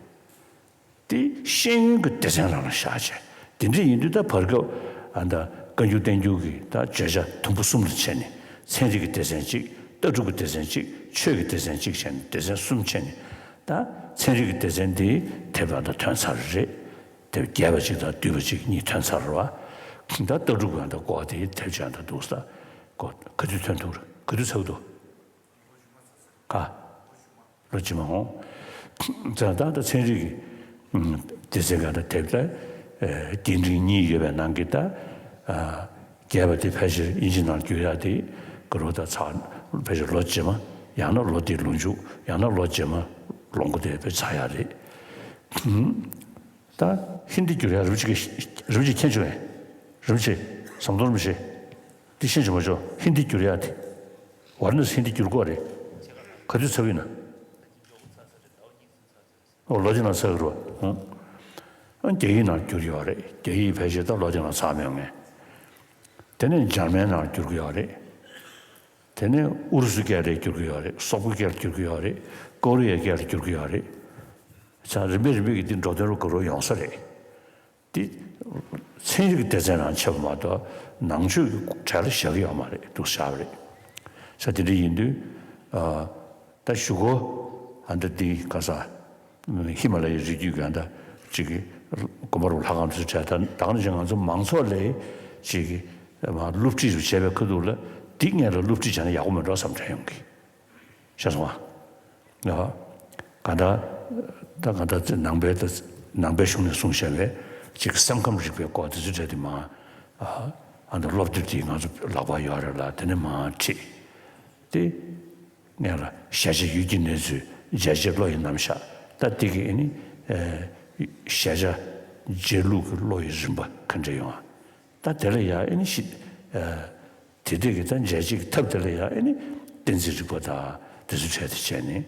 དེ་ཤེས་ཡོན་གྱི་སྡེ་ཚན་རང་ལ་བཞག་བྱས། དེ་འདྲ་ཡིན་དུས་ད་བར་སྐབས་ཨ་ད་བཀའ་འགྱུར་བསྟན་འགྱུར་གྱི་ད་བརྗོད་བྱ་དུམ་བུ་གསུམ་ལ་ཕྱེ་ནས་ཚན་རིག་གི་སྡེ་ཚན་གཅིག་ལྟ་གྲུབ་ཀྱི་སྡེ་ཚན་གཅིག་ཆོས་ཀྱི་སྡེ་ཚན་གཅིག་བྱས་ནས་སྡེ་ཚན་གསུམ་ཕྱེ་ནས་ད་ཚན་རིག་གི་སྡེ་ཚན་འདི་དེབ་ད་ད་ཐོན་ཚར་རེད། དེབ་རྒྱས་པ་གཅིག་དང་བསྡུས་པ་གཅིག་གཉིས་ཐོན་ཚར་བ། ད་ལྟ་གྲུབ་ཀྱི་ད་སྐོར་དེ་དེབ་ཅིག་ད་འདུག་ས། ག་དུས་ཐོན་ཐུབ་རེད། ག་དུས་ཚར་འདུག་ག་ལོ་རྗེས་མ་འོང་། ཙང་ད་ལྟ་ཚན་རིག་གི་སྡེ་ཚན་ག་ད་དེབ་ད་རྒྱས་འབྲིང་གཉིས་ཡོད་པའི་ནང་གི་ད་རྒྱས་པ་དེ་ཕལ་ཆེར་དབྱིན་ཇི་ནང་བསྒྱུར་ཡག་དེ་ག་རུ་ད་ཚར། ཕལ་ཆེར་ལོ་རྗེས་མ་ཡང་ན་ལོ་དེའི་ལོ་མཇུག་ཡང་ན་ལོ་རྗེས་མ་ལོ་མགོ་དེ་ཕལ་ཆེར་ཚར་ཡག་རེད། ད་ཧིན་དི་བསྒྱུར་ཡག་རིན་པོ་ཆེ་གིས་རིན་པོ་ཆེ་མཁྱེན་བྱུང་ངས། རིན་པོ་ཆེ། ཟམ་གདོང་རིན་པོ་ཆེ། འདི་ཤེས་བྱུང་མ་བྱུང་། ཧིན་དི་བསྒྱུར་ཡག་དེ། ཝར་ནས་ཧིན་དི་བསྒྱུར་དགོས་རེད། ག་དུས་ཚར་བ་ཡིན་ན། ཨོ་ལོ་དེ་ནང་ཚར་གི་རེད་བ། ཨང་། རྒྱ་ཡིག་ནང་བསྒྱུར་ཡོད་རེད། རྒྱ་ཡིག་ཕལ་ཆེར་ད་ལོ་དེ་ནང་ཚར་མེད་ངས། དེ་ནས་འཇར་མན་ནང་བསྒྱུར་གི་ཡོད་རེད། དེ་ནས་ཨུ་རུ་སུའི་སྐད་ལ་བསྒྱུར་གྱི་ཡོད་རེད། སོག་པོའི་སྐད་ལ་བསྒྱུར་གྱི་ཡོད་རེད། ཀོ་རི་ཡའི་སྐད་ལ་བསྒྱུར་གྱི་ཡོད་རེད། ས་རིམ་པས་རིམ་པས་ཀྱིས་འདི་འགྲོ་དོན་ལ་དགའ་རབ་ཡོང་ས་རེད། འདི་ཚན་རིག་སྡེ་ཚན་རང་ཆད་པ་མ་གཏོགས་ནང་ཆོས་ཀྱི་གྲལ་ལ་བཞག་གི་ཡོད་མ་རེད། འདུག་བཞག་པ་རེད། ས་དེ་འདྲ་ཡིན་དུས་ཨ། ད་གཞུག་གུ་ཨ་འདྲ་འདི་ག་ས་ཧི་མ་ལ་ཡའི་རི་རྒྱུད་ཀྱི་ཨ་འདྲ་ཅིག་གི་དགོན་པ་རུ་ལྷ་ཁང་དུ་བྱས། ད་ད་ག་ནང་བཞིན་ང་ཚོ་མང་ཚོགས་ལ་ཅིག་གི་མ་སློབ་ཁྲིད་རུ་བྱས་པའི་ཁ་ཐུག་ལ་འདི་སྔོན་ལ་སློབ་ཁྲིད་བྱས་ན་ཡག་པོ་མེད་འགྲོ་བསམ་དྲན་ཡོང་གི། ཤེས་སོང་ང་། ཡ། ག་ད། ད་ག་ད་ནང་པའི་ད་ནང་པའི་གཞུང་ནས་གསུངས་བཞག་པའི་ཅིག་སེམས་ཁམས་རིག་པའི་སྐོར་དེ་ཚོའི་གྲས་དེ་མ། ཨ་ད་སློབ་དེབ་དེ་ང་ཚོ་ལག་པར་ཡོད་རེད་ལ། དེ་ནས་མ་ཁྲིད་དེ། ངས་ལ་གཞལ་བྱ་ཡུལ་གྱི་གནས་ཚུལ། མཇལ་བྱ་བློ་ཡི་རྣམ་གཞག་ད་དེ་གི་ཨེ་ནི། གཞལ་བྱ་འཇལ་ལུགས་ཀྱི་བློ་ཡི་རིམ་པ་ག་འདྲ་ཡོང་ཨ། ད་དེ་ལ་ཡ་ཨེ་ནི་ཤི། དེ་འདྲས་ཀྱི་ད་མཇལ་བྱེད་ཀྱི་ཐབས་དེ་ལ་ཡང་ཨེ་ནི་གཏན་ཚིགས་རིག་པ་དང་དེ་ཚོའི་གྲས་དེ་བྱས་ནས་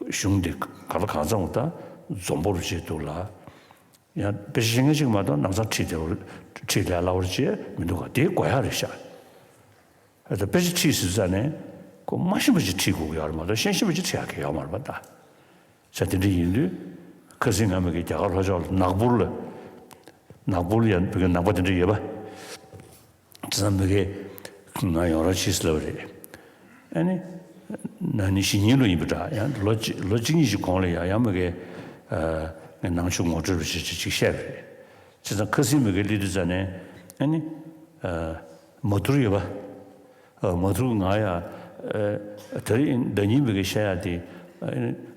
གཞུང་འདི་ག་ལ་གང་འཚམ་ད་འཛོམས་པོར་བྱས་འདུག་ལ། ཡང་དཔེ་ཆ་ཤེས་མཁན་ཅིག་མ་གཏོགས་ནང་ཚང་ཁྲིད་བདེ་བོར་ཁྲིད་ལས་སླ་བོར་བྱས་མི་འདུག་ག་དེ་དགོས་ཡག་རེད་ཤག་ཨ་ད་དཔེ་ཆ་ཁྲིད་ཟེར་ཙ་ནས་ཁོ་མ་ཤེས་པ་ཅིག་ཁྲིད་དགོས་ཀྱི་ཡོད་རེད་མ་གཏོགས་ཤེས་ཤེས་པ་ཅིག་ཁྲིད་ཡག་གི་ཡོད་མ་རེད་པ་ད། ས་དེ་འདྲ་ཡིན་དུས་ཁ་སང་ང་མི་གི་རྒྱ་གར་ལྷོ་ཕྱོགས་ལ་ནག་པུར་ལ་ནག་པུར་ལ་ཡང་བོད་ཀྱི་ནང་པ་དེ་འདྲ་ཡོད་པ། དེ་ཚང་མི་གས་ང་ཡོང་རོགས་བྱེད་ཟེར་ལབ་པ་རེད། ཨ་ནི་ན་ནིང་གཞེས་ནིང་ལོ་ཡིན་པ་འདྲ། ཡང་ལོ་གཅིག་ལོ་གཅིག་གཉིས་ཤིག་གོང་ལ་ཡང་ཡང་མི་གས་ངས་ནང་ཆོས་ངོ་སྤྲོད་རོགས་བྱེད་ཅེས་ཅིག་བཤད་པ་རེད། བྱས་ཙང་ཁ་སང་མི་གས་སླེབས་དུས་ཙ་ནས་ཨ་ནི་མ་ཐུར་ཡོད་པ། མ་ཐུར་ང་ཡ། དེ་རིང་ཟླ་ཉིན་མི་གས་བཤད་ཡ་དེ་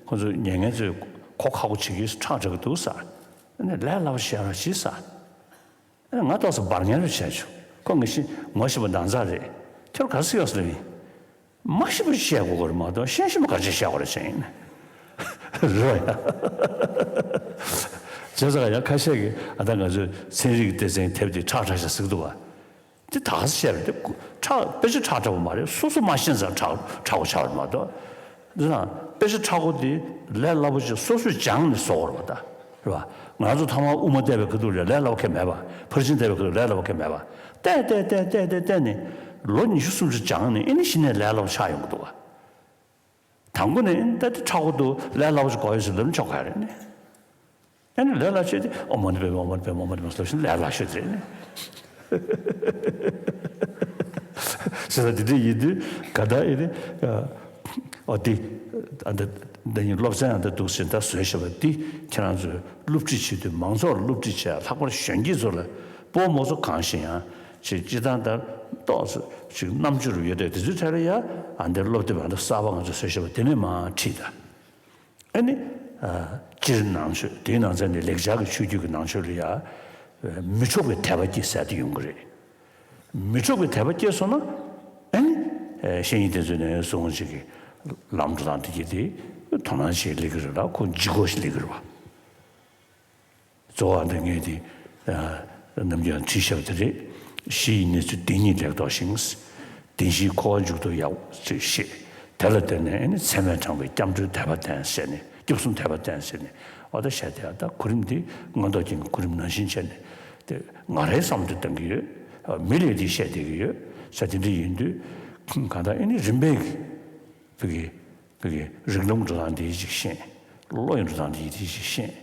ཁོ་ཚོ་ཉན་མཁན་ཚོས་གོ་ཁག་པོ་བྱེད་ཀྱི་ཁྲག་དྲག་གི་འདུག་ས། ཨ་ནི་ལས་སླ་པོ་བཤད་རོགས་བྱེད་ས། ང་ཏོག་ཙམ་འབར་ངན་རུ་བྱས་བྱུང་། ཁོ་ངེད་ཤི་ངོ་ཤེས་པ་འདང་ཚ་རེད། ཁྱོད་ག་སུ་ཡོད་ཟེར་ལབ་ཡིན། མ་ཤེས་པ་བཤད་དགོས་ཀྱི་རེད་མ་གཏོགས་ཤེས་ཤེས་པ་ག་རེ་བཤད་དགོས་རེད་ཟེར་ཡིན། རེད་བ་ཡ། བྱས་ཙང་ཡང་ཁ་ཤས་ཀྱིས་ཨ་ད་ང་ཚོའི་ཚན་རིག་སྡེ་ཚན་དེབ་དེ་ཁྲག་ཁྲག་ཤག་ཟེར་གི་འདུག་བ། དེ་ད་ག་ཟེ་བཤད་པ་དེ་ཁྲག་དཔེ་ཆ་ཁྲག་ཁྲག་པོ་མ་རེད། སོ་སོ་མ་ཤེས་ཙང་ཁྲག་ཁྲག་པོ་ཆགས་པ་རེད་མ་གཏོགས། འདི་ན་དཔེ་ཆ་ཁྲག་པོ་དེ་ལས་སླ་པོ་ཅིག་སོ་སོས་སྦྱངས་ནས་བཟོ་བ་རེད་པ་ད། རེད་པ། ང་ཚོ་ཐ་མག་དབུ་མ་བལྟས་པའི་ཁ་ཐུག་ལ་ལས་སླ་པོ་གང་ཡང་མེད་པ། ཕར་ཕྱིན་བལྟས་པའི་ཁ་ཐུག་ལས་སླ་པོ་གང་ཡང་མེད་པ། བལྟས་བལྟས་བལྟས་བལྟས་བལྟས་བལྟས་ནས་ལོ་ཉི་ཤུ་སུམ་ཅུ་སྦྱངས་ནས་ཨེ་ནི་གཞི་ནས་ལས་སླ་པོ་ཆགས་ཡོང་གི་འདུག་བ། དང་པོ་ནས་ཨེ་ནི་ད་དེ་ཁྲག་པོ་འདུག་ལས་སླ་པོ་ཞིག་དགོས་ཡོད་ཟེར་ལབ་ན་ཆོག་ག་རེད་ནི། ཨེ་ནི་ལས་སླ་ཤོས་དེ་ཨོཾ་མ་ཎི་པདྨེ་ཧཱུྃ་མ་ཎི་པདྨེ་ཧཱུྃ་མ་ཎི་པདྨེ་ཧཱུྃ་ལབ་བཞིན་ལས་སླ་ཤོས་དེ་རེད་ནི། ཟེར་ན་དེ་འདྲ་ཡིན་དུས་ག་ད་ཨེ་ནི་ཨོ་དེ་ཨ་ད་ད་ཡིན་སློབ་ཚན་ཨ་ད་འདུག་ཟེར་ད་བཟོས་བཞག་པ་འདི་ཁྱེད་རང་ཚོས་སློབ་ཁྲིད་བྱེད་དུས་མང་ཚོགས་ལ་སློབ་ཁྲིད་བྱས་ལྷག་པར་གཞོན་སྐྱེས་ཚོ་ལ་སྤོ་མོ་ཚོ་གང་ཞིག་ཡང་ཅིག་སྤྱི་བཏང་ལྟར་ཏོག་ཙམ་ཅིག་རྣམ་དཔྱོད་རུ་ཡོད་དེ་དེ་ཚོའི་གྲས་ལ་ཡ་ཨ་འདིར་སློབ་དེབ་ཨ་འདི་གསར་པ་ང་ཚོས་བཟོས་བཞག་པ་དེ་ནས་མར་ཁྲིད་ད། ཨ་ནི་སྤྱིར་ནང་ཆོས་དེའི་ནང་ཚན་ནི་ལེགས་སྦྱར་གྱི་ཆོས་བརྒྱུད་ཀྱི་ནང་ཆོས་ལ་ཡ་མི་འཕྲོག་པའི་དད་པ་སྐྱེ་ཟེར་དེ་ཡོང་གི་རེད། མི་འཕྲོག་པའི་དད་པ་སྐྱེས་སོང་ན་ཨ་ནི་བཤེས་གཉེན་དེ་ཚོ་ནས་བཟུང་ཅིག་གི་ལམ་འགྲོ་སྟངས་དེ་གྱིས་དེ་དོ་སྣང་བྱེད་ལེགས་ཀྱི་རེད་ལ་ཁོ་ལྗིད་ཁོག་ཞིག་ལེགས་ཀྱི་རེད་བ། གཙོ་བོ་འདི་ངས་འདི་ནམ་རྒྱུན་བྲིས་བཞག་པ་དེ་རེད། གཞི་ཡི་གནས་ཚུལ་བདེན་གཉིས་ལེགས་རྟོགས་ཤིང་། བདེན་བཞིའི་འཁོར་བ་མཇུག་ཏུ་ཡག་ཅེས་བཤད། དེ་ལ་བརྟེན་ནས་ཨེ་ནི་ཚད་མས་དྲངས་པའི་སྐྱབས་འགྲོའི་དད་པ་བསྟེན་ཟེར་ནས་སྐྱབས་གསུམ་དད་པ་བསྟེན་ཟེར་ནས་ཨོ་ད་བཤད་དེ་ཨ་ད་གོ་རིམ་འདི་མངོན་རྟོགས་རྒྱན་གྱི་གོ་རིམ་ནང་བཞིན་བྱས་ནས་དེ་ང་རའི་བསམ་དུ་བཏང་གི་ཡོད། མི་ལས་འདི་བཤད་བསྡད་ཀྱི་ཡོད་ས་དེ་འདྲ་ཡིན་དུས་གང་ལྟར་ཨེ་ནི་རིམ་པས་ཀྱི་བོད་ཀྱི་བོད་ཀྱི་རིགས་ལམ་འགྲོ་སྟངས་འདི་ཅིག་ཤེས། བློ་ཡི་འགྲོ་སྟངས་འདི་ཅིག་ཤེས།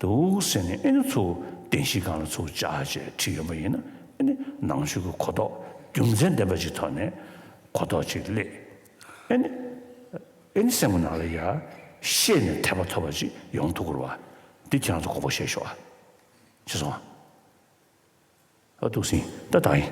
འདུག་ཟེར་ནས་ཨེ་ནི་ཚུར་བདེན་བཞིའི་སྒང་ལ་ཚུར་བཅར་བྱས་ཁྲིད་ཡོང་པ་ཡིན་ན་ཨེ་ནི་ནང་ཆོས་ཀྱི་གོ་རྟོགས་རྒྱུ་མཚན་ལྡན་པ་ཅིག་ཐོག་ནས་གོ་རྟོགས་ཅིག་སླེབས། ཨེ་ནི་ཨེ་ནི་སེམས་ཀྱི་ནང་ལ་ཡ་ཤེས་ནས་དད་པ་ཐོབ་པ་ཅིག་ཡོང་ཐུབ་དགོས་རེད་བ། འདི་ཁྱེད་རང་ཚོ་དགོངས་པ་བཞེས་ཤོག་ཨ། ཅི་སོང་ཨ། འདུག་སེ་ད་ད་ཡིན།